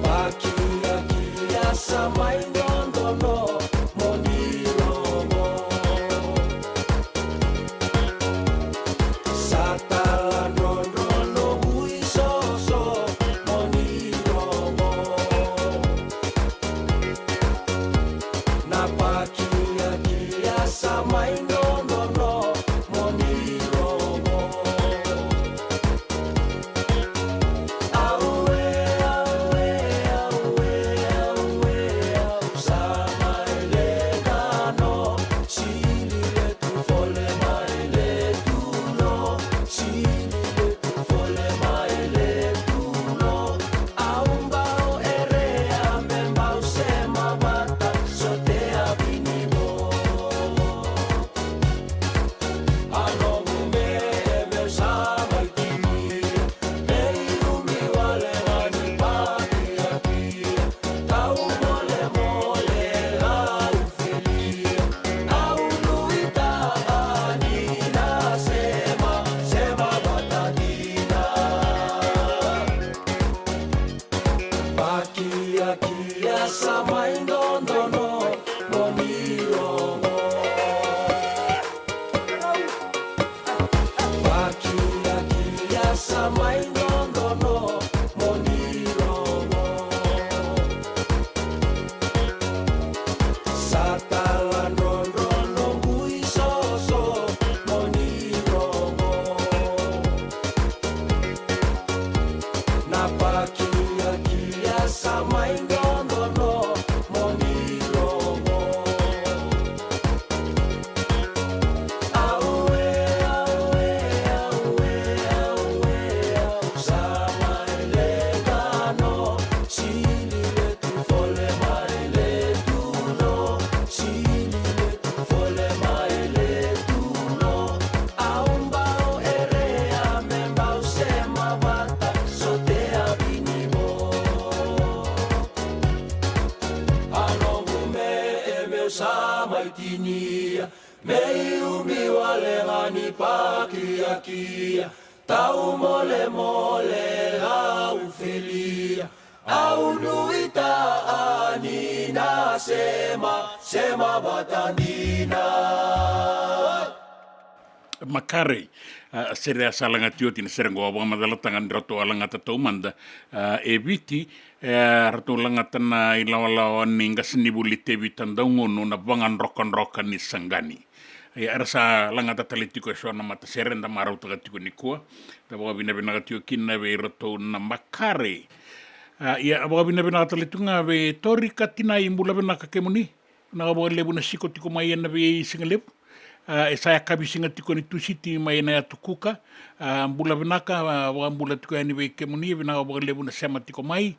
Pakiakia sa mai dodonu mo ni rogo. Sa taladrodro noqu isoso mo ni rogo. Na pakiakia sa mai dodonu mo ni rogo. Aue, aue, aue, aue, au sa mai leqa no. Sili le tu fole mai le tu no. Sili le tu fole mai le tu no. Au bau erea me bau sema vata sotea vini vo. A noqu meme sa mai tini. Me irumi wale ga ni pakiakia. Tau molemole au felia. Au nuitaka ni na sema, sema vata dina. Pakiakia sa mai dodonu mo ni rogo. Pakiakia Tinia, me iumi wale ga ni pakiakia, tau molemole lau felia, au nuitaka ni na sema, sema vata dina. Makare, a, sere a sa lagati oti na sere qo, a vakamacalataka ni ratou a lagata taumada, a, e Viti, e, ratou lagata na ilawalawa ni qasenivuli Tevita Daugunu na vagadrokadroka ni saqani. Ia, era sa lagata tale tiko e so na matasere eda marautaka tiko nikua. Da vakavinavinaka tiko kina vei iratou na makare. A, ia, vakavinavinaka tale tiko ga vei Tori Katinai, bula vinaka kemuni. Vinaka vakalevu na siko tiko mai ena veisigalevu. A, e sa yakavi siga tiko ni Tusiti mai na yatu Kuka. A, bula vinaka, a, vakabula tiko yani vei kemuni, vinaka vakalevu na sema tiko mai.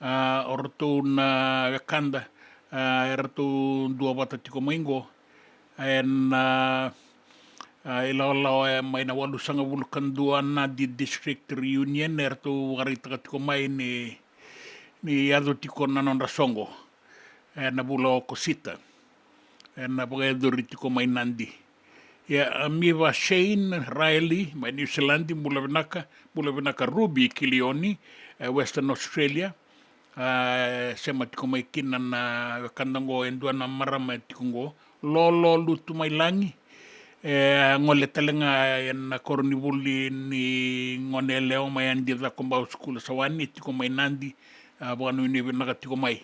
A, o ratou na wekada, a, e ratou duavata tiko mai qo. Ena, a, ilawalawa e mai na walusagavulu ka dua Nadi District Reunion, e ratou vakaraitaka tiko mai ni, ni yaco tiko na nodra soqo ena vula o Okosita, ena vakayacori tiko mai Nadi. Ia, a, Miva Shane Riley mai New Zealand, bula vinaka, bula vinaka Ruby Kilioni, e, Western Australia. A, sema tiko mai kina na wekada qo, e dua na marama e tiko qo, Lolo Lutumailagi. E, a gole tale ga ena koronivuli ni gone yalewa mai Adi Cakobau School Sawani, e tiko mai Nadi, a, vakanuinui vinaka tiko mai.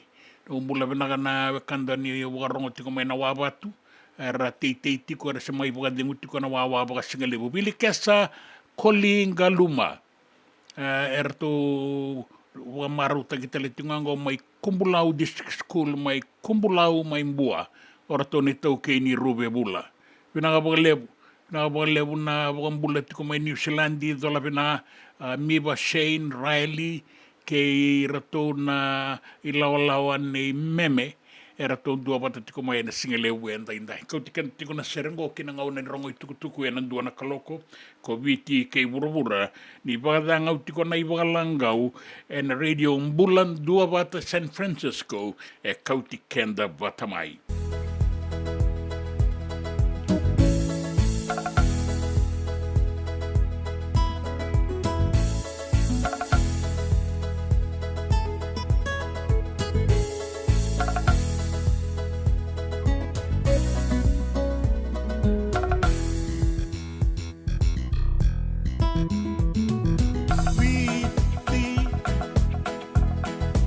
Dou bula vinaka na wekada ni vakarorogo tiko mai na Wavatu. Era teitei tiko, era se mai vakacegu tiko na wawa vakasigalevu. Vilikesa Koligaluma. E, eratou vakamarautaki tale tiko ga qo mai Kubulau District School, mai Kubulau, mai Bua. O ratou na itaukei ni Ruvevula. Vinaka vakalevu. Vinaka vakalevu na vakabula tiko mai New Zealand, cola vinaka, a, Miva Shane Riley, kei iratou na ilawalawa nei Meme, eratou duavata tiko mai ena sigalevu edaidai. Kauti keda tiko na sere qo ki na gauna ni rogo itukutuku ena dua na kaloko, ko Viti kei vuravura, ni vakacagau tiko na ivakalagau ena Radio Bula Duavata San Francisco, e kauti keda vata mai. Viti,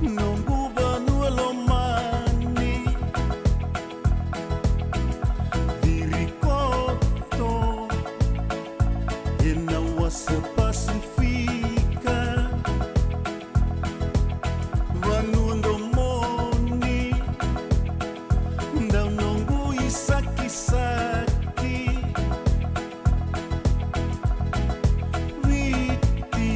noqu vanua lomani, Virikoto, ena wasa Pasifika, vanua domoni, dau noqu isakisaki. Viti,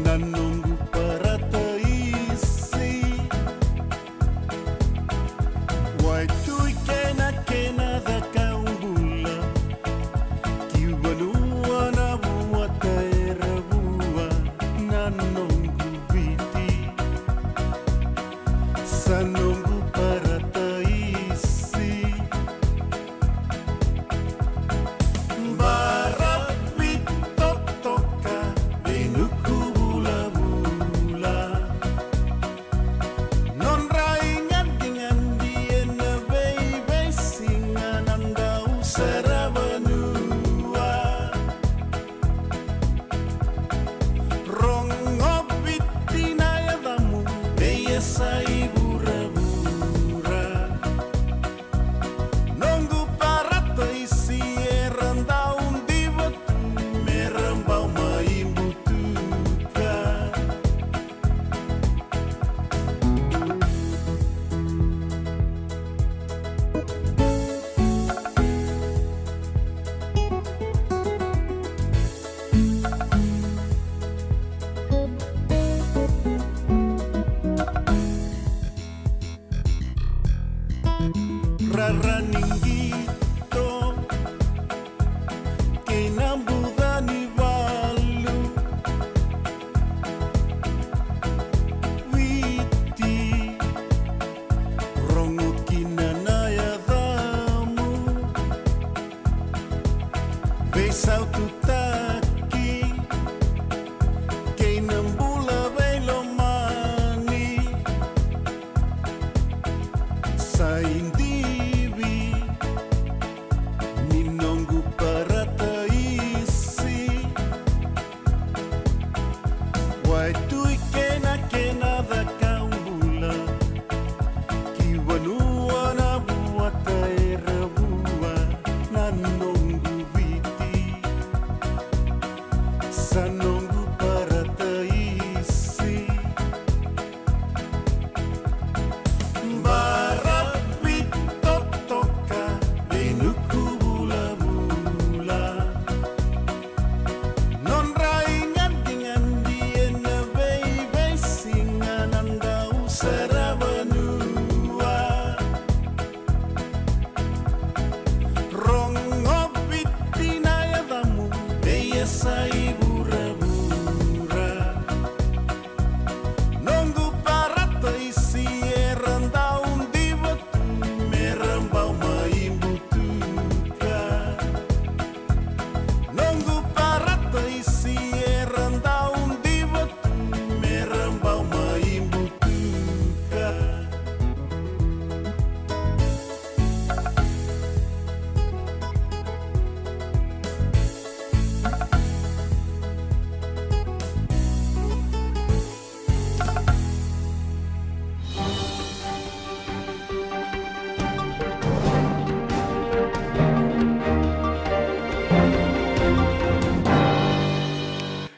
na noqu parataisi. Waitui kena, kena caka u bula ki vanua na vuata era vua, na noqu Viti, sa noqu parataisi. Baravi totoka vei nuku vulavula. Nodra igadegade ena veiveisiga na dau saravanua. Rogo Vaitui kena kena cakau bula ki vanua na vuata era vua na noqu Viti. Sa noqu parataisi. Baravi totoka vei nuku vulavula. Nodra i gadigadi ena veiveisiga na dau saravanua. Rogo Viti na yacamu vei yasa i vuravura. Noqu parataisi era dau diva tu me ra bau mai butuka. Noqu parataisi era dau diva tu me ra bau mai butuka.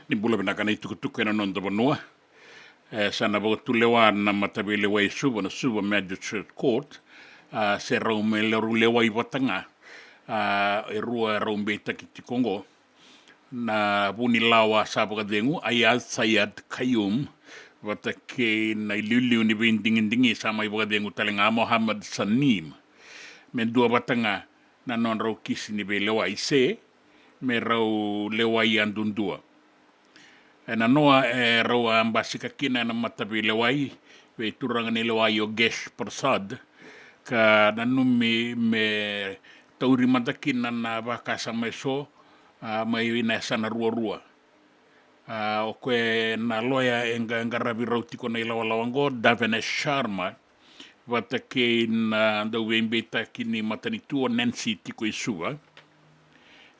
Ni bula vinaka na itukutuku ena noda vanua. E, sa na vakatulewa na mataveilewai Suva, na Suva Magistrate Court, a, se rau me rau lewai vata ga, a, e rua e rau beitaki tiko oqo. Na vunilawa sa vakacegu, Aiyaz Sayed-Khaiyum, vata kei na iliuliu ni veidigidigi sa mai vakacegu tale ga, Mohammed Saneem. Me dua vata ga na nodrau kisi ni veilewai se me rau lewai yadudua. E nanoa e rau a basika kina ena mataveilewai vei turaga ni lewa Yogesh Prasad, ka nanumi me tauri mada kina na vakasama eso, a, mai na yasana ruarua. A, o koya na loya e qa-, qaravi rau tiko na ilawalawa oqo, Davinesh Sharma, vata kei na dauveibeitaki ni matanitu o Nancy Tikoisuva.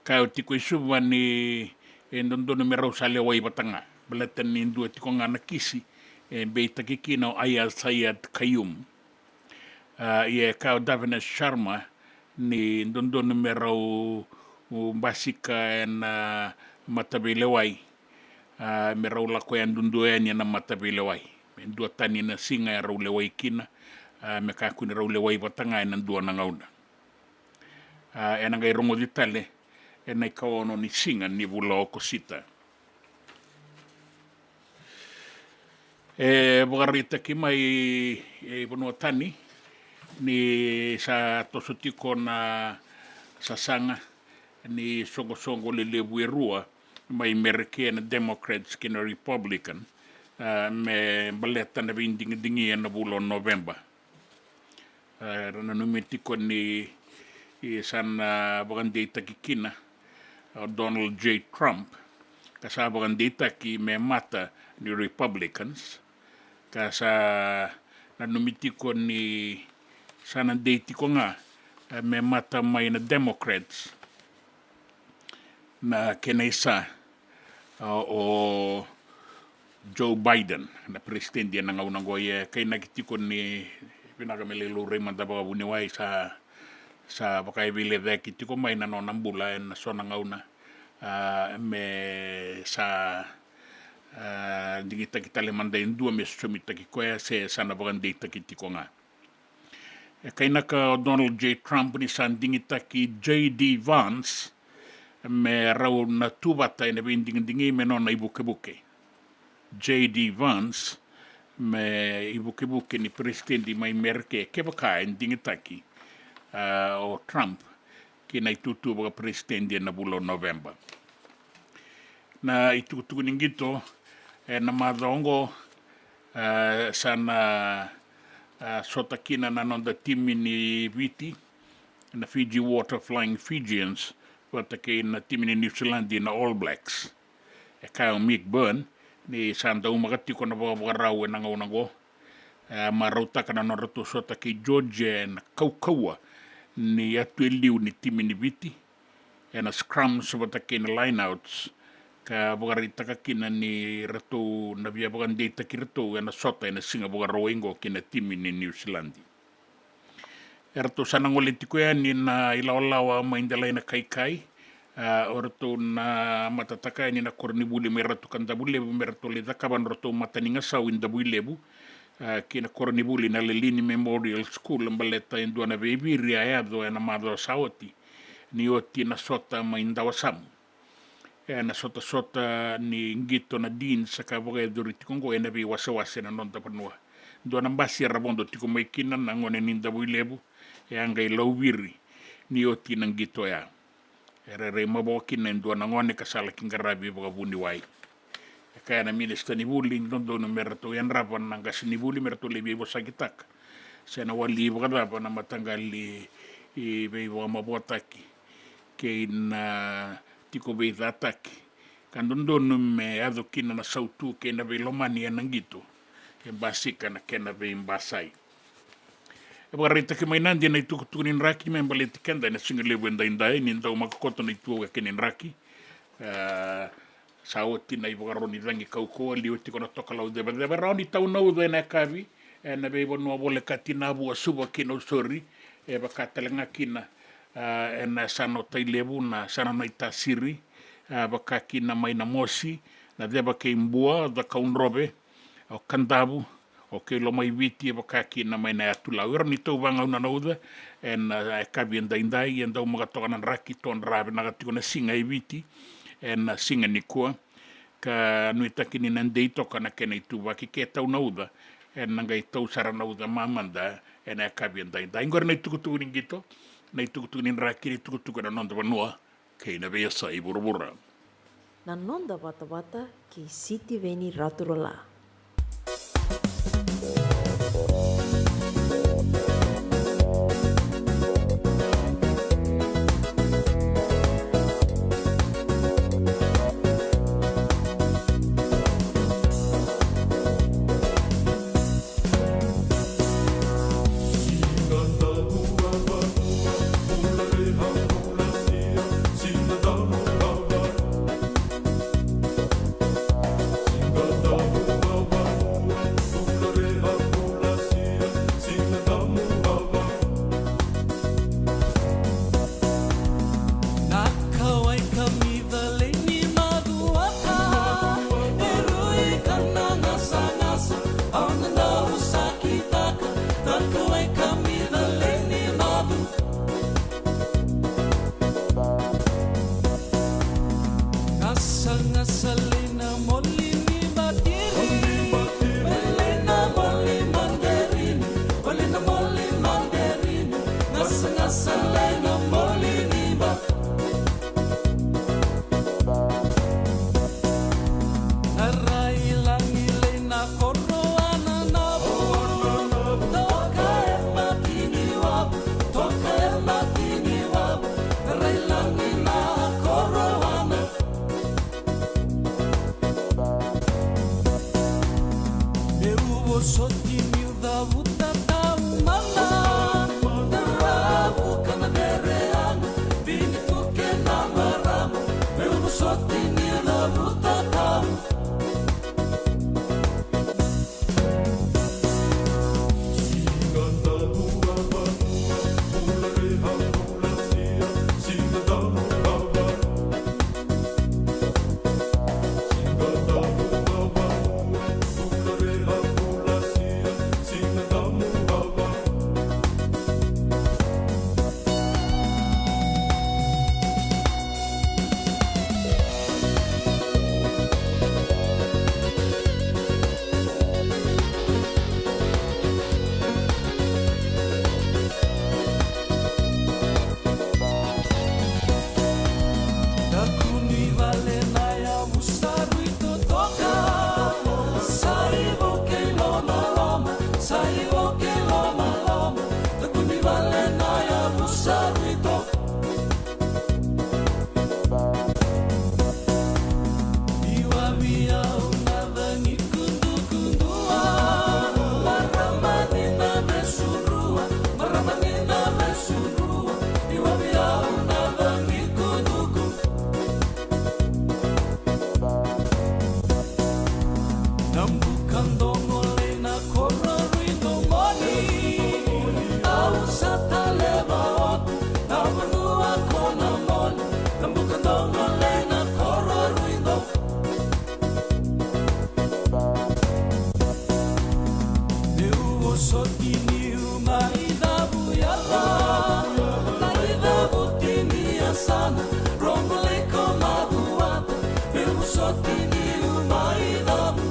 Kaya o Tikoisuva ni e dodonu me rau sa lewai vata ga, baleta ni dua tiko ga na kisi e beitaki kina o Aiyaz Sayed-Khaiyum. A, ia e kaya o Davinesh Sharma ni dodonu me rau, u, basika ena mataveilewai, a, me rau lako yadudua yani ena mataveilewai. Me duatani na siga e rau lewai kina, a, me kakua ni rau lewai vata ga ena dua na gauna. A, ena qai rogoci tale ena ikaono ni siga ni vula o Okosita. E vakaraitaki mai e vanua tani ni sa toso tiko na sasaga ni soqosoqo lelevu e rua mai Merika, na Democrats kei na Republican, a, me baleta na veidigidigi ena vula o Noveba. E, ra nanumi tiko ni, e, sa na vakadeitaki kina o Donald J Trump, ka sa vakadeitaki me mata ni Republicans, ka sa nanumi tiko ni sa na dei tiko ga, e, me mata mai na Democrats na kena isa, a, o Joe Biden, na peresitedi ena gauna oqo. Ia e kainaki tiko ni vinaka me lai laurai mada vakavuniwai, sa, sa vakaiveilecayaki tiko mai na nona bula ena so na gauna, a, me sa, a, digitaki tale mada e dua me sosomitaki koya se sa na vakadeitaki tiko ga. E kainaka o Donald J Trump ni sa digitaki J D Vance me rau na tu vata ena veidigidigi me nona ivukevuke. J D Vance me ivukevuke ni peresitedi mai Merika kevaka e digitaki, a, o Trump ki na itutu vakaperesitedi ena vula o Noveba. Na itukutuku ni qito ena macawa oqo, a, sa na, a, sota kina na noda timi ni Viti, na Fiji Water Flying Fijians, vata kei na timi ni New Zealand na All Blacks. E kaya o Mick Byrne ni sa daumaka tiko na vakavakarau ena gauna oqo. E a marautaka na nodratou sota kei Georgia ena kaukauwa ni yatu e liu ni timi ni Viti ena scrums vata kei na lineouts, ka vakaraitaka kina ni ratou na via vakadeitaki iratou ena sota ena siga Vakarauwai oqo kei na timi ni Niusiladi. Eratou sa na gole tiko yani na ilawalawa mai Delainakaikai, kai, a, o ratou na matataka yani na koronivuli mai Ratu Kadavulevu me ratou lai cakava na ratou matanigasau i Davuilevu, a, kei na koronivuli na Lelean Memorial School baleta e dua na veiviri a yaco ena macawa sa oti, ni oti na sota mai Dawasamu. Ena sotasota ni qito na Deans sa ka vakayacori tiko oqo ena veiwasewase na noda vanua. Dua na basi era vodo tiko mai kina na gone ni Davuilevu, e a qai lauviri ni oti na qito oya. E rairai mavoa kina e dua na gone ka sa laki qaravi vakavuniwai. E kaya na minisita ni vuli ni dodonu me ratou yadrava na qasenivuli me ratou lai veivosakitaka se na wali vakacava na mataqali i veivakamavoataki kei na tiko veicataki, ka dodonu me yaco kina na sautu kei na veilomani ena qito e basika na kena veibasai. E vakaraitaki mai Nadi ena itukutuku ni draki me baleti keda ena siga levu edaidai ni dau makakoto na itukutuku ni draki. E, sa oti na ivakaro ni cagi kaukauwa, liwa tiko na tokalau cevaceva, rawa ni tau na uca ena yakavi ena veivanua volekati Navua, Suva kei Nausori. E vaka tale ga kina, a, ena yasana o Tailevu, na yasana o Naitasiri, a, vaka kina mai Namosi, Naceva kei Bua, Cakaudrove, o Kadavu, o kei Lomaiviti, e vaka kina mai na yatu Lau. E rawa ni tau vagauna na uca ena, a, yakavi edaidai, e dau maka toka na draki, todra vinaka tiko na siga e Viti ena siga nikua. Ka nuitaki ni na dei toka na kena ituvaki ke tau na uca, ena qai tau sara na uca mamada ena yakavi edaidai. Qori na itukutuku ni qito, na itukutuku ni draki, na itukutuku ena noda vanua kei na veiyasai vuravura. Na noda vatavata kei Sitiveni Raturola. Ka dogolei na koro rui dogoni, au sa taleva oti na vanua ko na moli, na buka dogolei na koro rui dogoni. Meu vosoti niu mai cavu yala, mai cavu tini yasana, rogo lei ko mavu wata, meu vosoti niu mai cavu.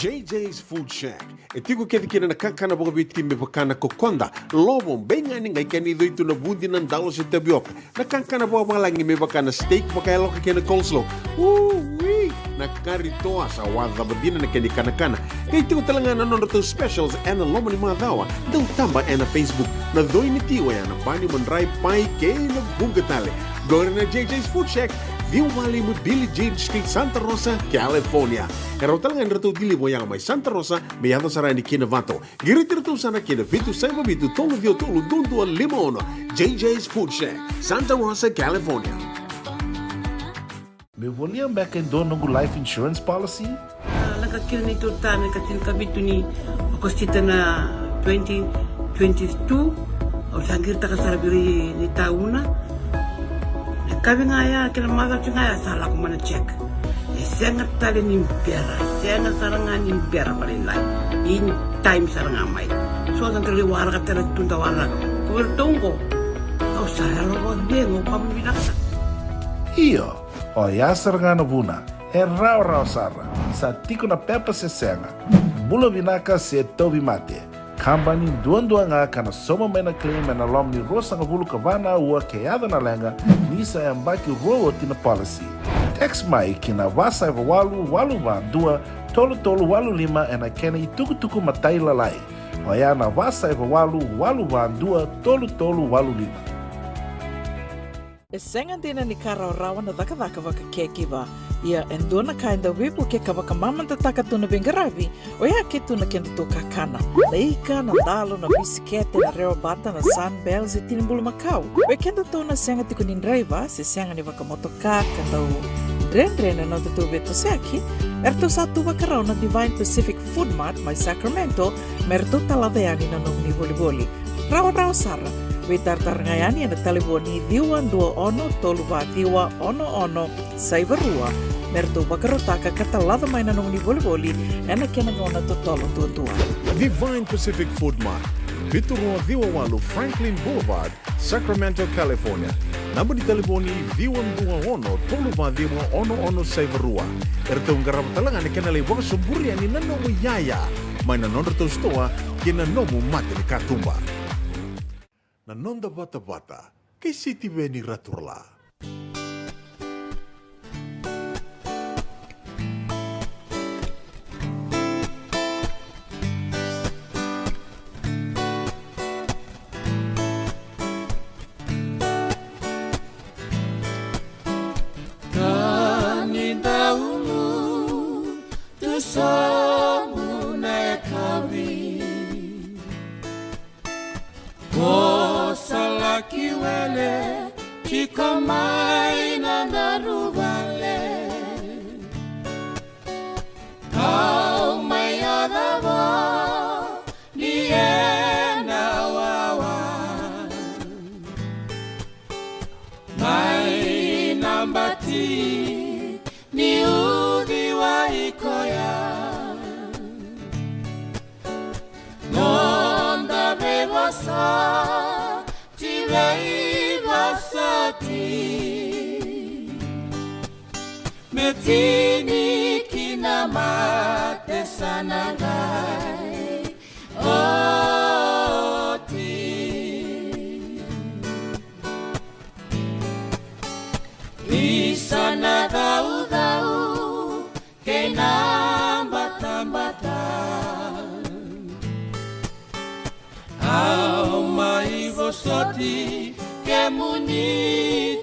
J J's Food Shack. E tiko kece kina na kakana vakaviti me vaka na kokoda, lovo, beigani, qai kena icoi tu na vudi, na dalo se tavioka. Na kakana vakavalagi me vaka na steak vakayaloka kei na coleslaw. Ui! Na kari toa sa wacava dina na kena ikanakana. Qai tiko tale ga na nodratou specials ena loma ni macawa. Dau taba ena Facebook. Na coi ni ti oya na bani, madrai, pai kei na vuqa tale. Qori na J J's Food Shack, ciwa walu lima Billie Jean Street, Santa Rosa, California. E rawa tale ga ni ratou deliver oya mai Santa Rosa me yaco sara yani ki Novato. Qiriti iratou sara ki na vitu saiva vitu tolu ciwa tolu dua dua lima ono. J J's Food Shack, Santa Rosa, California. Meu volia beka e dua noqu life insurance policy? A, lako kina neitou ta me ka tinikavitu ni Okosita na twenty twenty-two. Au sa qiritaka sara vei ira ni tauna. E kavi ga ya, kena macawa ga ya sa lako mai na check. E sega tale ni bera, e sega sara ga ni bera vakalailai. In time sara ga mai. So da qai waraka tale tu da waraka. Ko iratou qo, au sa yalo vakacegu, au vakavinavinaka sara. Io, oya sara ga na vuna. E rawarawa sara. Sa tiko na pepa se sega. Bula vinaka se tauvimate. Kabani duadua ga ka na sauma mai na claim ena loma ni ruasagavulu ka va na aua ke yaco na leqa, ni sa yabaki rua oti na policy. Text mai ki na va saiva walu walu va dua tolu tolu walu lima ena kena itukutuku matailalai. Oya na va saiva walu walu va dua tolu tolu walu lima. E sega dina ni ka rawarawa na cakacaka vaka caregiver. Ia e dua na ka e dau veivuke ka vakamamadataka tu na veiqaravi, oya ke tu na kedatou kakana. Na ika, na dalo, na bisikete, na rewa bata, na Sunbell se tini bulumakau. Vei kedatou na sega tiko ni draiva se sega ni vakamotoka ka dau dredre na nodatou veitosoyaki, eratou sa tu vakarau na Divine Pacific Food Mart mai Sacramento me ratou talaca yani na nomuni volivoli. Rawarawa sara. Veitaratara ga yani ena talevoni ciwa dua ono tolu va ciwa ono ono saiva rua me ratou vakarautaka ka talaca mai na nomuni volivoli ena kena gauna totolo duadua. Divine Pacific Food Mart, vitu rua ciwa walu Franklin Boulevard, Sacramento, California. Naba ni talevoni ciwa dua ono tolu va ciwa ono ono saiva rua. Eratou qarava tale ga na kena lai vakasoburi yani na nomu iyaya mai na nodratou sitoa kei na nomu mata ni katuba. Na noda vatavata kei Sitiveni Raturala. Ka ni daulu tu sobu na yakavi. Ko sa laki wele tiko mai na daru vale. Au mai yacova ni ena wawa. Mai na bati ni uciwai koya. Noda veivosoti, veivosoti. Me tini kina mate sa na qai oti. Isa na caucau kei na batabata. Au mai vosoti kemuni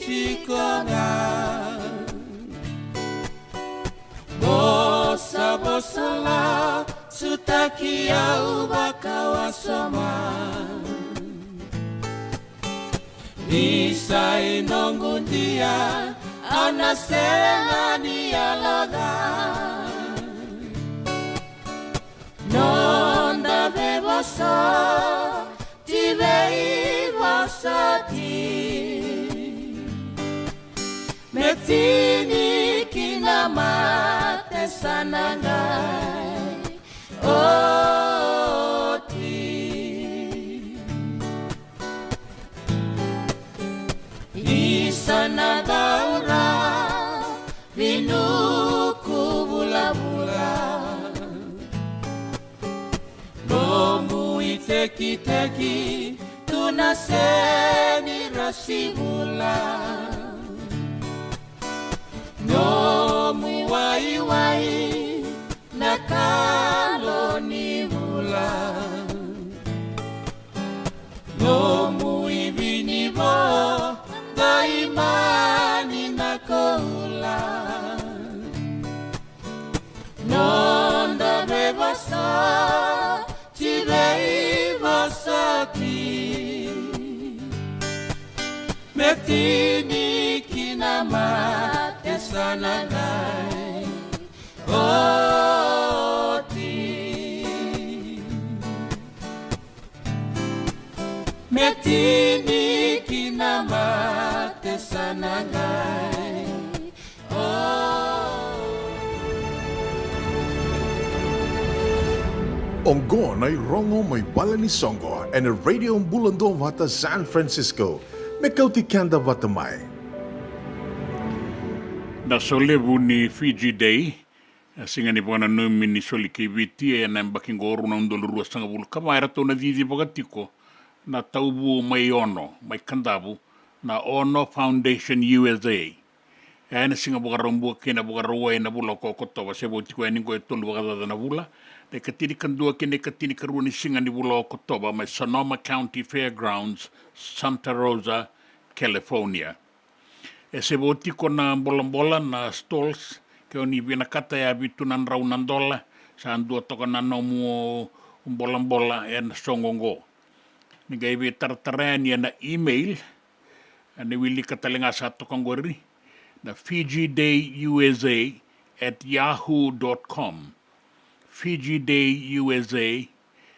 tiko ga. Vosa, vosa la, sutaki au vakawasoma. Isa i noqu dia, au na sega ni yaloca. Noda veivosoti, veivosoti. Me tini kina mate sa na qai oti. Isa na daura vinuku vulavula. Tekiteki tu na seni rasivula. Nomu waiwai na kalo ni vula. Nomu ivinivo daimani na koula. Noda veivosoti veivosoti. Me tini kina mate sa na qai oti. Me tini kina mate sa na qai oti. Oqo na irogo mai vale ni soqo ena Radio Bula Duavata San Francisco. Me kauti keda vata mai. Na solevu ni Fiji Day, a siga ni vakananumi ni soli kei Viti ena yabaki qo rua na udolu ruasagavulu ka va, eratou na cicivaka tiko na tauvu mai Ono, mai Kadavu, na Ono Foundation U S A. Ena siga Vakaraubuka kei na Vakarauwai na vula ko Okotova, se vo tiko yani qo e tolu vakacaca na vula, na ikatinikadua kei na ikatinikarua ni siga ni vula Okotova, mai Sonoma County Fairgrounds, Santa Rosa, California. E se vo tiko na bolabola, na stalls, ke o ni vinakata ya vitu na drau na dola, sa dua toka na nomu bolabola ena soqo qo. Ni qai veitaratara yani ena email, ena wilika tale ga sa toka qori, na Fiji Day U S A at yahoo dot com. Fiji Day U S A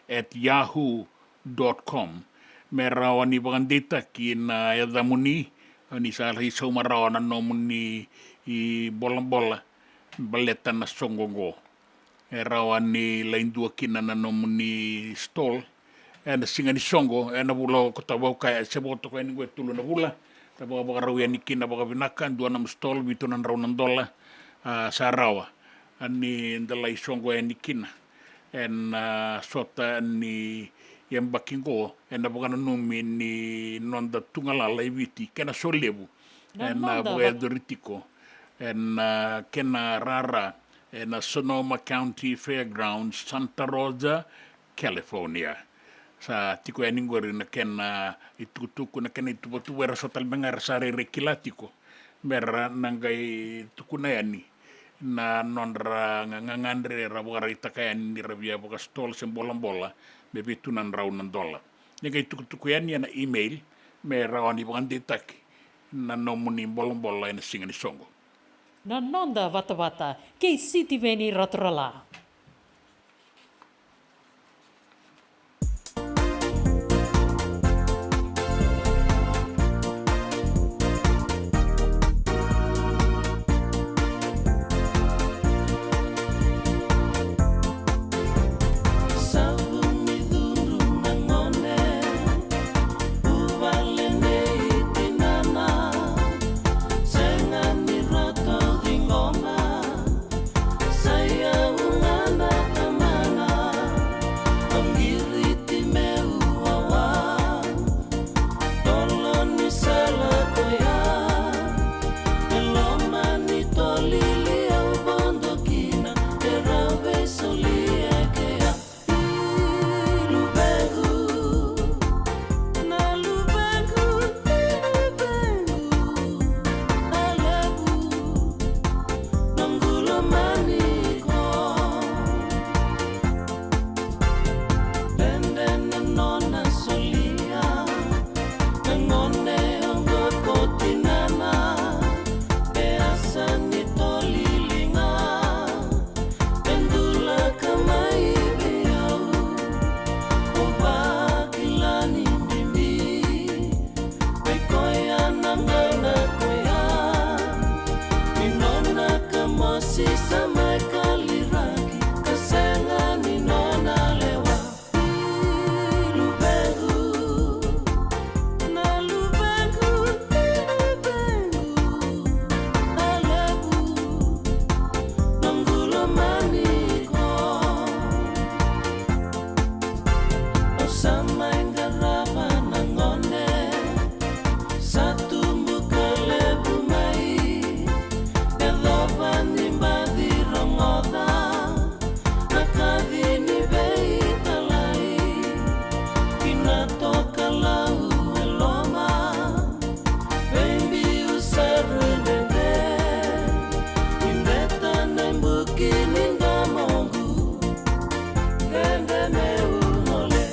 at yahoo dot com. Me rawa ni vakadeitaki na yacamuni, ni sa lai sauma rawa na nomuni bolabola baleta na soqo qo. E rawa ni lai dua kina na nomuni stall ena siga ni soqo ena vula Okotova, au kaya, e se vo toka yani qo e tolu na vula. Da vakavakarau yani kina vakavinaka, dua na nomu stall, vitu na drau na dola, a, sa rawa. A, ni da lai soqo yani kina ena, a, sota ni yabaki qo, ena vakananumi ni noda tu galala e Viti, kena solevu. Na ena noda vakayacori tiko ena, a, kena rara ena Sonoma County Fairgrounds, Santa Rosa, California. Sa tiko yani qori na kena itukutuku, na kena ituvatuva, era so tale mai ga era sa rairai kila tiko, mera na qai tukuna yani na nodra ga-, gagadre era vakaraitaka yani ni ra via vakastall se bolabola me vitu na drau na dola. Ni qai tukutuku yani ena email me rawa ni vakadeitaki na nomuni bolabola ena siga ni soqo. Na noda vatavata kei Sitiveni Raturala. Sa mai qarava na gone, sa tubu ka levu mai. Yacova ni baci rogoca na kaci ni veitalai. Kina tokalau e loma, veibiu sa rui dede. Ni beta na buki ni damoqu, dede meu gole.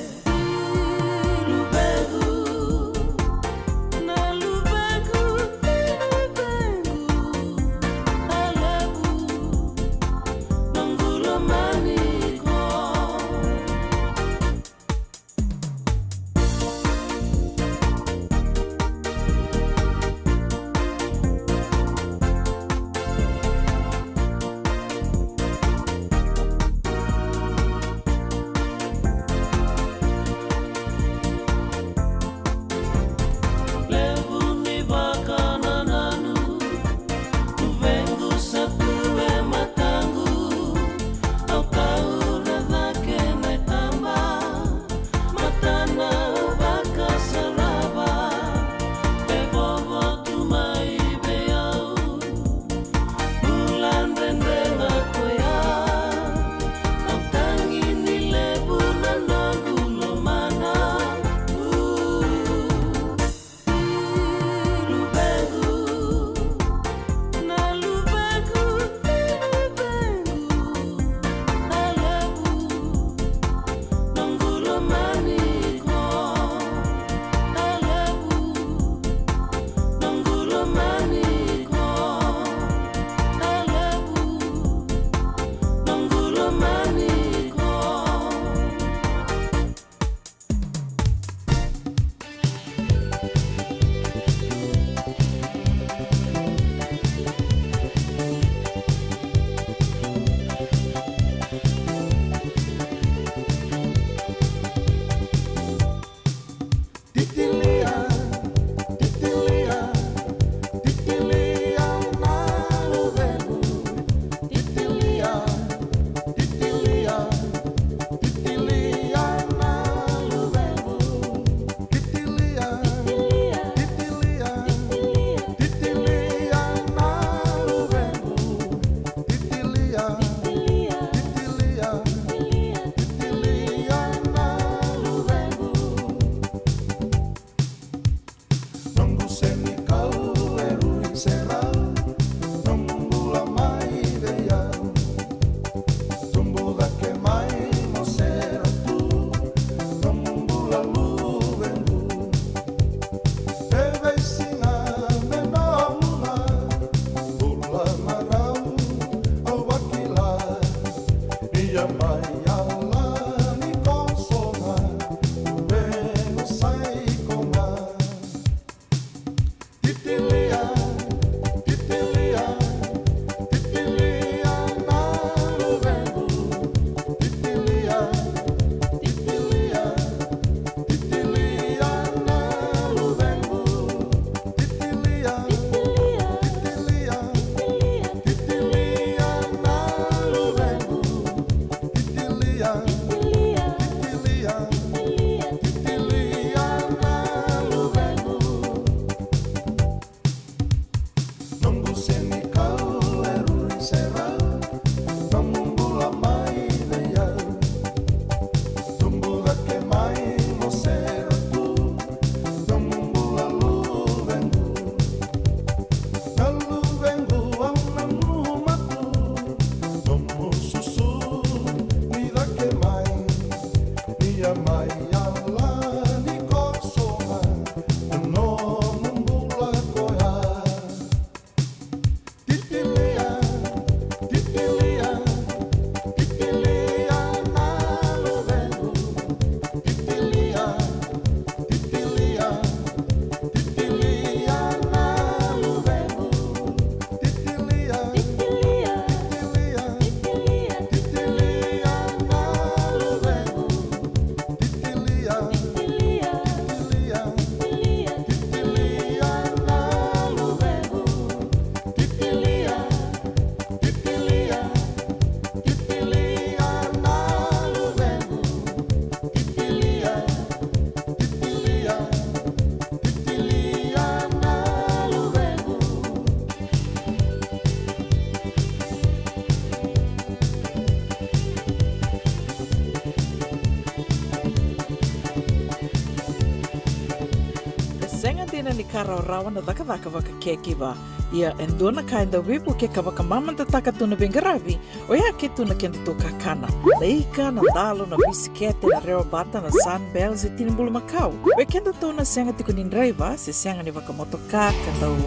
Ena ni ka rawarawa na cakacaka vaka caregiver. Ia e dua na ka e dau veivuke ka vakamamadataka tu na veiqaravi, oya ke tu na kedatou kakana. Na ika, na dalo, na bisikete, na rewa bata, na Sunbell se tini bulumakau. Vei kedatou na sega tiko ni draiva se sega ni vakamotoka ka dau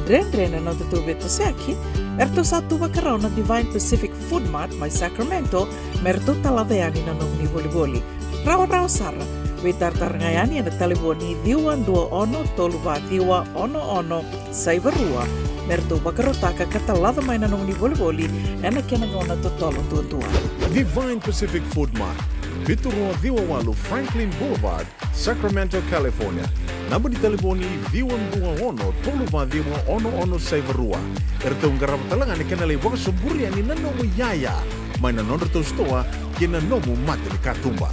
dredre na nodatou veitosoyaki, eratou sa tu vakarau na Divine Pacific Food Mart mai Sacramento me ratou talaca yani na nomuni volivoli. Rawarawa sara. Veitaratara ga yani ena talevoni ciwa dua ono tolu va ciwa ono ono saiva rua me ratou vakarautaka ka talaca mai na nomuni volivoli ena kena gauna totolo duadua. Divine Pacific Food Mart, vitu rua ciwa walu Franklin Boulevard, Sacramento, California. Naba ni talevoni ciwa dua ono tolu va ciwa ono ono saiva rua. Eratou qarava tale ga na kena lai vakasoburi yani na nomu iyaya mai na nodratou sitoa kei na nomu matanikatuba.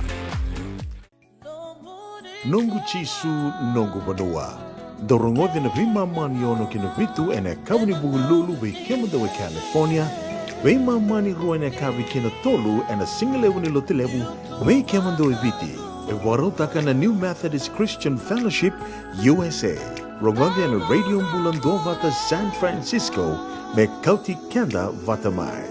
Noqu Jisu, noqu vanua. Dou rogoca na veimama ni ono ki na vitu ena yakavi ni Vukelulu vei kemudou e California, veimama ni rua ena yakavi ki na tolu ena sigalevu ni Lotulevu vei kemudou e Viti. E vakarautaka na New Methodist Christian Fellowship U S A. Rogoca ena Radio Bula Duavata San Francisco me kauti keda vata mai.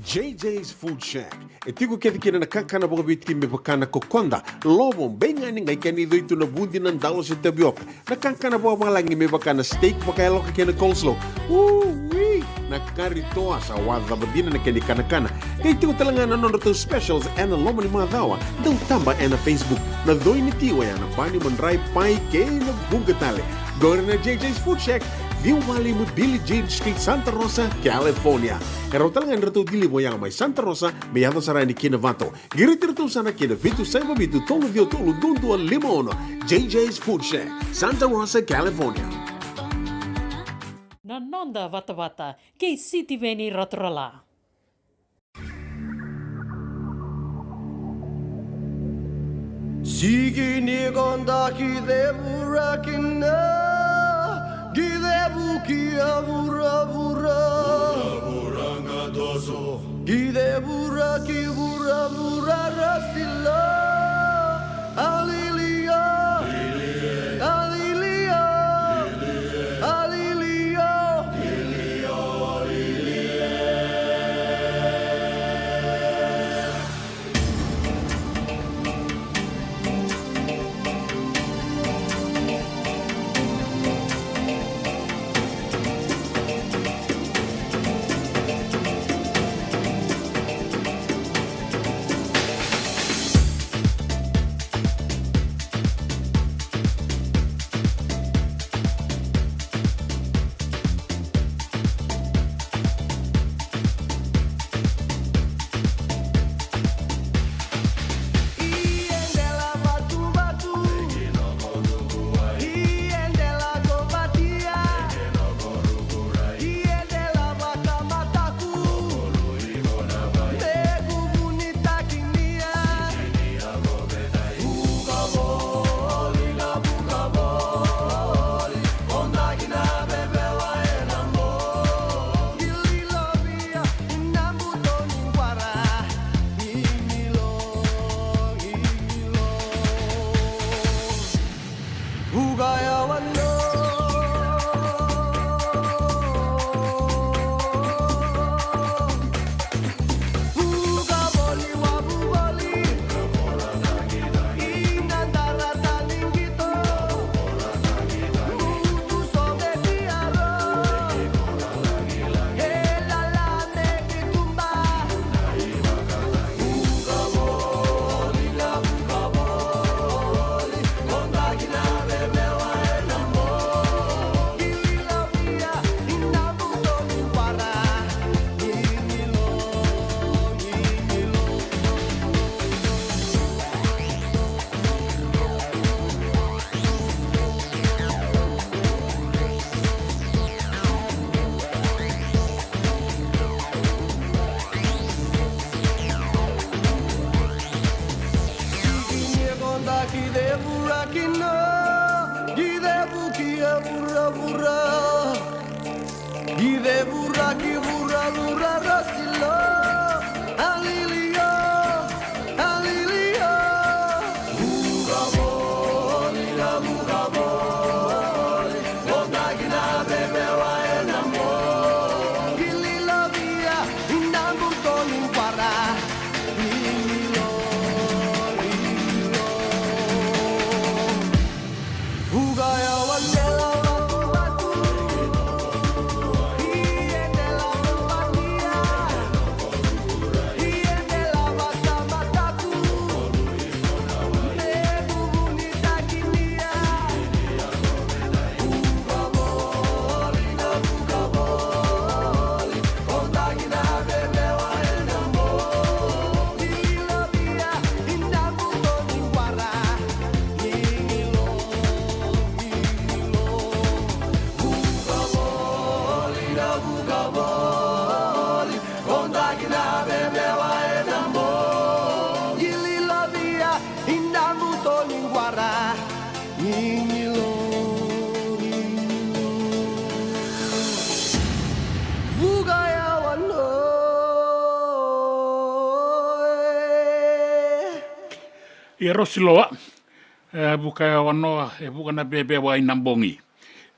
J J's Food Shack. E tiko kece kina na kakana vakaviti me vaka na kokoda, lovo, beigani, qai kena icoi tu na vudi, na dalo se tavioka. Na kakana vakavalagi me vaka na steak vakayaloka kei na coleslaw. Ui! Na kari toa sa wacava dina na kena ikanakana. Qai tiko tale ga na nodratou specials ena loma ni macawa. Dau taba ena Facebook. Na coi ni ti oya na pani, madrai, pai kei na vuqa tale. Qori na J J's Food Shack, ciwa walu lima Billie Jean Street, Santa Rosa, California. E rawa tale ga ni ratou deliver ya mai Santa Rosa me yaco sara yani ki Novato. Qiriti iratou sara ki na vitu saiva vitu tolu ciwa tolu dua dua lima ono. J J's Food Shack, Santa Rosa, California. Na noda vatavata kei Sitiveni Raturala. Siki ni koda ki cevura kina, ki cevu ki a vuravura. Vuravura ga toso. Ki cevura ki vuravura rasila. Alilia, alilia, alilia. Ki cevura ki a vuravura. Ki cevura ki vuravura rasila. Alilia, alilia. Vuravura, vuravura. Ia Rosiloa, e vuka e ono, e vuka na bebe wai na bogi.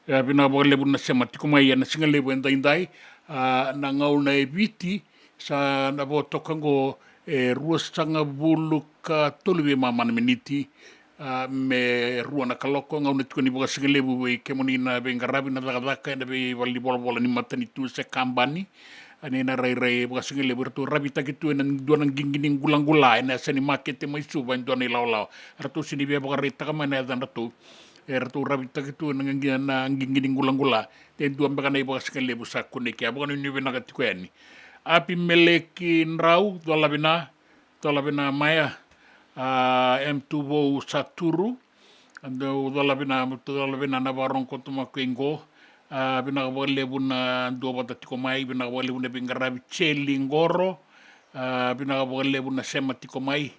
E vinaka vakalevu na sema tiko mai ena siga levu edaidai. A, na gauna e Viti, sa na vo toka oqo e ruasagavulu ka tolu veimama na miniti, a, me rua na kaloko, gauna tiko ni vakasigalevu vei kemuni na veiqaravi na cakacaka ena veivalenivolavola ni matanitu se kabani. A, ni na rairai vakasigalevu eratou ravitaki tu ena dua na qiqi ni qulaqula ena yasa ni makete mai Suva e dua na ilawalawa. Eratou sini via vakaraitaka mai na yacadratou. Eratou ravitaki tu ena qiqi, na qiqi ni qulaqula. De dua beka na ivakasigalevu sa kunei ke, a vakanuinui vinaka tiko yani. Apimeleki Drau, cola vina, cola vina mai a, a, M two Vou Saturu, a dau cola vina, cola vina na vakarogo koto mako i qo. A, vinaka vakalevu na duavata tiko mai, vinaka vakalevu na veiqaravi Jeli Qoro, a, vinaka vakalevu na sema tiko mai.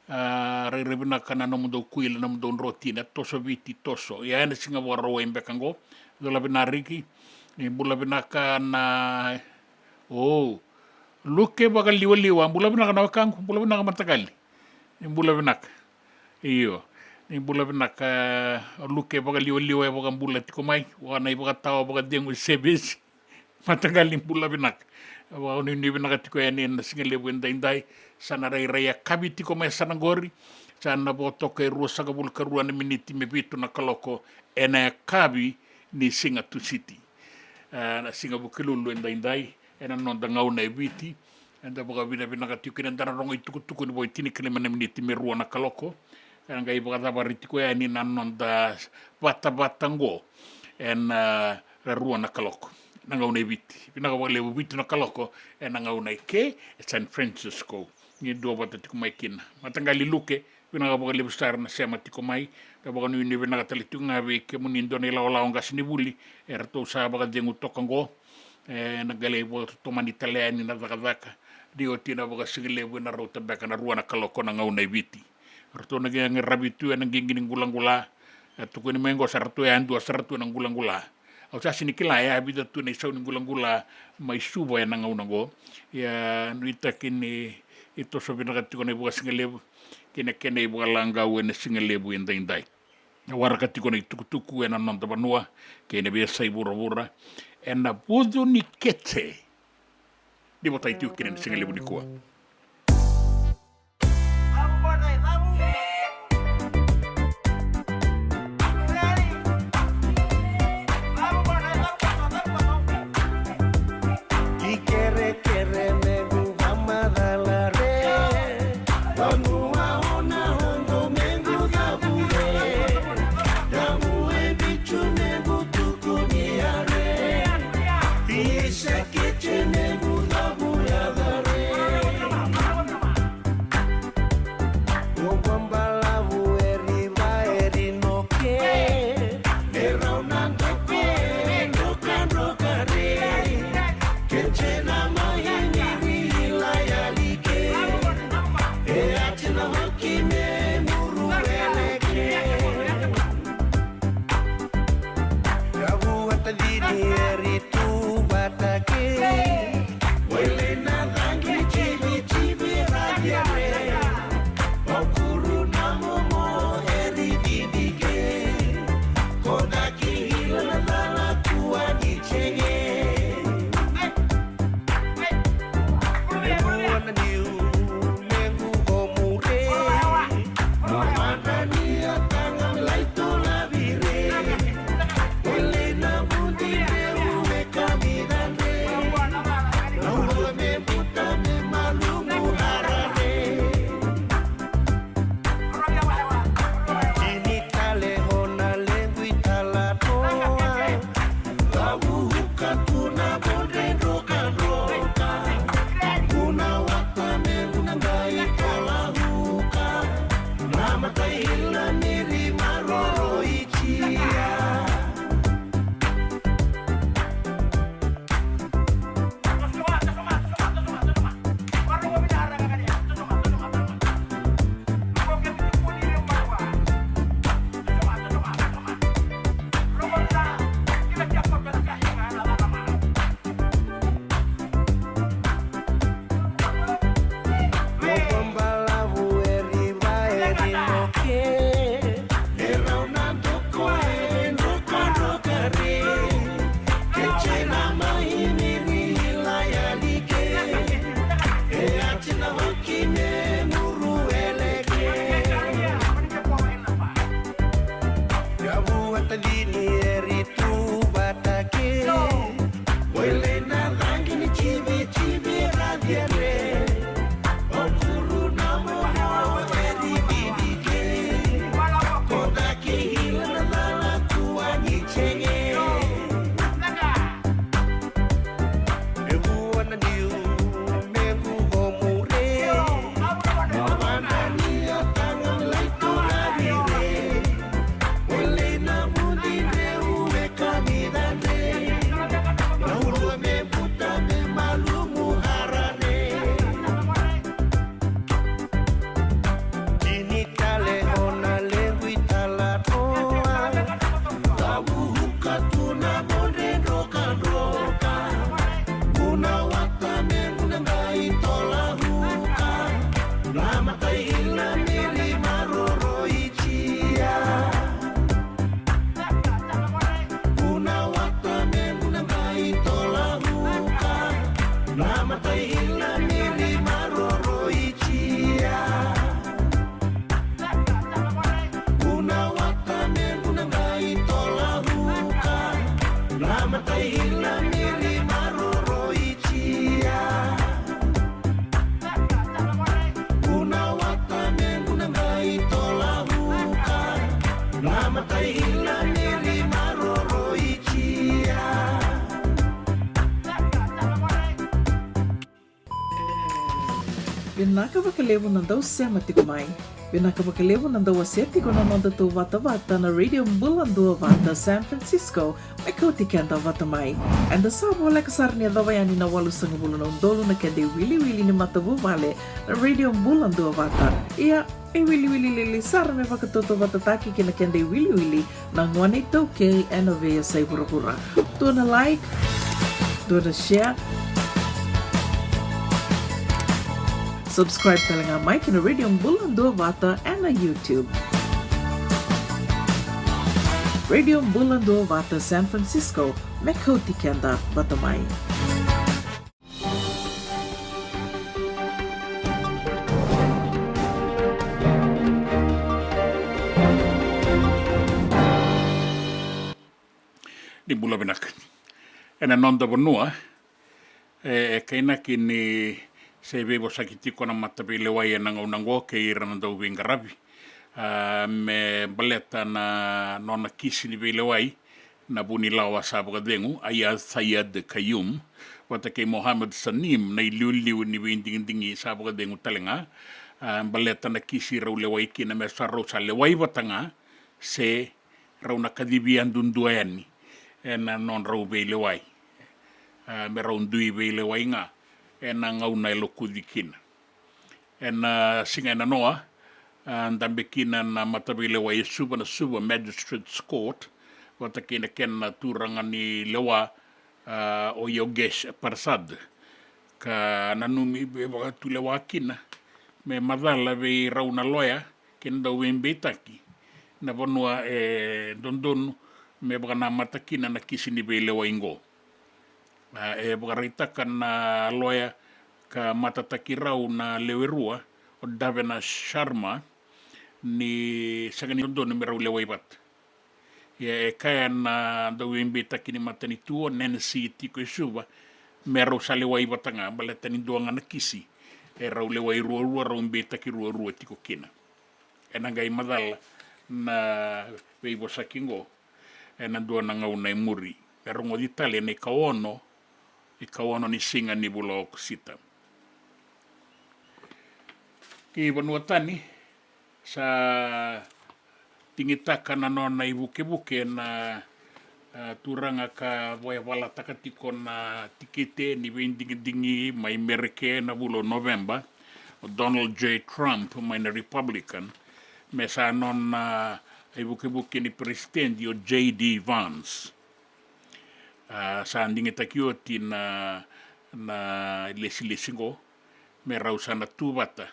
A, rairai vinaka na nomudou kuila, nomudou drotina, toso Viti, toso. Ia ena siga Vakarauwai beka qo. Cola vina Riki, ni bula vinaka na, o, Luke Vakaliwaliwa, bula vinaka na wekaqu, bula vinaka mataqali. Ni bula vinaka. Io, ni bula vinaka, Luke Vakaliwaliwa e vakabula tiko mai, vaka na ivakatawa vakacegu e sevesi. Mataqali bula vinaka. Vakanuinui vinaka tiko yani ena siga levu edaidai. Sa na rairai yakavi tiko mai sa na qori. Sa na vo toka e ruasagavulu ka rua na miniti me vitu na kaloko ena yakavi ni siga Tusiti. E, na siga Vukelulu edaidai, ena noda gauna e Viti. Eda vakavinavinaka tiko kina, eda na rogo itukutuku ni vo e tinikalima na miniti me rua na kaloko. Ena qai vakacavari tiko yani na noda vatavata qo ena, e, rua na kaloko na gauna e Viti. Vinaka vakalevu, vitu na kaloko ena gauna e ke e San Francisco. Ni duavata tiko mai kina. Mataqali Luke, vinaka vakalevu sara na sema tiko mai. Da vakanuinui vinaka tale tiko ga vei kemuni dua na ilawalawa qasenivuli eratou sa vakacegu toka qo. E, na qai lai vakatotomani tale yani na cakacaka. Ni oti na vakasigalevu ena rauta beka na rua na kaloko na gauna e Viti. Ratou na qai qaravi tu ena qiqi ni qulaqula. E tukuni mai qo sa ratou yadua sara tu ena qulaqula. Au sa sini kila e a vica tu na isau ni qulaqula mai Suva ena gauna qo. Ia nuitaki ni toso vinaka tiko na ivakasigalevu kei na kena ivakalaqau ena siga levu edaidai. Na waraka tiko na itukutuku ena noda vanua kei na veiyasai vuravura ena vucu ni kete. Ni votai tiko kina ena siga levu nikua. Ikerekere mequ vamacala re, vanua o na oqo mequ cavu re, yavu e vitu mequ tukuni are, isa kece mequ cavu yaca re. O vabalavu e riva e rinoke, e rau na doke, e drokadroka re. Kece na mai ni ri ila yali ke, e ati na hoki me muru eleke. Yavu a tacini e ri tu vata ke, wele na cagi civicivi ra cere. Vaukuru na momo e ri didike, ko daki ila na cala kua ni cege. Levu ana niu, levu ko mure. Vinaka vakalevu na dau sema tiko mai. Vinaka vakalevu na dau wasea tiko na noda tou vatavata na Radio Bula Duavata San Francisco, me kauti keda vata mai. Eda sa voleka sara ni yacova yani na walusagavulu na udolu na keda iwiliwili ni matavuvale na Radio Bula Duavata. Ia, e wiliwili lili sara me vakatautauvatataki kei na keda iwiliwili na gone iTaukei ena veiyasai vuravura. Dua na like, dua na share, subscribe tale ga mai ki na Radio Bula Duavata ena YouTube. Radio Bula Duavata San Francisco, me kauti keda vata mai. Ni bula vinaka. Ena noda vanua, e, e kainaki ni se veivosaki tiko na mataveilewai ena gauna oqo kei ira na dauveiqaravi. A, me baleta na nona kisi ni veilewai na vunilawa sa vakacegu, Aiyaz Sayed-Khaiyum, vata kei Mohammed Saneem, na iliuliu ni veidigidigi sa vakacegu tale ga. A, baleta na kisi rau lewai kina, me sa rau sa lewai vata ga, se rau na kacivi yadudua yani ena nodrau veilewai. A, me rau dui veilewai ga ena gauna e lokuci kina. Ena, a, siga e nanoa, a, dabe kina na mataveilewai e Suva, na Suva Magistrates Court, vata kei na kena turaga ni lewa, a, o Yogesh Prasad, ka nanumi me vakatulewa kina me macala vei rau na loya kei na dauveibeitaki na vanua e dodonu me vakanamata kina na kisi ni veilewai oqo. A, e vakaraitaka na loya ka matataki rau na lewe rua, o Davina Sharma, ni sega ni dodonu me rau lewai vata. Ia e kaya na dauveibeitaki ni matanitu, o Nancy, tiko e Suva, me rau sa lewai vata ga baleta ni dua ga na kisi e rau lewai ruarua, rau beitaki ruarua tiko kina. Ena qai macala na veivosaki oqo ena dua na gauna e muri, me rogoci tale ena ikaono, ikaono ni siga ni vula o Okosita. Ki vanua tani, sa digitaka na nona ivukevuke na, a, turaga ka vakayalataka tiko na tikite ni veidigidigi mai Merika ena vula o Noveba, o Donald J Trump mai na Republican, me sa nona, a, ivukevuke ni peresitedi o J D Vance. A, sa digitaki oti na, na ilesilesi oqo me rau sa na tu vata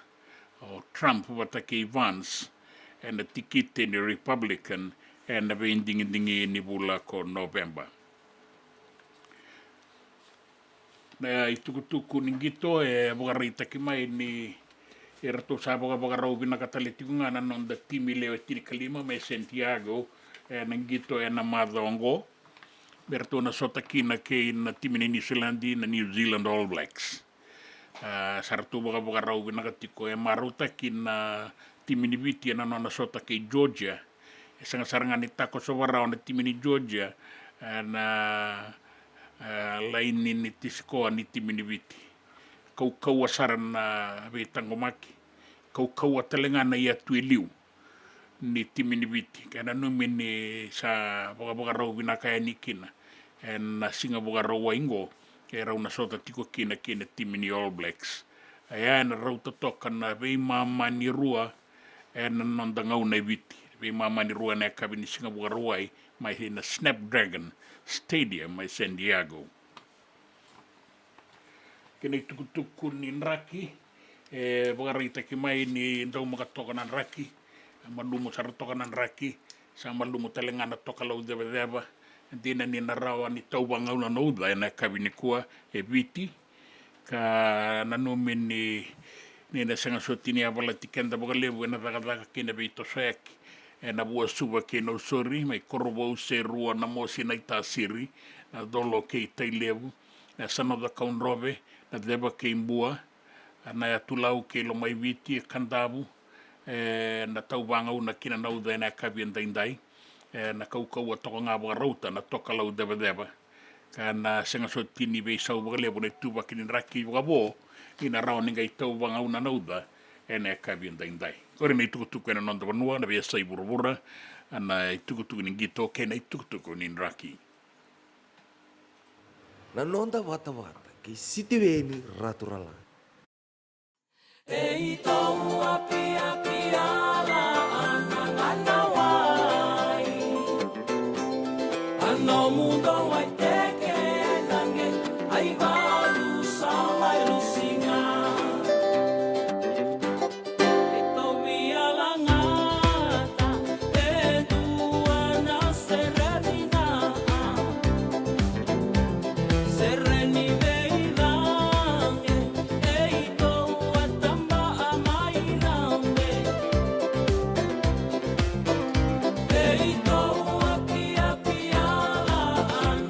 o Trump vata kei Vance ena tikite ni Republican ena veidigidigi ni vula ko Noveba. Na itukutuku ni qito e vakaraitaki mai ni eratou sa vakavakarau vinaka tale tiko ga na noda timi lewe tinikalima mai Santiago ena qito ena macawa oqo, me ratou na sota kina kei na timi ni Niusiladi, na New Zealand All Blacks. A, sa ratou vakavakarau vinaka tiko. E marautaki na timi ni Viti ena nona sota kei Georgia. E sega sara ga ni takosova rawa na timi ni Georgia, e, na, e, laini ni tisikoa ni timi ni Viti. Kaukauwa sara na veitaqomaki, kaukauwa tale ga na iyatu e liu ni timi ni Viti. Ka nanumi ni sa vakavakarau vinaka yani kina ena siga Vakarauwai oqo, e rau na sota tiko kina kei na timi ni All Blacks. Oya ena rauta toka na veimama ni rua ena noda gauna e Viti. Veimama ni rua ena yakavi ni siga Vakarauwai mai na Snapdragon Stadium mai San Diego. Kei na itukutuku ni draki, e vakaraitaki mai ni daumaka toka na draki, malumu sara toka na draki, sa malumu tale ga na tokalau cevaceva. Dina ni na rawa ni tau vagauna na uca ena yakavi nikua e Viti, ka nanumi ni, ni na sega soti ni yavalati keda vakalevu ena cakacaka kei na veitosoyaki ena Vuasuva kei Nausori, mai Korovou, Serua, Namosi, Naitasiri, Nacolo kei Tailevu, na Yasanoca, Kaudrove, Naceva kei Bua, na Yatu Lau kei Lomaiviti, Kadavu, e, na tau vagauna kina na uca ena yakavi edaidai. E na kaukauwa toka ga vakarauta na tokalau cevaceva, ka na sega soti ni veisau vakalevu na ituvaki ni draki vakavo, ni na rawa ni qai tau vagauna na uca ena yakavi edaidai. Qori na itukutuku ena noda vanua, na veiyasai vuravura, na itukutuku ni qito kei na itukutuku ni draki. Na noda vatavata kei Sitiveni Raturala. Eitou apiapi ala ana gana wai. A nomu dou ai teke ai cage ai valu sa mai lusiga. Eitou via lagata e dua na sere vinaka. Sere ni veicage, eitou a taba a mai rabe. Eitou a piapia la a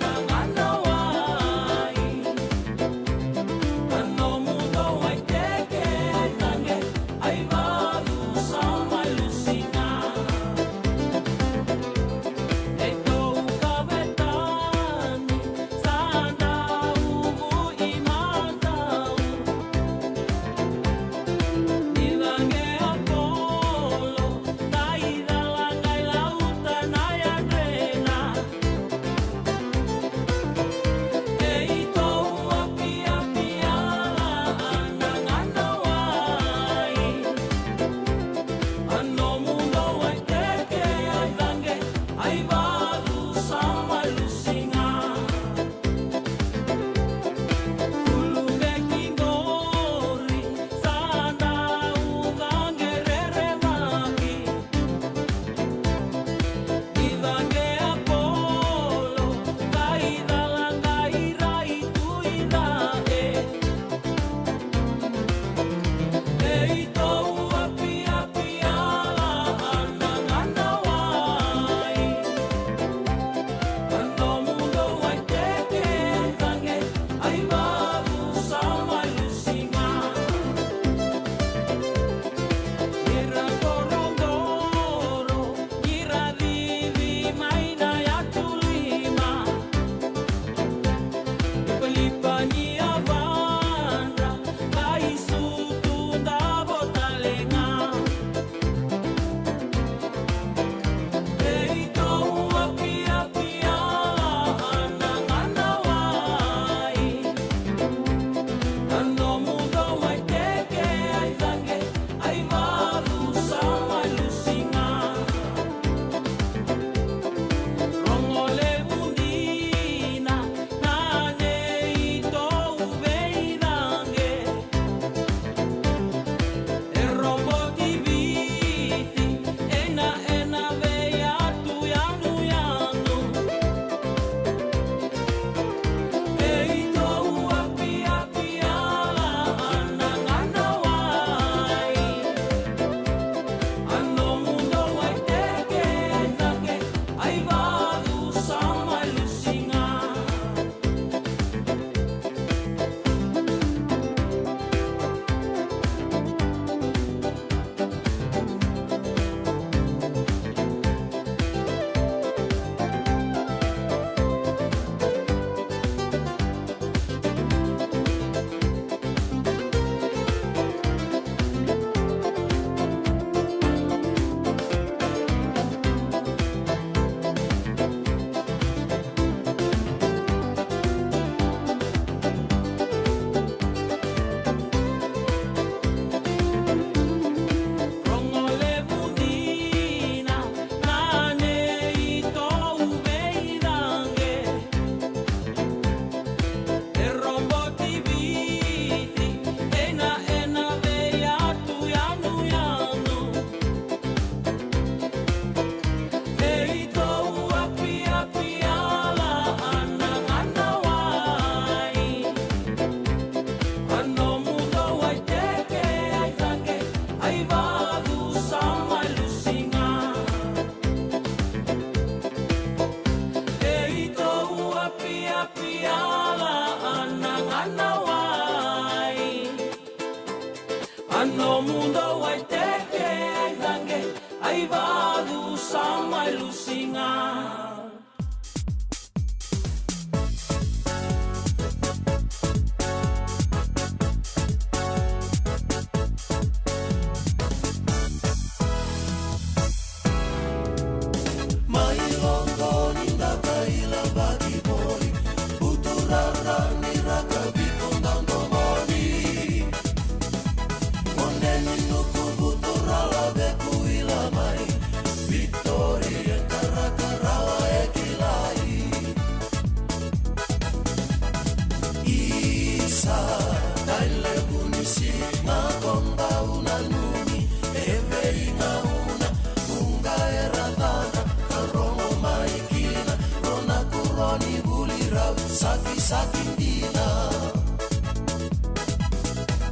Caki dina.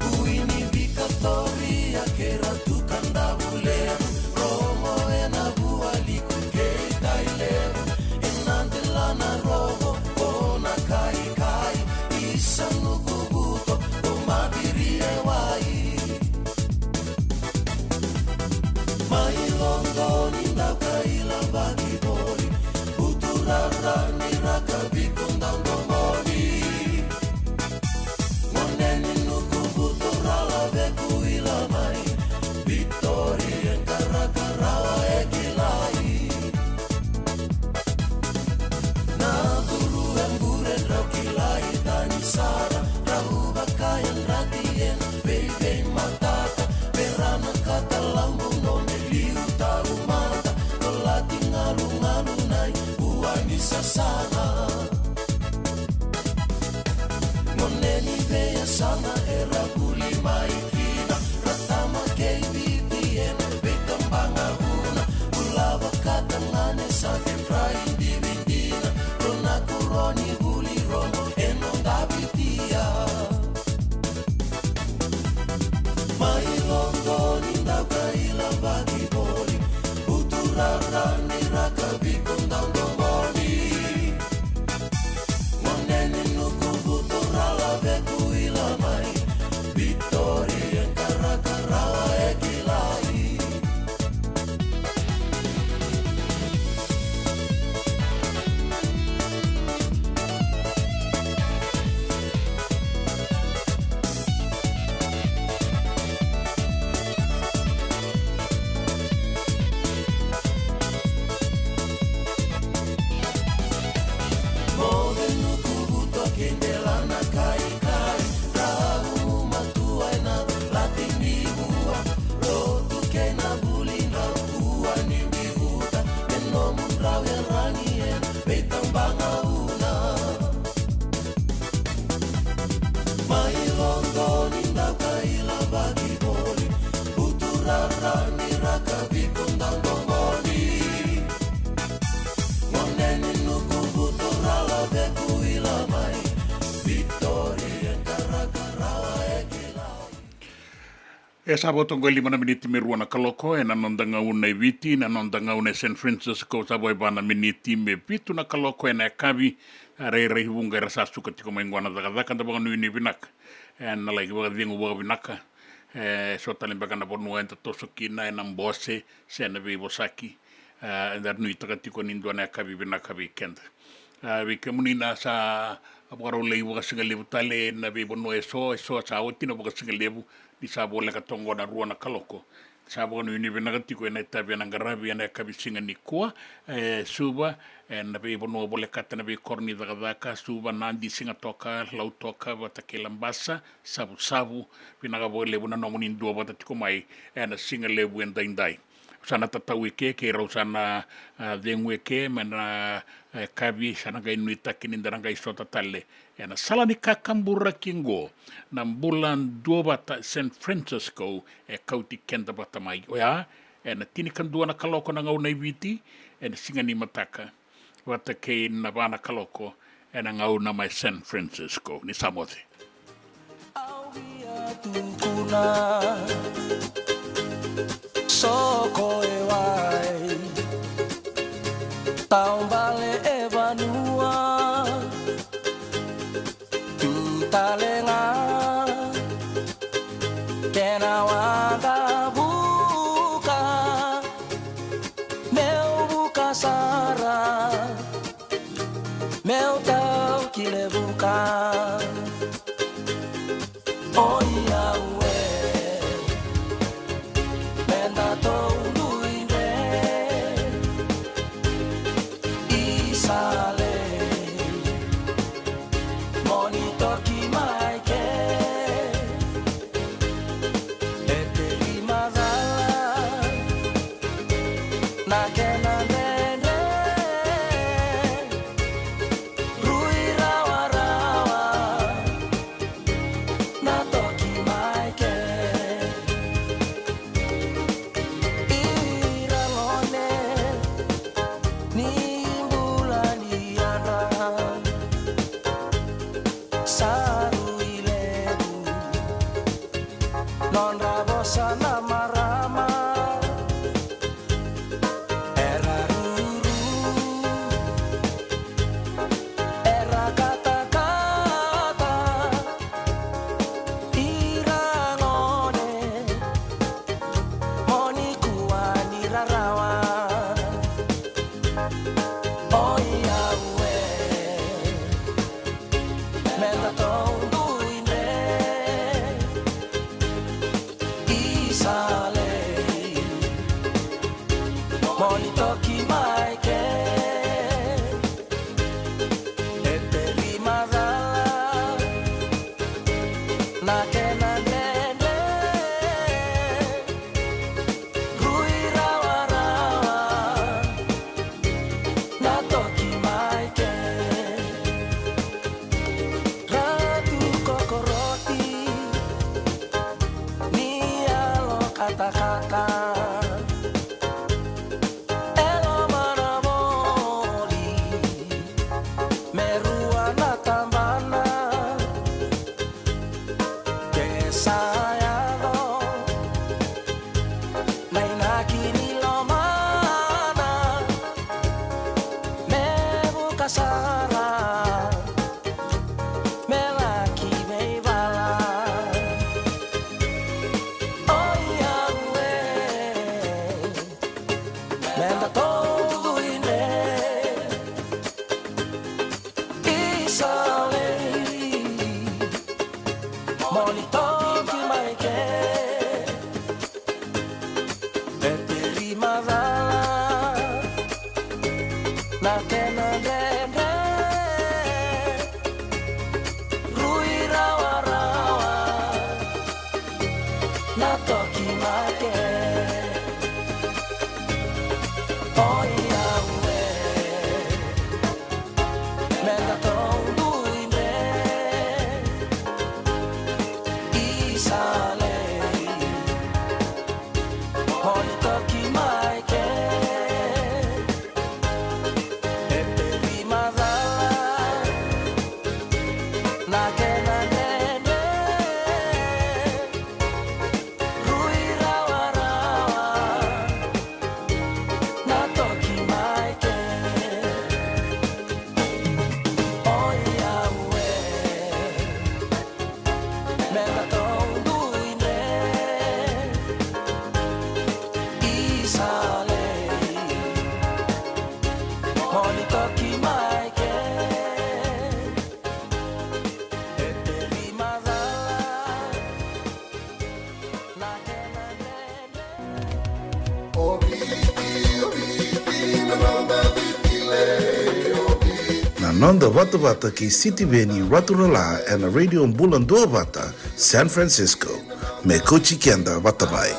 Ui ni Vikatoria kei Ratu Kadavulevu, rogo ena vualiku kei Tailevu. Ena delana rogo ko Nakaikai, isa Nukubuto ko Maviri e wai. Mai Logo ni dau kai lavaki voli, Buturara ni Rakavi ko dau domoni. Gone ni Nukubuto ra laveku i la mai, Victoria e karakarawa e kilai. Na curu e bure drau kilai tani sara, drau vakayadrati ena veiveimataka. Pera na katalau buno me liu taumada, kolati galugalu nai ua ni sasana. Gone ni veiyasana era vuli mai kina, ra tama kei Viti ena veitabagavuna. Bula vakatagane sa kedra idividina, ro na kuro ni vuli rogo e noda Vitia. Mai Logo ni dau kai lavaki voli, Buturara ni Rakavi ko dau domoni. Gone ni Nukubuto ra laveku i la mai, Victoria e karakarawa e kilai. Moce Nukubuto kei Dela Nakaikai, drau matua ena lati ni vua. Lotu kei na vuli drau kua ni biuta, me nomudrau yaragi ena veitabagavuna. Mai Logo ni dau kai lavaki voli, Buturara ni Rakavi ko dau domoni. Gone ni Nukubuto ra laveku i la mai, Victoria e karakarawa e kilai. E sa vo toka e lima na miniti me rua na kaloko ena noda gauna e Viti, na noda gauna e San Francisco sa vo e va na miniti me vitu na kaloko ena yakavi. A rairai vuqa era sa suka tiko mai qo na cakacaka, da vakanuinui vinaka. Ena laki vakacegu vakavinaka. E so tale beka na vanua eda toso kina ena bose se na veivosaki. E, eda nuitaka tiko ni dua na yakavi vinaka vei keda. E, vei kemuni na sa vakarau lai vakasigalevu tale na veivanua e so, e so sa oti na vakasigalevu, ni sa voleka toka qo na rua na kaloko. Sa vakanuinui vinaka tiko ena itavi ena qaravi ena yakavi siga nikua. E, Suva, ena veivanua volekata na veikoro ni cakacaka, Suva, Nadi, Sigatoka, Lautoka vata kei Labasa, Savusavu. Vinaka vakalevu na nomuni duavata tiko mai ena sigalevu edaidai. Sa na tatau eke, kei rau sa na, a, cegu eke mai na, e, yakavi, sa na qai nuitaki ni da na qai sota tale ena sala ni kakaburaki qo. Na bula duavata San Francisco e kauti keda vata mai. Oya, ena tinikadua na kaloko na gauna e Viti, ena siga ni mataka, vata kei na va na kaloko ena gauna mai San Francisco. Ni sa moce. Au via tukuna, soko e wai, taubale e vanua, tu tale ga kena waqavuka, meu vuka sara, meu tau ki Levuka. Oi au e, me datou dui dre i Sale, mo ni toki mai ke. E teli macala na kena dredre, rui rawarawa na toki mai ke. Ira gone ni bula ni yadra, Moli toki mai ke, e peri macala na kena dredre. Rui rawarawa na toki mai ke. Ratu kokoroti ni yalo katakata. E loma na moli me rua na tabana. Ke sa yaco na inaki ni lomana, me vuka sara, me laki veivala. Oi au e, me da tou dui ne. Isa lei, moli toki mai ke. E peri macala na kena dredre. Rui rawarawa na toki mai ke. Oi au e, me da tou dui ne. Isa lei, moli toki mai ke. E peri macala na kena dredre. Rui rawarawa na toki mai ke. Oi au e, me da tou dui ne. Isa lei, moli toki mai ke. E peri macala na kena dredre. Na noda vatavata kei Sitiveni Raturala ena Radio Bula Duavata, San Francisco. Me kauti keda vata mai.